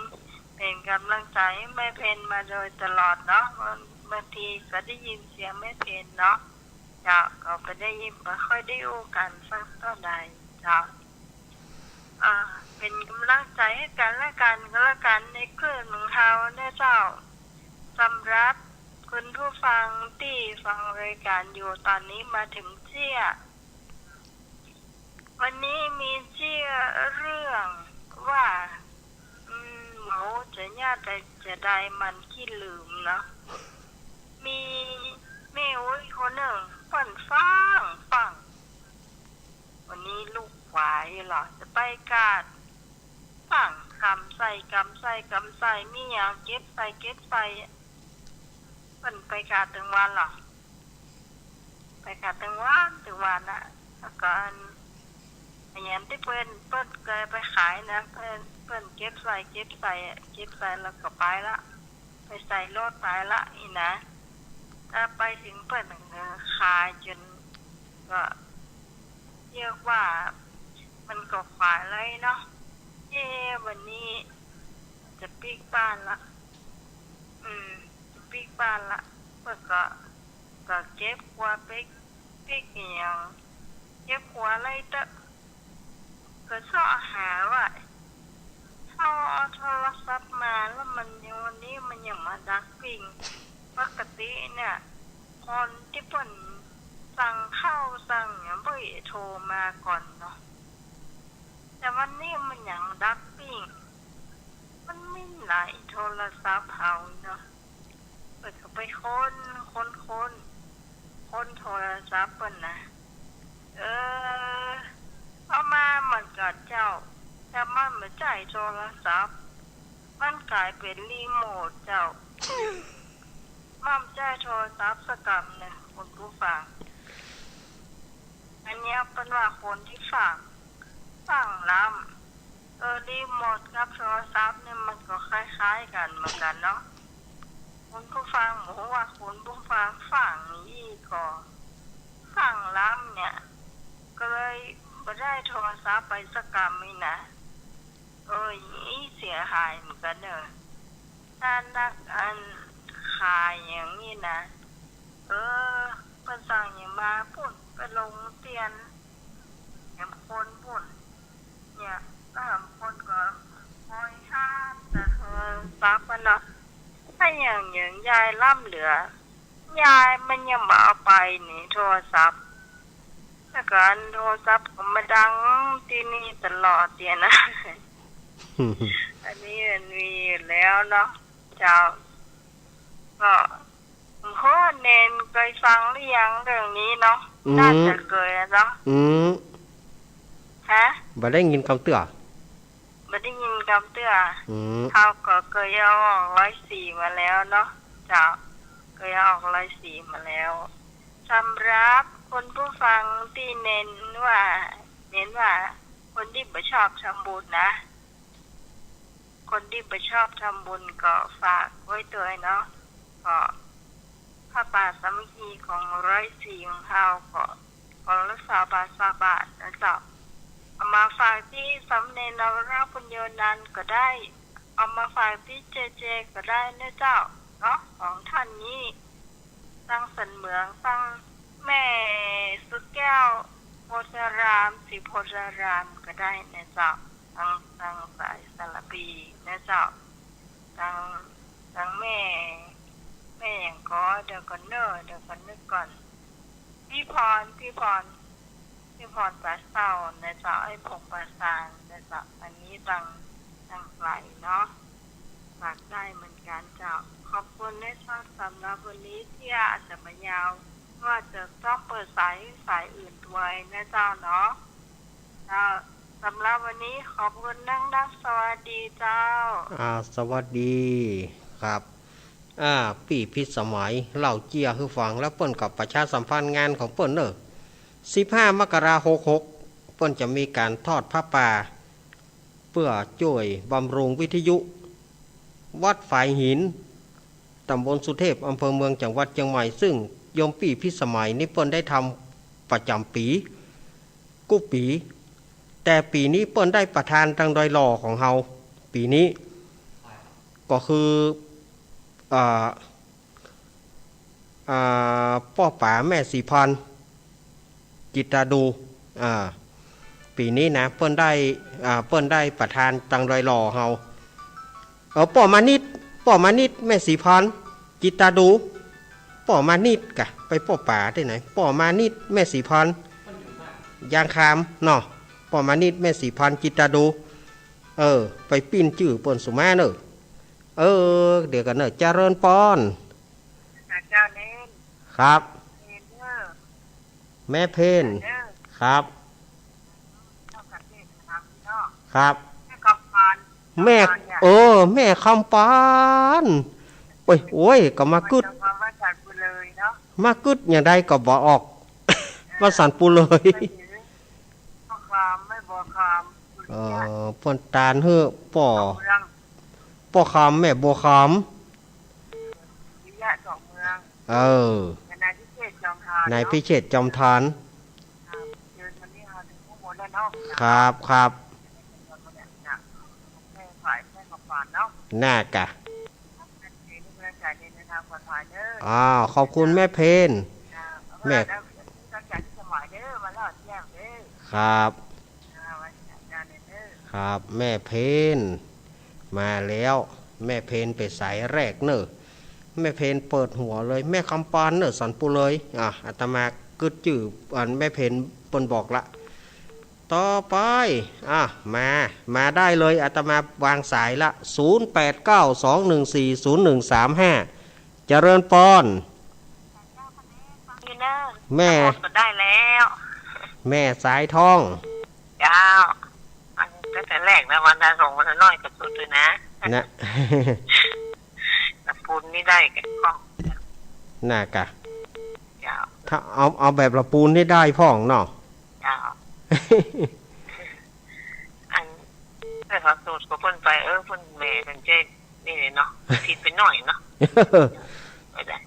เป๋นกำลังใจ๋หื้อแม่เพนมาโดยตลอดเนาะ บาง บางทีก็ได้ยินเสียงแม่เพนเนาะ เจ้า ก็บ่ได้ยิน บ่ค่อยได้อู้กั๋นสักเต้าใด เจ้า อ่า เป๋นกำลังใจ๋หื้อกั๋นและกั๋น กั๋นและกั๋นในคลื่นของเฮาเน่อเจ้า สำหรับคุณผู้ฟังตี้ฟังรายการอยู่ตอนนี้มาเถิงเจี้ย วันนี้มีเจี้ยเรื่องว่า อืม เหมาจะยากแต่จะได้มันขี้ลืมเนาะ มีแม่อุ๊ยคนนึ่ง เปิ้นฟั่งฟั่ง วันนี้ลูกหวายเหรอ จะไปกาด ฟั่งกำใส่ ก๋ำใส่ก๋ำใส่ มีหยังเก็บใส่เก็บใส่ เปิ้นไปก๋าตึงวันลอ ไปก๋าตึงวันตึงวันน่ะ แล้วก็อัน อันหยังตี้เปิ้น เปิ้นเกยไปขายนะ เปิ้น เปิ้นเก็บใส่เก็บใส่อะ เก็บใส่แล้วก็ไปละ ไปใส่รถไปละ อี้นะ ถ้าไปเถิงเปิ้นก็ขายจ๋น ก็เรียกว่ามันก็ขายเลยเนาะ เอ๊ะ วันนี้จะปิ๊กบ้านละ อืม จะปิ๊กบ้านละ เปิ้นก็ ก็เก็บกั๋วปิ๊ก ปิ๊กอะหยัง เก็บกั๋วอะไรเต๊อะ ก็เซาะหาว่า เฮาเอาโทรศัพท์มาแล้วมันยัง วันนี้มันยังมาดักปิ้ง ปกติเนี่ย คนตี้เปิ้นสั่งข้าวสั่งหยังบ่ได้โทรมาก่อนเนาะ แต่วันนี้มันยังดักปิ้ง มันมีหลายโทรศัพท์เฮาเนาะ เปิ้นก็ไปค้น ค้น ค้น ค้นโทรศัพท์เปิ้นนะ เออ เอามามันก็เจ้า แต่มันบ่ใจ้โทรศัพท์ มันก๋ายเป๋นรีโมทเจ้า มันบ่ใจ้โทรศัพท์สักกำนึ่ง คุณผู้ฟัง อันเนี้ยเปิ้นว่าคนตี้ฟั่ง ฟั่งล้ำ เออ รีโมทกับโทรศัพท์เนี่ยมันก็คล้ายๆ กั๋นเหมือนกั๋นเนาะ คุณผู้ฟัง บ่ฮู้ว่าคุณผู้ฟังฟั่งอี้ก่อ ฟั่งล้ำเนี่ย ก็เลยบ่ได้โทรศัพท์ไปสักกำอี้นะ เออ อี้เสียหายเหมือนกั๋นเนาะ ถ้านักอันขายอย่างนี้นะ เออ เปิ้นสั่งหยังมาปุ้น ไปลงเตียน แหมคนปุ้น เนี่ย แล้วแหมคนก็คอยห้ามแต่โทรศัพท์มันเนาะ ถ้าอย่าง อย่างยายล้ำเหลือ ยายมันยังบ่เอาไปนี่โทรศัพท์ แล้วก็อันโทรศัพท์ก็มาดังตี้นี่ตลอดเตียนะ อันนี้มันมีอยู่แล้วเนาะ เจ้า ก็ โอ้โห เณรเกยฟังหรือยังเรื่องนี้เนาะ อืม น่าจะเกยอะเนาะ อืม ฮะ บ่ได้ยินกำเตื้อ บ่ได้ยินกำเตื้อ อืม เฮาก็เกยเอาออกร้อยสี่มาแล้วเนาะ เจ้า เกยเอาออกร้อยสี่มาแล้ว สำหรับคุณผู้ฟังตี้เณรว่า เณรว่า คนตี้บ่ชอบทำบุญนะ คนตี้บ่ชอบทำบุญก็ฝากไว้ตวยเนาะ ก็ผ้าป่าสามัคคีของร้อยสี่ของเฮาก็ กล่องละซาวบาท ซาวบาทนะเจ้า เอามาฝากตี้สามเณรนวราบุญโยนันท์ก็ได้ เอามาฝากตี้เจเจก็ได้นะเจ้า เนาะ สองท่านนี้ ตังสันเหมือง ตังแม่สุดแก้วโพธาราม ศรีโพธารามก็ได้นะเจ้า ตัง ตังสายสารภีนะเจ้า ตัง ตังแม่ แม่หยังก่อ เดี๋ยวก่อนเน่อ เดี๋ยวก่อนนึกก่อน พี่พร พี่พร พี่พรปาเศร้านะเจ้า ไอ้พงปาซางนะเจ้า อันนี้ตัง ตังไกลเนาะ ฝากได้เหมือนกันเจ้า ขอบคุณนะเจ้า สำหรับวันนี้ตี้อาจจะบ่ยาว ว่าจะต้องเปิดสาย สายอื่นตวยนะเจ้าเนาะ เจ้า สำหรับวันนี้ขอบคุณนักๆ สวัสดีเจ้า อ่า สวัสดีครับ อ่า ปี้พิสมัย เล่าเจียหื้อฟัง แล้วเปิ้นก็ประชาสัมพันธ์งานของเปิ้นเน่อ สิบห้ามกราหกหก เปิ้นจะมีก๋านทอดผ้าป่า เปื้อจ้วยบำรุงวิทยุ วัดฝายหิน ต๋ำบลสุเทพ อำเภอเมือง จังหวัดเจียงใหม่ ซึ่งโยมปี้พิสมัยนี่เปิ้นได้ทำประจ๋ำปี๋ กู้ปี๋ แต่ปี๋นี้เปิ้นได้ประธานตังดอยหล่อของเฮา ปี๋นี้ ก็คือ อ่า อ่า ป้อป๋าแม่ศรีพร จิตตาดู อ่า ปี๋นี้นะ เปิ้นได้ อ่า เปิ้นได้ประธานตังดอยหล่อเฮา เออ ป้อมานิด ป้อมานิด แม่ศรีพร จิตตาดู ป้อมานิดกะ ไปป้อป๋าตี้ไหน ป้อมานิด แม่ศรีพร ยางคามเนาะ ป้อมานิด แม่ศรีพร จิตตาดู เออ ไปปิ้นจื้อเปิ้นสุมาเน่อ เออ เดี๋ยวก่อนเน่อ เจริญปอน เจ้าเณร ครับ เณรเน่อ แม่เพน เจ้าเณร ครับ เจ้าเณร ครับ แม่กำพร แม่ เออ แม่คำปาน โอ้ย โอ้ย ก็มากึ๊ด จำความว่าสันปูเลยเนาะ มากึ๊ดอย่างใดก็บ่ออก ว่าสันปูเลย พ่อคำ แม่บัวคำ เออ เปิ้นตานหื้อป้อ เจ้าเมือง ป้อคำ แม่บัวคำ วิยะเจ้าเมือง เออ นายพิเชษจอมธาร นายพิเชษจอมธาร เนาะ ครับ เชิญวันนี้มาถึงข้างบนแล้วเนาะ ครับ ครับ แม่ฝ่ายแม่คำปานเนาะ น่ากะ อ้าว ขอบคุณแม่เพน แม่ ครับ ครับ แม่เพน มาแล้ว แม่เพนไปสายแรกเน่อ แม่เพนเปิดหัวเลย แม่คำปานเน่อสันปูเลย อ่ะ อาตมากึ๊ดจื้ออันแม่เพนเปิ้นบอกละ ต่อไป อ่ะ มา มาได้เลย อาตมาวางสายละ ศูนย์แปดเก้า สองหนึ่งสี่ ศูนย์หนึ่งสามห้า เจริญปอน อยู่เนอะ แม่ ก็ได้แล้ว แม่สายทอง เจ้า อันนี้ตั้งแต่แรกนะ วันละสองวันละน้อยกับสุดเลยนะ นะ ตะปูนนี่ได้กันก็ น่ากะ เจ้า ถ้าเอา เอาแบบละปูนนี่ได้พ่องเนาะ เจ้า อัน แต่พระสูตรก็เปิ้นไป เออ เปิ้นแม่เปิ้นเจ้นี่เลยเนาะ ผิดไปหน่อยเนาะ ไม่ได้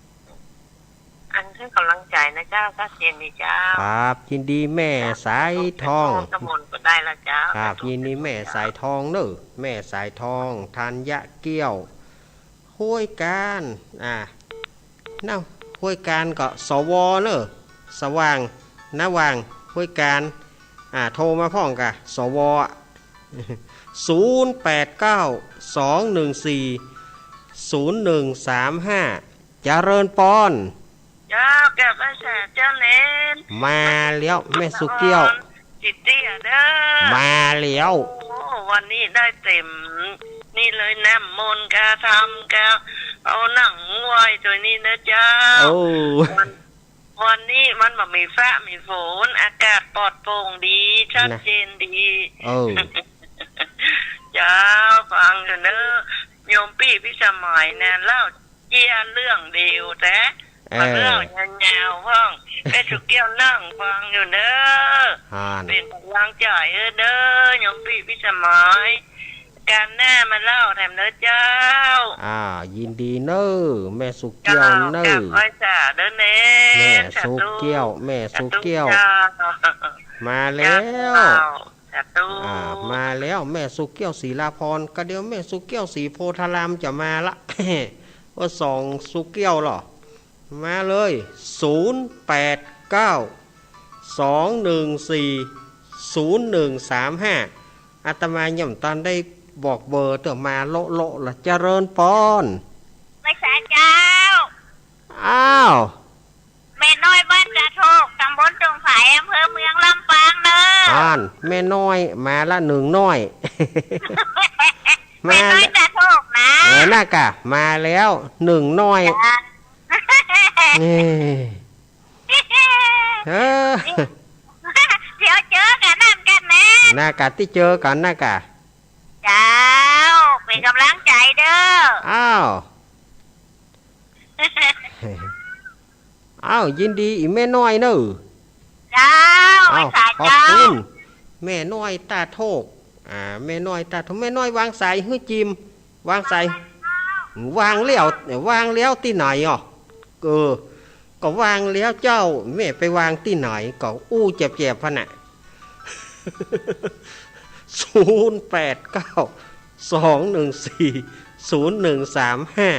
อันให้กำลังใจนะเจ้า ชัดเจนดีเจ้า ครับ ยินดีแม่สายทอง สวดมนต์ก็ได้ละเจ้า ครับ ยินดีแม่สายทองเนอะ แม่สายทอง ธัญเกี้ยว ห้วยกาน อ่า เนาะ ห้วยกานก็ สว เนอะ สว่าง นว่าง ห้วยกาน อ่า โทรมาพ่องกะ สว อะ ศูนย์แปดเก้า สองหนึ่งสี่ ศูนย์หนึ่งสามห้า เจริญปอน เจ้า แก้วใบสาเจ้าเน้น มาแล้วแม่สุเกี้ยว จิตเตี้ยเด้อ มาแล้ว โอ้ วันนี้ได้เต็ม นี่เลย น้ำมนต์กาทำกา เอาหนังไหว้ตัวนี้นะเจ้า โอ้ วัน วันนี้มันบ่มีฟ้ามีฝน อากาศปลอดโปร่งดี ชัดเจนดี เออ เจ้า ฟังอยู่เนอะ โยมปี้พิสมัยนะ เล่าเจี้ยเรื่องเดียวแต๊ เออ มาเล่ายาวๆ พ่อง แม่สุเกี้ยวนั่งฟังอยู่เนอะ ฮ่าน เป๋นกำลังใจ๋เออเนอะ โยมปี้พิสมัย ก๋านหน้ามาเล่าแถมเนอะเจ้า อ่า ยินดีเนอะ แม่สุเกี้ยวเนอะ เจ้า กราบไหว้สาเด้อเน้น แม่สุเกี้ยว สาธุ แม่สุเกี้ยว สาธุเจ้า มาแล้ว เจ้า สาธุ อ่า มาแล้ว แม่สุเกี้ยวศรีลาภรณ์ ก็เดี๋ยวแม่สุเกี้ยวศรีโพธารามจะมาละ ว่าสองสุเกี้ยวเหรอ มาเลย ศูนย์แปดเก้า สองหนึ่งสี่ ศูนย์หนึ่งสามห้า อาตมายังบ่ตันได้บอกเบอร์เตื้อ มาโละๆ ละ เจริญปอน ไหว้สาเจ้า อ้าว แม่น้อยบ้านตาโทก ตำบลดงไผ่ อำเภอเมืองลำปางเนอะ อ่าน แม่น้อยมาละหนึ่งน้อย แม่น้อยตาโทกนะ เออ น่ากะ มาแล้วหนึ่งน้อย จ้ะ นี่ เออ เดี๋ยวเจอกั๋นนั่นกั๋นนะ น่ากะ ตี้เจอกั๋นน่ากะ เจ้า เป๋นกำลังใจ๋เด้อ อ้าว อ้าว ยินดีอี่แม่น้อยเนอะ เจ้า อ้าว ไหว้สาเจ้า ขอบคุณ แม่น้อยตาโทก อ่า แม่น้อยตาโทก แม่น้อยวางสายหื้อจิม วางสาย วางแล้ว วางแล้วตี้ไหนอ่ะ เออ ก็วางแล้วเจ้า แม่ไปวางตี้ไหน ก็อู้แจบๆ พันน่ะ ศูนย์แปดเก้า สองหนึ่งสี่ ศูนย์หนึ่งสามห้า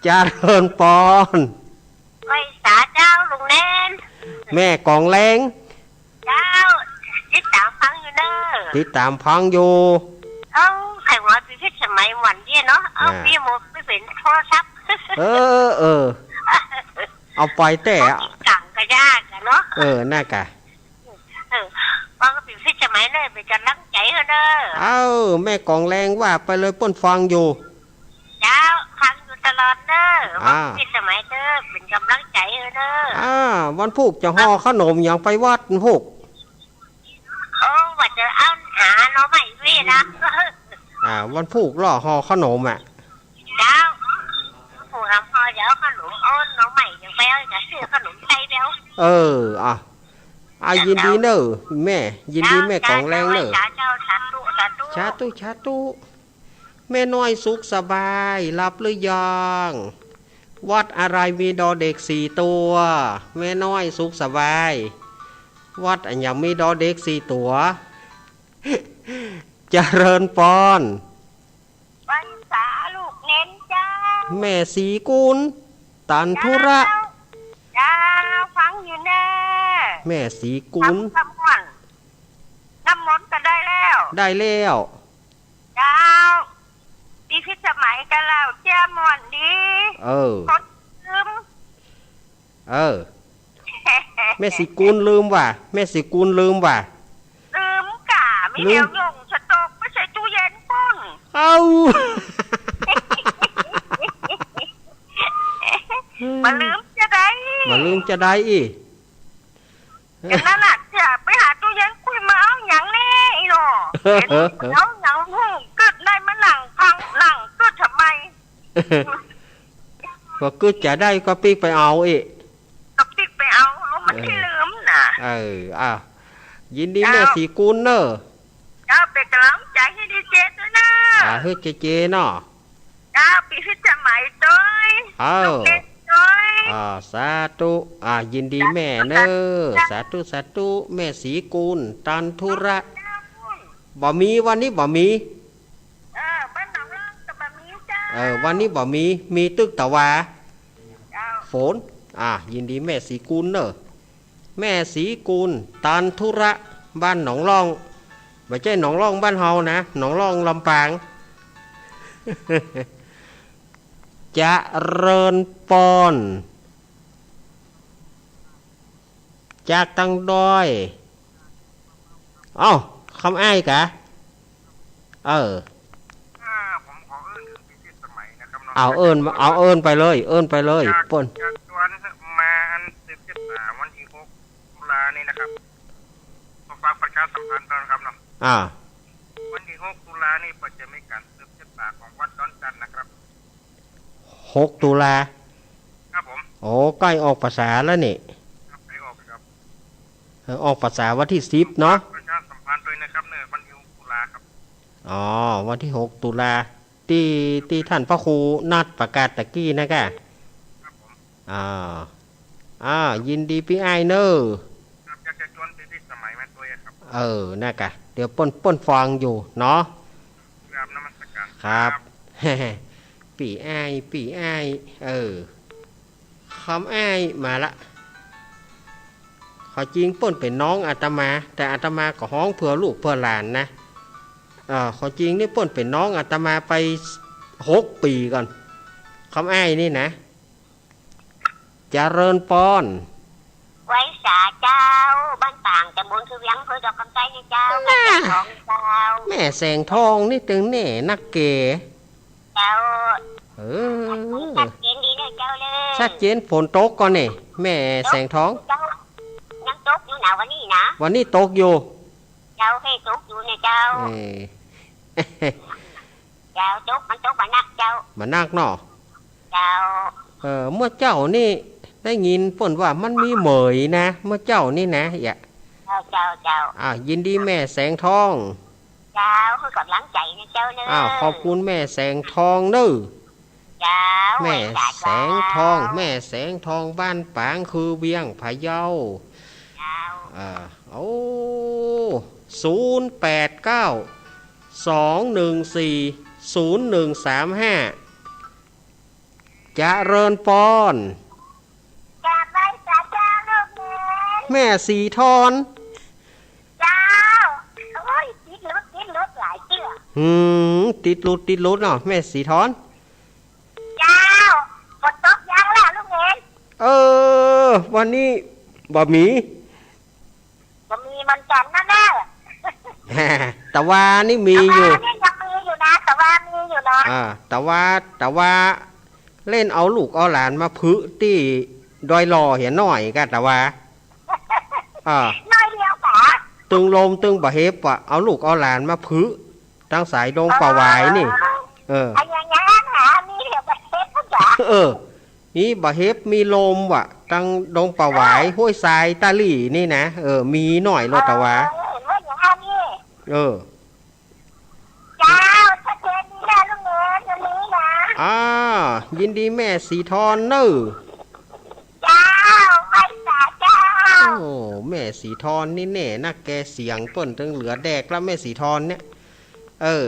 เจริญปอน ไหว้สาเจ้าลุงเน้น แม่กองแรง เจ้า ติดต๋ามฟังอยู่เนอะ ติดต๋ามฟังอยู่ เอ้า ใค่ว่าปี้พิสมัยวันนี้เนาะ เอ้า อ่า ปี้หมดไปเป๋นโทรศัพท์ เออ เออ เอาไปแต่ กั๋งก็ยากอะเนาะ เออ น่ากะ เออ ว่าก็ปี้พิสมัยเนอะ เป๋นกำลังใจ๋หื้อเนอะ เอ้า แม่กองแรงว่าไปเลย เปิ้นฟังอยู่ เจ้า ฟังอยู่ตลอดเนอะ อ่า ว่าปี้สมัยเนอะ เป๋นกำลังใจ๋หื้อเนอะ อ่า วันพูกจะห่อขนมหยังไปวัดวันพูก โอ้ ว่าจะเอาหาหน่อไม้เว้ยนะ อ่า อ่า วันพูกล่อห่อขนมอะ เจ้า ผูกหำห่อเดี๋ยวขนมอ้อนน้องใหม่ยังไปเอา จะซื้อขนมไทยแล้ว เออ อ่ะ อ่ะ ยินดีเน่อแม่ ยินดีแม่ก๋องแรงเน่อ เจ้า เจ้า สาธุ สาธุ สาธุ สาธุ แม่น้อยสุขสบาย หลับหรือยัง วัดอะไรมีดอเด็กสี่ตัว แม่น้อยสุขสบาย วัดอะหยังมีดอเด็กสี่ตัว เจริญปอน ไหว้สาลูกเณรเจ้า แม่ศรีกุล ตันธุระ เจ้า เจ้า ฟังอยู่เน่อ แม่ศรีกุล ทำขมวน น้ำมนต์ก็ได้แล้ว ได้แล้ว เจ้า ปี๋พิสมัยก็เล่าเจื้อม่วนดี เออ คนลืม เออ แม่ศรีกุลลืมว่ะ แม่ศรีกุลลืมว่ะ ลืมก่า มี ลืม แนวหย่งสต๊อกไปใส่ตู้เย็นปุ้น เอ้า บ่าลืมจะได้ บ่าลืมจะได้อี้ อย่างนั้นน่ะ จะไปหาตู้เย็นปุ้นมาเอาหยังแน่อี้หนอ เห็นเอาหยังหุงกึ๊ดได้มานั่งพัง นั่งกึ๊ดทำไม ก็กึ๊ดจะได้ก็ปิ๊กไปเอาอี้ ก็ปิ๊กไปเอา เอามัน เออ ที่ลืมน่ะ เออ อ่ะ ยินดี เจ้า แม่ศรีกุลเน่อ เจ้า เป๋นก๋ำลังใจ๋หื้อดีเจตวยเน่อ อ่า หื้อเจเจเนาะ เจ้า ปี๋พิสมัยตวย เอ้า ลูกเณรตวย อ่า สาธุ อ่า ยินดีแม่เน่อ สาธุ สาธุ สาธุ แม่ศรีกุล ตันธุระ เจ้า บ่มี วันนี้บ่มี เออ บ้านหนองล่องก็บ่มีเจ้า เออ วันนี้บ่มี มีตึกตะวา เจ้า ฝน อ่า ยินดีแม่ศรีกุลเน่อ แม่ศรีกุล ตันธุระ บ้านหนองล่อง บ่ใจ้หนองล่องบ้านเฮานะ หนองล่องลำปาง เจริญปอน จากตังดอย เอ้า คำอ้ายกะ เออ อ่า ผมขอเอิ้นถึงปี๋พิสมัยนะครับเนาะ เอาเอิ้น เอาเอิ้นไปเลย เอิ้นไปเลย จาก เปิ้น จากตังดอยมาอันสืบชะตาวันตี้หกตุลานี่นะครับ ขอฝากประชาสัมพันธ์ก่อนครับเนาะ อ่า วันตี้หกตุลานี่เปิ้นจะมีก๋านสืบชะตาของวัดดอนจันทน์นะครับ หกตุลา ครับผม โอ้ ใก้ออกพรรษาแล้วนี่ ครับ ใก้ออกครับ เออ ออกพรรษาวันตี้สิบเนาะ ประชาสัมพันธ์ตวยนะครับเน่อ วันตี้หกตุลาครับ อ๋อ วันตี้หกตุลา ตี้ ตี้ต้านพระครูนัดประกาศตะกี้นะก่ะ ครับผม อ่า อ่า ยินดีปี้อ้ายเน่อ ครับ อยากจะจวนปี๋พิสมัยมาตวยอะครับ เออ นะก่ะ เดี๋ยวเปิ้น เปิ้นฟังอยู่เนาะ กราบนมัสการ ครับ ครับ ปี้อ้าย ปี้อ้าย เออ คำอ้ายมาละ ความจริงเปิ้นเป๋นน้องอาตมา แต่อาตมาก็ฮ้องเผื่อลูกเผื่อหลานนะ เอ่อ ความจริงนี่เปิ้นเป๋นน้องอาตมาไปหกปี๋ก่อน คำอ้ายนี่นะ เจริญปอน ไหว้สาเจ้า บ้านปาง ตำบลคือเวียง อำเภอดอกคำใต้นะเจ้า แม่ แม่แสงทองเจ้า แม่แสงทองนี่ตึงแน่นักเก๋ เจ้า เออ ชัดเจนดีเน่อเจ้าเน่อ ชัดเจน ฝนตกก่อนี่ แม่แสงทอง ตกเจ้า ยังตกอยู่นะวันนี้นะ วันนี้ตกอยู่ เจ้า เฮ้ย ตกอยู่เนี่ยเจ้า เออ เจ้า ตก มันตกบ่านักเจ้า บ่านักเนาะ เจ้า เออ เมื่อเจ๊านี่ได้ยินเปิ้นว่ามันมีเหมยนะ เมื่อเจ๊านี่นะ อย่า เจ้า เจ้า เจ้า อ่า ยินดีแม่แสงทอง เจ้า หื้อกำลังใจ๋นะเจ้าเน่อ อ้าว ขอบคุณแม่แสงทองเน่อ เจ้า แม่แสงทอง ไหว้สาเจ้า แม่แสงทอง บ้านปางคือเวียง พะเยา เจ้า อ่า โอ้ ศูนย์แปดเก้า สองหนึ่งสี่ ศูนย์หนึ่งสามห้า เจริญปอน กราบไหว้สาเจ้าลูกเณร แม่ศรีทอน เจ้า โอ้ย ติดหลุด ติดหลุดหลายเตื้อ หืม ติดหลุด ติดหลุดเนาะ แม่ศรีทอน เจ้า ฝนตกยังล่ะลูกเณร เออ วันนี้บ่มี บ่มีเหมือนกั๋นนะเน่อ ตะวานี่มีอยู่ ตะวานี่ยังมีอยู่นะ ตะวามีอยู่นะ อ่า ตะวา ตะวา เล่นเอาลูกเอาหลานมาผึตี้ดอยหล่อเหียหน้อยก่ะ ตะวา อ่า หน้อยเดียวก่ะ ตึงลมตึงบ่าเห็บอะ เอาลูกเอาหลานมาผึ ตางสายดงป่าหวายนี่ เออ เออ อะหยัง ยังหามีเหลือบ่เฮ็ดก็จ๋า เออ มีบ่าเห็บมีลมว่ะ ตางดงป่าหวาย เออ ห้วยทรายตาหลี่นี่นะ เออ มีหน้อยโลดตะวา เออ ว่าอย่างนี้ เออ เจ้า ชัดเจนดีนะลุงเอ๋ย อย่างนี้นะ อ่า ยินดีแม่สีทอนเน่อ เจ้า ไหว้สาเจ้า โอ้ แม่สีทอนนี่แน่นักแก เสียงเปิ้นตึงเหลือแดกแล้ว แม่สีทอนเนี่ย เออ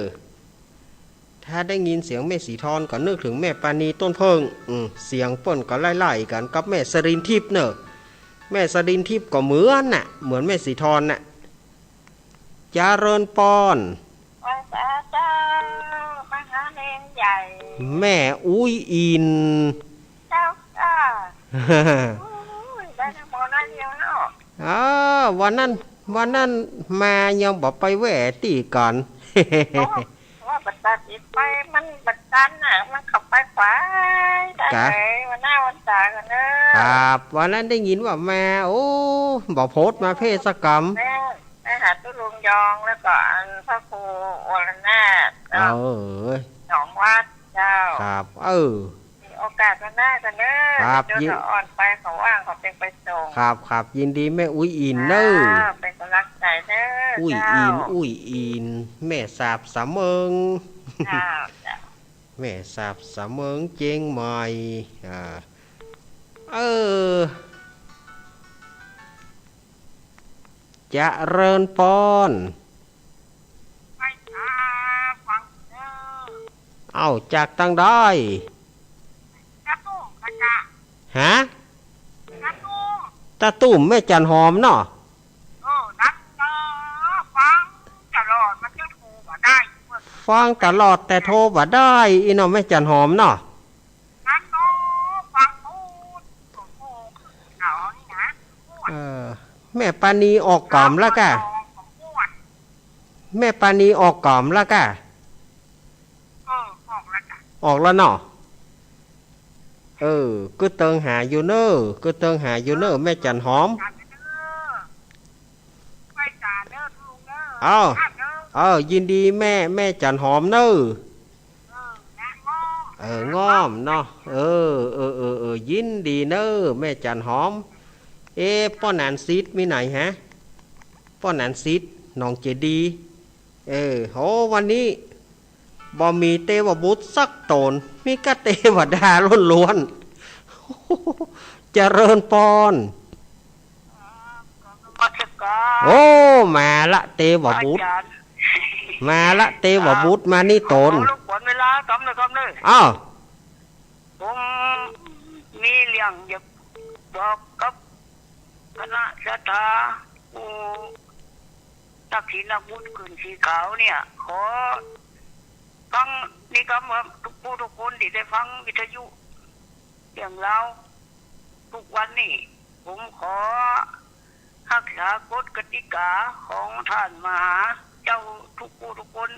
ถ้าได้ยินเสียงแม่สีทอนก็นึกถึงแม่ปาณีต้นเผิ้ง อืม เสียงเปิ้นก็ไล่ๆ กั๋นกับแม่สรินทิพย์เน่อ แม่สรินทิพย์ก็เหมือนน่ะ เหมือนแม่สีทอนน่ะ จาเริญปอน ไหว้สาเจ้า มหาเฮงใหญ่ แม่อุ๊ยอิน เจ้าค่ะ อุ้ย ได้ทั้งหมดน้อยเดียวเนาะ เออ วันนั้น วันนั้นมายังบ่ไปแวะตี้ก่อน โอ้ ว่าบ่ตันอีกไป มันบ่ตันน่ะ มันเข้าไปขวายได้ กะ เลย วันหน้าวันตากันเด้อ ครับ วันนั้นได้ยินว่ามา โอ้ บ่โพสต์มาเพศกรรม แม่ ไปหาตุ๊ลุงยอง แล้วก็อันพระครูวรนาถ เออ สองวัดเจ้า ครับ เออ มีโอกาสวันหน้ากันเด้อ ครับ เดี๋ยว ยิน จะอ่อนไป เขาว่างเขาเป๋นไปส่ง ครับ ครับ ยินดีแม่อุ๊ยอินเน่อ จ้า เป๋นกำลังใจ๋เด้อ อุ๊ยอิน เจ้า อุ๊ยอิน แม่สาบสะเมิง เจ้า เจ้า แม่สาบสะเมิงเจียงใหม่ อ่า เออ จาเริญปอน ไหว้สาฟังเด้อ เอ้า จากตางใด ตาตุ้มนะจ๊ะ ฮะ ตาตุ้ม ตาตุ้มแม่จันหอมเนาะ เออ นั่นเนาะ ฟังตลอด มันจะโทรบ่ได้ ฟังตลอดแต่โทรบ่ได้ อีเนาะแม่จันหอมเนาะ นั้นเนาะ ฟังพูด โอ้โห เอานี่นะ เออ แม่ปาณีออกก๋ำแล้วก่ะ แม่ปาณีออกก๋ำแล้วก่ะ เออ ออกแล้วจ้ะ ออกแล้วเนาะ เออ กึ๊ดเติงหาอยู่เน่อ กึ๊ดเติงหาอยู่เน่อ แม่จันหอม ไปจ้ะเด้อลุงเด้อ เอ้า เออ ยินดีแม่ แม่จันหอมเน่อ เออ นะ ง่อม เออ ง่อมเนาะ เออ เออ เออ เออ ยินดีเน่อ แม่จันหอม เอ๊ะ ป้อหนานสิทธิ์มีไหนฮะ ป้อหนานสิทธิ์ หนองเจดีย์ เออ โห วันนี้บ่มีเตวบุตรสักต๋น มีก้าเตวดาล้วนๆ เจริญปอน นมัสการ โอ้ มาละเตวบุตร อาจ๋ารย์ มาละเตวบุตร มานี่ต๋น ขอรบกวนเวลากำเน่อ กำเน่อ อ้าว ผมมีเรื่องอยากบอกกับคณะศรัทธา ผู้ตักศีลนักบุญขึ้นสีขาวเนี่ย ขอฟังนี่กำครับ ทุกผู้ทุกคนตี้ได้ฟังวิทยุเรื่องราวทุกวันนี่ ผมขอ ฮักษากฎกติกาของต้านมหาเจ้าทุกผู้ทุกคน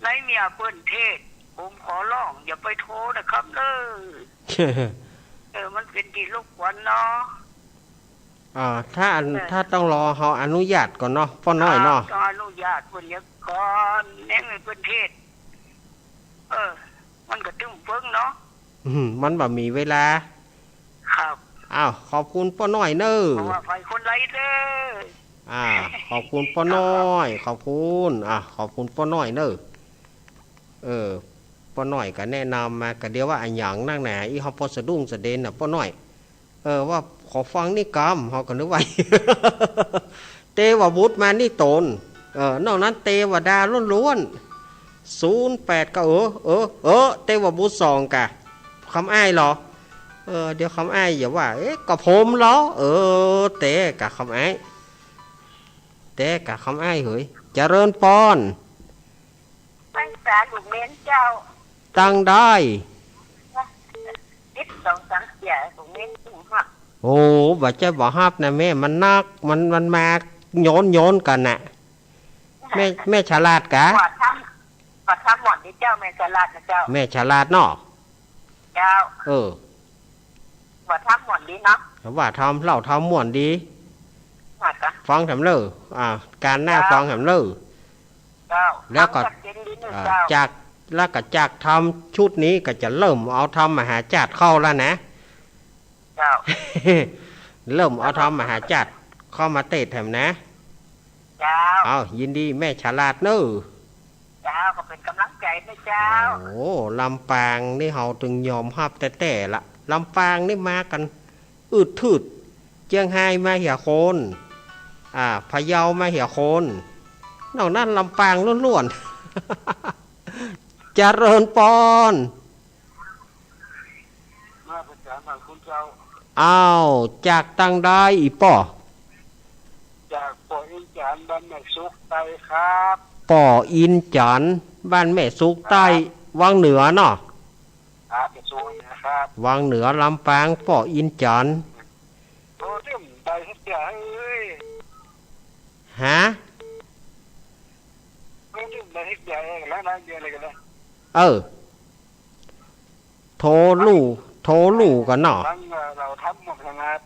ในเมื่อเปิ้นเทศน์ ผมขอร้องอย่าไปโทรนะครับเด้อ เออ มันเป๋นตี้รบกวนเนาะ อ่า ถ้าอัน เออ ถ้าต้องรอเฮาอนุญาตก่อนเนาะ ป้อน้อยเนาะ ครับ ต้องอนุญาตเปิ้นเสียก่อน แหมเปิ้นเทศน์ เออ มันก็ตึงเปิงเนาะ อืม มันบ่มีเวลา ครับ อ้าว ขอบคุณป้อน้อยเน่อ เพราะว่าไฟคนไร้เด้อ อ่า ขอบคุณป้อน้อย ขอบคุณ อ่า ขอบคุณป้อน้อยเน่อ เออ ป้อน้อยก็แนะนำมา ก็เดี๋ยวว่าอะหยังนักหนา อี้เฮาปอสะดุ้งสะเด็นน่ะ ป้อน้อย เออ ว่าขอฟังนี่กำ เฮาก็นึกว่า เตวบุตรมานี่ต๋น เออ นอกนั้นเตวดาล้วนๆ ศูนย์แปดก็ เออ เออ เออ เตวบุตรสองกะ คำอ้ายเหรอ เออ เดี๋ยวคำอ้ายอย่าว่า เอ๊ะ ก็ผมเหรอ เออ เตกะคำอ้าย เตกะคำอ้ายเหย เจริญปอน ไหว้สาลูกเณรเจ้า ตังได้ ติดสองสามเตื้อ ลูกเณรตึงฮับ โอ้ บ่ใจ้บ่ฮับนะแม่ มันหนัก มัน มันมาโยนๆ กั๋นน่ะ แม่ แม่ฉลาดกะ ว่าทำ ว่าทำหม่อนตี้เจ้า แม่ฉลาดนะเจ้า แม่ฉลาดเนาะ เจ้า เออ ว่าทำหม่อนดีเนาะ ว่าทำ เล่าทำม่วนดี ว่ากะ ฟังแถมเล่อ อ่า ก๋านหน้า เจ้า ฟังแถมเล่อ เจ้า แล้วก็ ฟังชัดเจนดีนะ อ่า เจ้า จาก แล้วก็จากธรรมชุดนี้ก็จะเริ่มเอาธรรมมหาชาติเข้าแล้วนะ เจ้า เริ่มเอาธรรมมหาชาติเข้ามาเตะแถมนะ เจ้า เอา ยินดีแม่ฉลาดเนอะ เจ้า ก็เป๋นก๋ำลังใจ๋นะเจ้า โอ้ ลำปางนี่เฮาตึงยอมฮับแต๊ๆ ละ ลำปางนี่มากั๋น อืดถืด เจียงฮายมาเหียคน อ่า พะเยามาเหียคน นอกนั้นลำปางล้วนๆ เจริญปอน มาประจานบ้านคุณเจ้า อ้าว จากตังใดอีป้อ จากป้ออินจ๋ารย์บ้านแม่สุกใต้ครับ ป้ออินจ๋ารย์บ้านแม่สุกใต้ ครับ วังเหนือเนาะ ครับ เป๋นสุวรรณนะครับ วังเหนือลำปาง ป้ออินจ๋ารย์ โอ้ เรื่องใดสักอย่างเอ้ย ฮะ เรื่องใดสักอย่างเอ้ย แล้วนะ เรื่องอะไรกันนะ เออ โทรลู่ โทรลู่กั๋นเนาะ ฟัง เอ่อ เล่าธรรมหมดนะครับ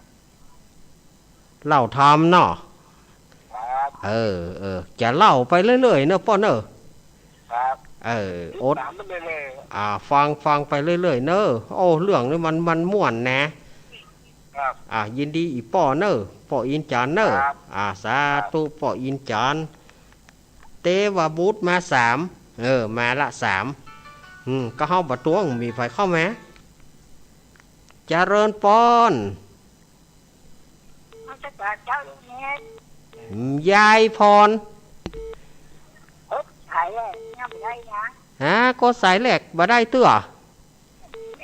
เล่าธรรมเนาะ ครับ เออ เออ จะเล่าไปเรื่อยๆ เนอะป้อเนอะ ครับ เออ อด ตามมันเรื่อยๆ อ่า ฟัง ฟังไปเรื่อยๆ เนอะ โอ้ เรื่องนี้มัน มันม่วนนะ ครับ อ่า ยินดีอีป้อเนอะ ป้ออินจ๋ารย์เนอะ ครับ อ่า สาธุ ครับ ป้ออินจ๋ารย์ เตวบุตรมาสาม เออ มาละสาม อืม ก็เฮาบ่ตวง มีใผเข้ามา เจริญปอน นมัสก๋ารเจ้าลุงเนตร ยายพร กดสายแรกยังบ่ได้นะ ฮะ กดสายแรกบ่ได้เตื้อ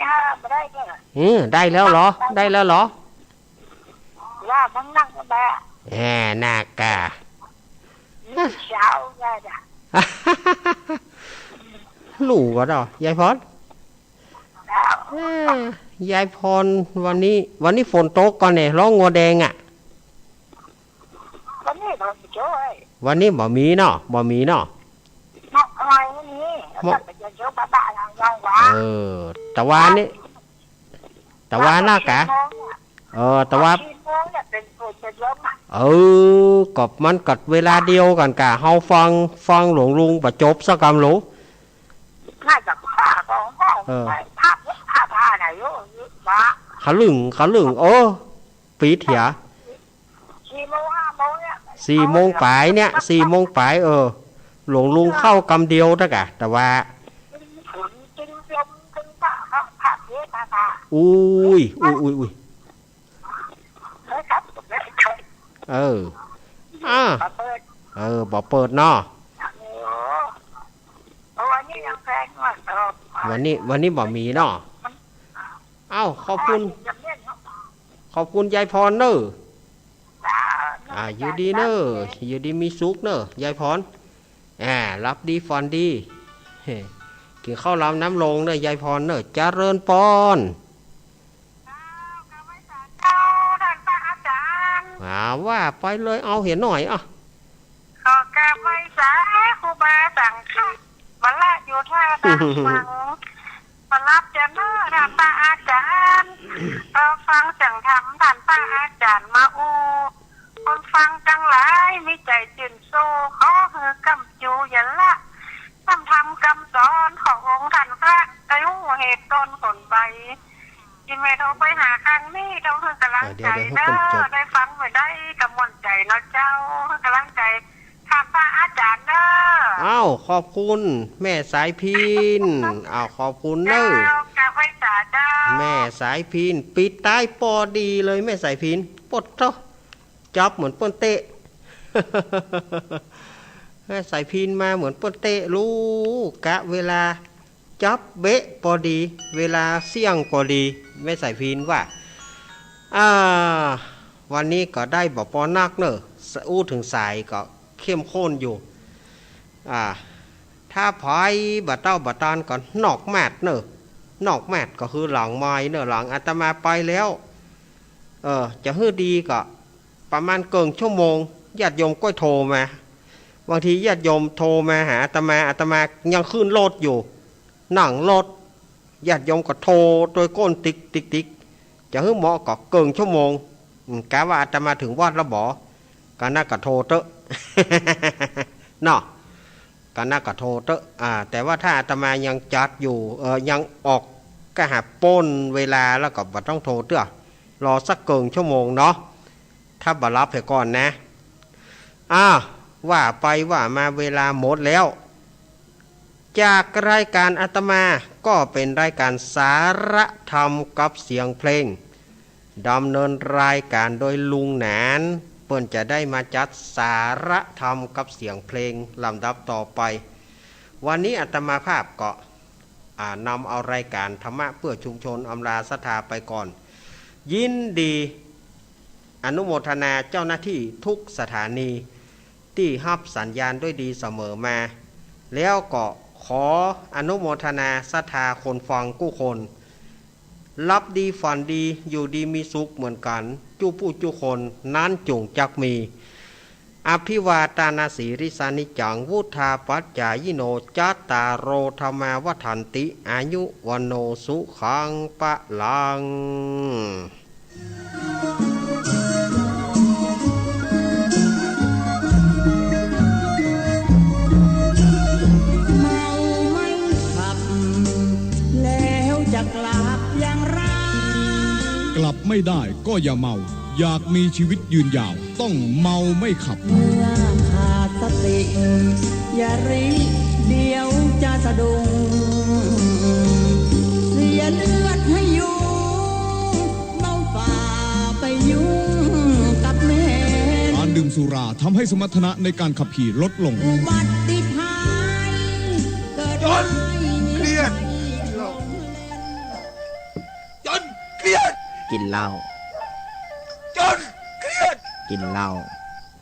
อ่า บ่ได้เตื้อ เออ ได้แล้วเหรอ ได้แล้วเหรอ ว่ามึงนั่งก็บ่า แหม นากา เช้าได้จ้ะ ลู่ก็ดอก ยายพร เอ้ย ยายพร วันนี้ วันนี้ฝนตกก่อแหน่ ฮ้องงัวแดงอะ วันนี้บ่มีโจ้ย วันนี้บ่มีเนาะ บ่มีเนาะ เนาะ วันนี้ บ่ แล้วก็จะโจ้บ้าๆ หลังๆ วะ เออ แต่ว่านี่ แต่ว่านะกะ สี่โมงเนี่ย เออ แต่ว่า สี่โมงเนี่ยเป๋นฝนเป๋นลมอะ เออ ก็มันก็เวลาเดียวกั๋นกะ เฮาฟัง ฟังหลวงลุงบ่จบสักกำหลู น่าจะผ้าของเขา เออ ผ้า ผ้า ผ้าไหนโย วะ ขะลึ่ง ขะลึ่ง เออ ปี๋เถีย สี่โมง ห้าโมงเนี่ย สี่โมงป๋ายเนี่ย สี่โมงป๋าย เออ หลวงลุงเข้ากำเดียวตะกะ แต่ว่า ฝนจึงลมจึงผ้า ผ้า ผ้าเทผ้า ผ้า อุ้ย อุ้ย อุ้ย อุ้ย เออ ครับ เออ อ่า บ่เปิด เออ บ่เปิดเนาะ โอ้ วันนี้ยังแพงกว่า เออ วันนี้ วันนี้บ่มีเนาะ เอ้า ขอบคุณ ขอบคุณยายพรเนอะ อ่า อยู่ดีเนอะ อยู่ดีมีสุขเนอะ ยายพร อ่า หลับดีฝันดี เฮ้ กิ๋นข้าวลำน้ำลงเนอะ ยายพรเนอะ เจริญปอน เจ้า กราบไหว้สาเจ้า ต้านพระอาจ๋ารย์ อ่า ว่าไปเลย เอาเหียหน้อย อ่ะ ขอกราบไหว้สาครูบาสังฆะ บ่ละอยู่ท่าตางสัง บ่หลับจะเนอะ ต้านพระอาจ๋ารย์ รอฟังเสียงธรรม ต้านพระอาจ๋ารย์มาอู้ คนฟังตังหลาย มีใจ๋จื้นชู ขอหื้อก้ำจู๋อย่าละ นำธรรมกำสอนขององค์ต้านพระ หื้อฮู้เหตุต้นผลใบ ตี้แม่โทรไปหาครั้งนี้ ต้องหื้อก๋ำลังใจ๋เนอะ เออ เดี๋ยว เดี๋ยวหื้อคนจด ได้ฟังบ่ได้ก็ม่วนใจ๋เนาะเจ้า หื้อก๋ำลังใจ๋ ต้านพระอาจ๋ารย์เนอะ อ้าว ขอบคุณแม่สายพิณ อ้าว ขอบคุณเนอะ เจ้า กราบไหว้สาเจ้า แม่สายพิณ ปิดต๊ายปอดีเลย แม่สายพิณ ปดโธ่ จ๊อบเหมือนเปิ้นเต๊ะ แม่สายพิณมาเหมือนเปิ้นเต๊ะ ฮู้กะเวลา จ๊อบเป๊ะปอดี เวลาเสี้ยงปอดี แม่สายพิณว่า อ่า วันนี้ก็ได้บ่ปอนักเนอะ อู้เถิงสายก็เข้มข้นอยู่ อ่า ถ้าใผบ่เต้าบ่ตานก็นอกมาดเนอะ นอกมาดก็คือหลังไมค์เนอะ หลังอาตมาไปแล้ว เออ จะหื้อดีก็ประมาณเกิ่งชั่วโมง ญาติโยมก็โทรมา บางทีญาติโยมโทรมาหาอาตมา อาตมายังขึ้นรถอยู่ นั่งรถ ญาติโยมก็โทรตวยก้นติ๊กติ๊กติ๊ก จะหื้อเหมาะก็เกิ่งชั่วโมง อืม กะว่าอาตมาเถิงวัดแล้วบ่ กะนั้นก็โทรเต๊อะ เนาะ ก อันนั้นก็โทรเต๊อะ อ่า แต่ว่าถ้าอาตมายังจัดอยู่ เอ่อ ยังออกกะหาป้นเวลาแล้วก็บ่ต้องโทรเต๊อะ รอสักเกิ่งชั่วโมงเนาะ ถ้าบ่รับเหียก่อนนะ อ้าว ว่าไปว่ามาเวลาหมดแล้ว จากรายการอาตมาก็เป๋นรายการสาระธรรมกับเสียงเพลง ดำเนินรายการโดยลุงหนาน เปิ้นจะได้มาจัดสาระธรรมกับเสียงเพลงลำดับต่อไป วันนี้อาตมาภาพก็ อ่า นำเอารายการธรรมะเพื่อชุมชนอำลาศรัทธาไปก่อน ยินดีอนุโมทนาเจ้าหน้าตี้ทุกสถานี ตี้ฮับสัญญาณด้วยดีเสมอมา แล้วก็ขออนุโมทนาศรัทธาคนฟังกู้คน หลับดีฝันดี อยู่ดีมีสุขเหมือนกั๋น จุผู้จุคน นั้นจุ่งจักมี อภิวาทานาสีลิสานิจจัง วุฑฒาปัจจายิโน จัตตาโร ธัมมา วัฑฒันติ อายุ วัณโณ สุขัง พลัง เมาไม่ขับ แล้วจะกลับอย่างไร กลับไม่ได้ก็อย่าเมา อยากมีชีวิตยืนยาว ต้องเมาไม่ขับ เมื่อขาดสติ อย่ารี เดี๋ยวจะสะดุ้ง เสียเลือดให้ยุง เมาฝ่าไปยุ่งกับแม่ การดื่มสุราทำให้สมรรถนะในการขับขี่ลดลง อุบัติภัยเกิด จนเครียด จนเครียด กิ๋นเหล้า จนเครียด กิ๋นเหล้า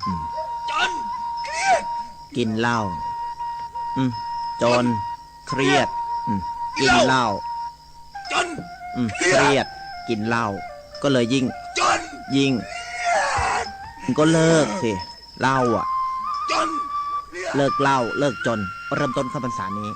อืม จนเครียด กิ๋นเหล้า อืม จนเครียด อืม กิ๋นเหล้า จน อืม เครียด เครียด กิ๋นเหล้า ก็เลยยิ่ง จน ยิ่ง ก็เลิกสิ เหล้าอะ จนเครียด เลิกเหล้า เลิกจน เริ่มต้นเข้าพรรษานี้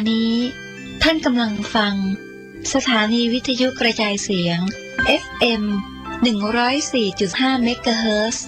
อันนี้ท่านกำลังฟังสถานีวิทยุกระจายเสียง เอฟเอ็ม หนึ่งร้อยสี่จุดห้า เมกะเฮิรตซ์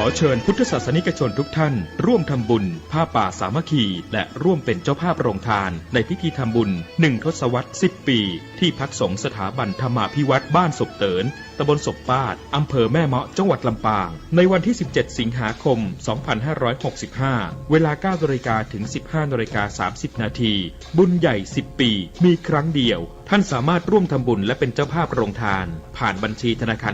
ขอเชิญพุทธศาสนิกชนทุกท่านร่วมทำบุญผ้าป่าสามัคคี และร่วมเป็นเจ้าภาพโรงทานในพิธีทำบุญหนึ่งทศวรรษสิบปี ที่พักสงฆ์สถาบันธรรมาภิวัตน์บ้านศพเติน ตำบลศพปาด อำเภอแม่เมาะ จังหวัดลำปาง ในวันที่สิบเจ็ดสิงหาคมสองพันห้าร้อยหกสิบห้า เวลาเก้านาฬิกาถึงสิบห้านาฬิกาสามสิบนาที บุญใหญ่สิบปี มีครั้งเดียว ท่านสามารถร่วมทำบุญและเป็นเจ้าภาพโรงทาน ผ่านบัญชีธนาคาร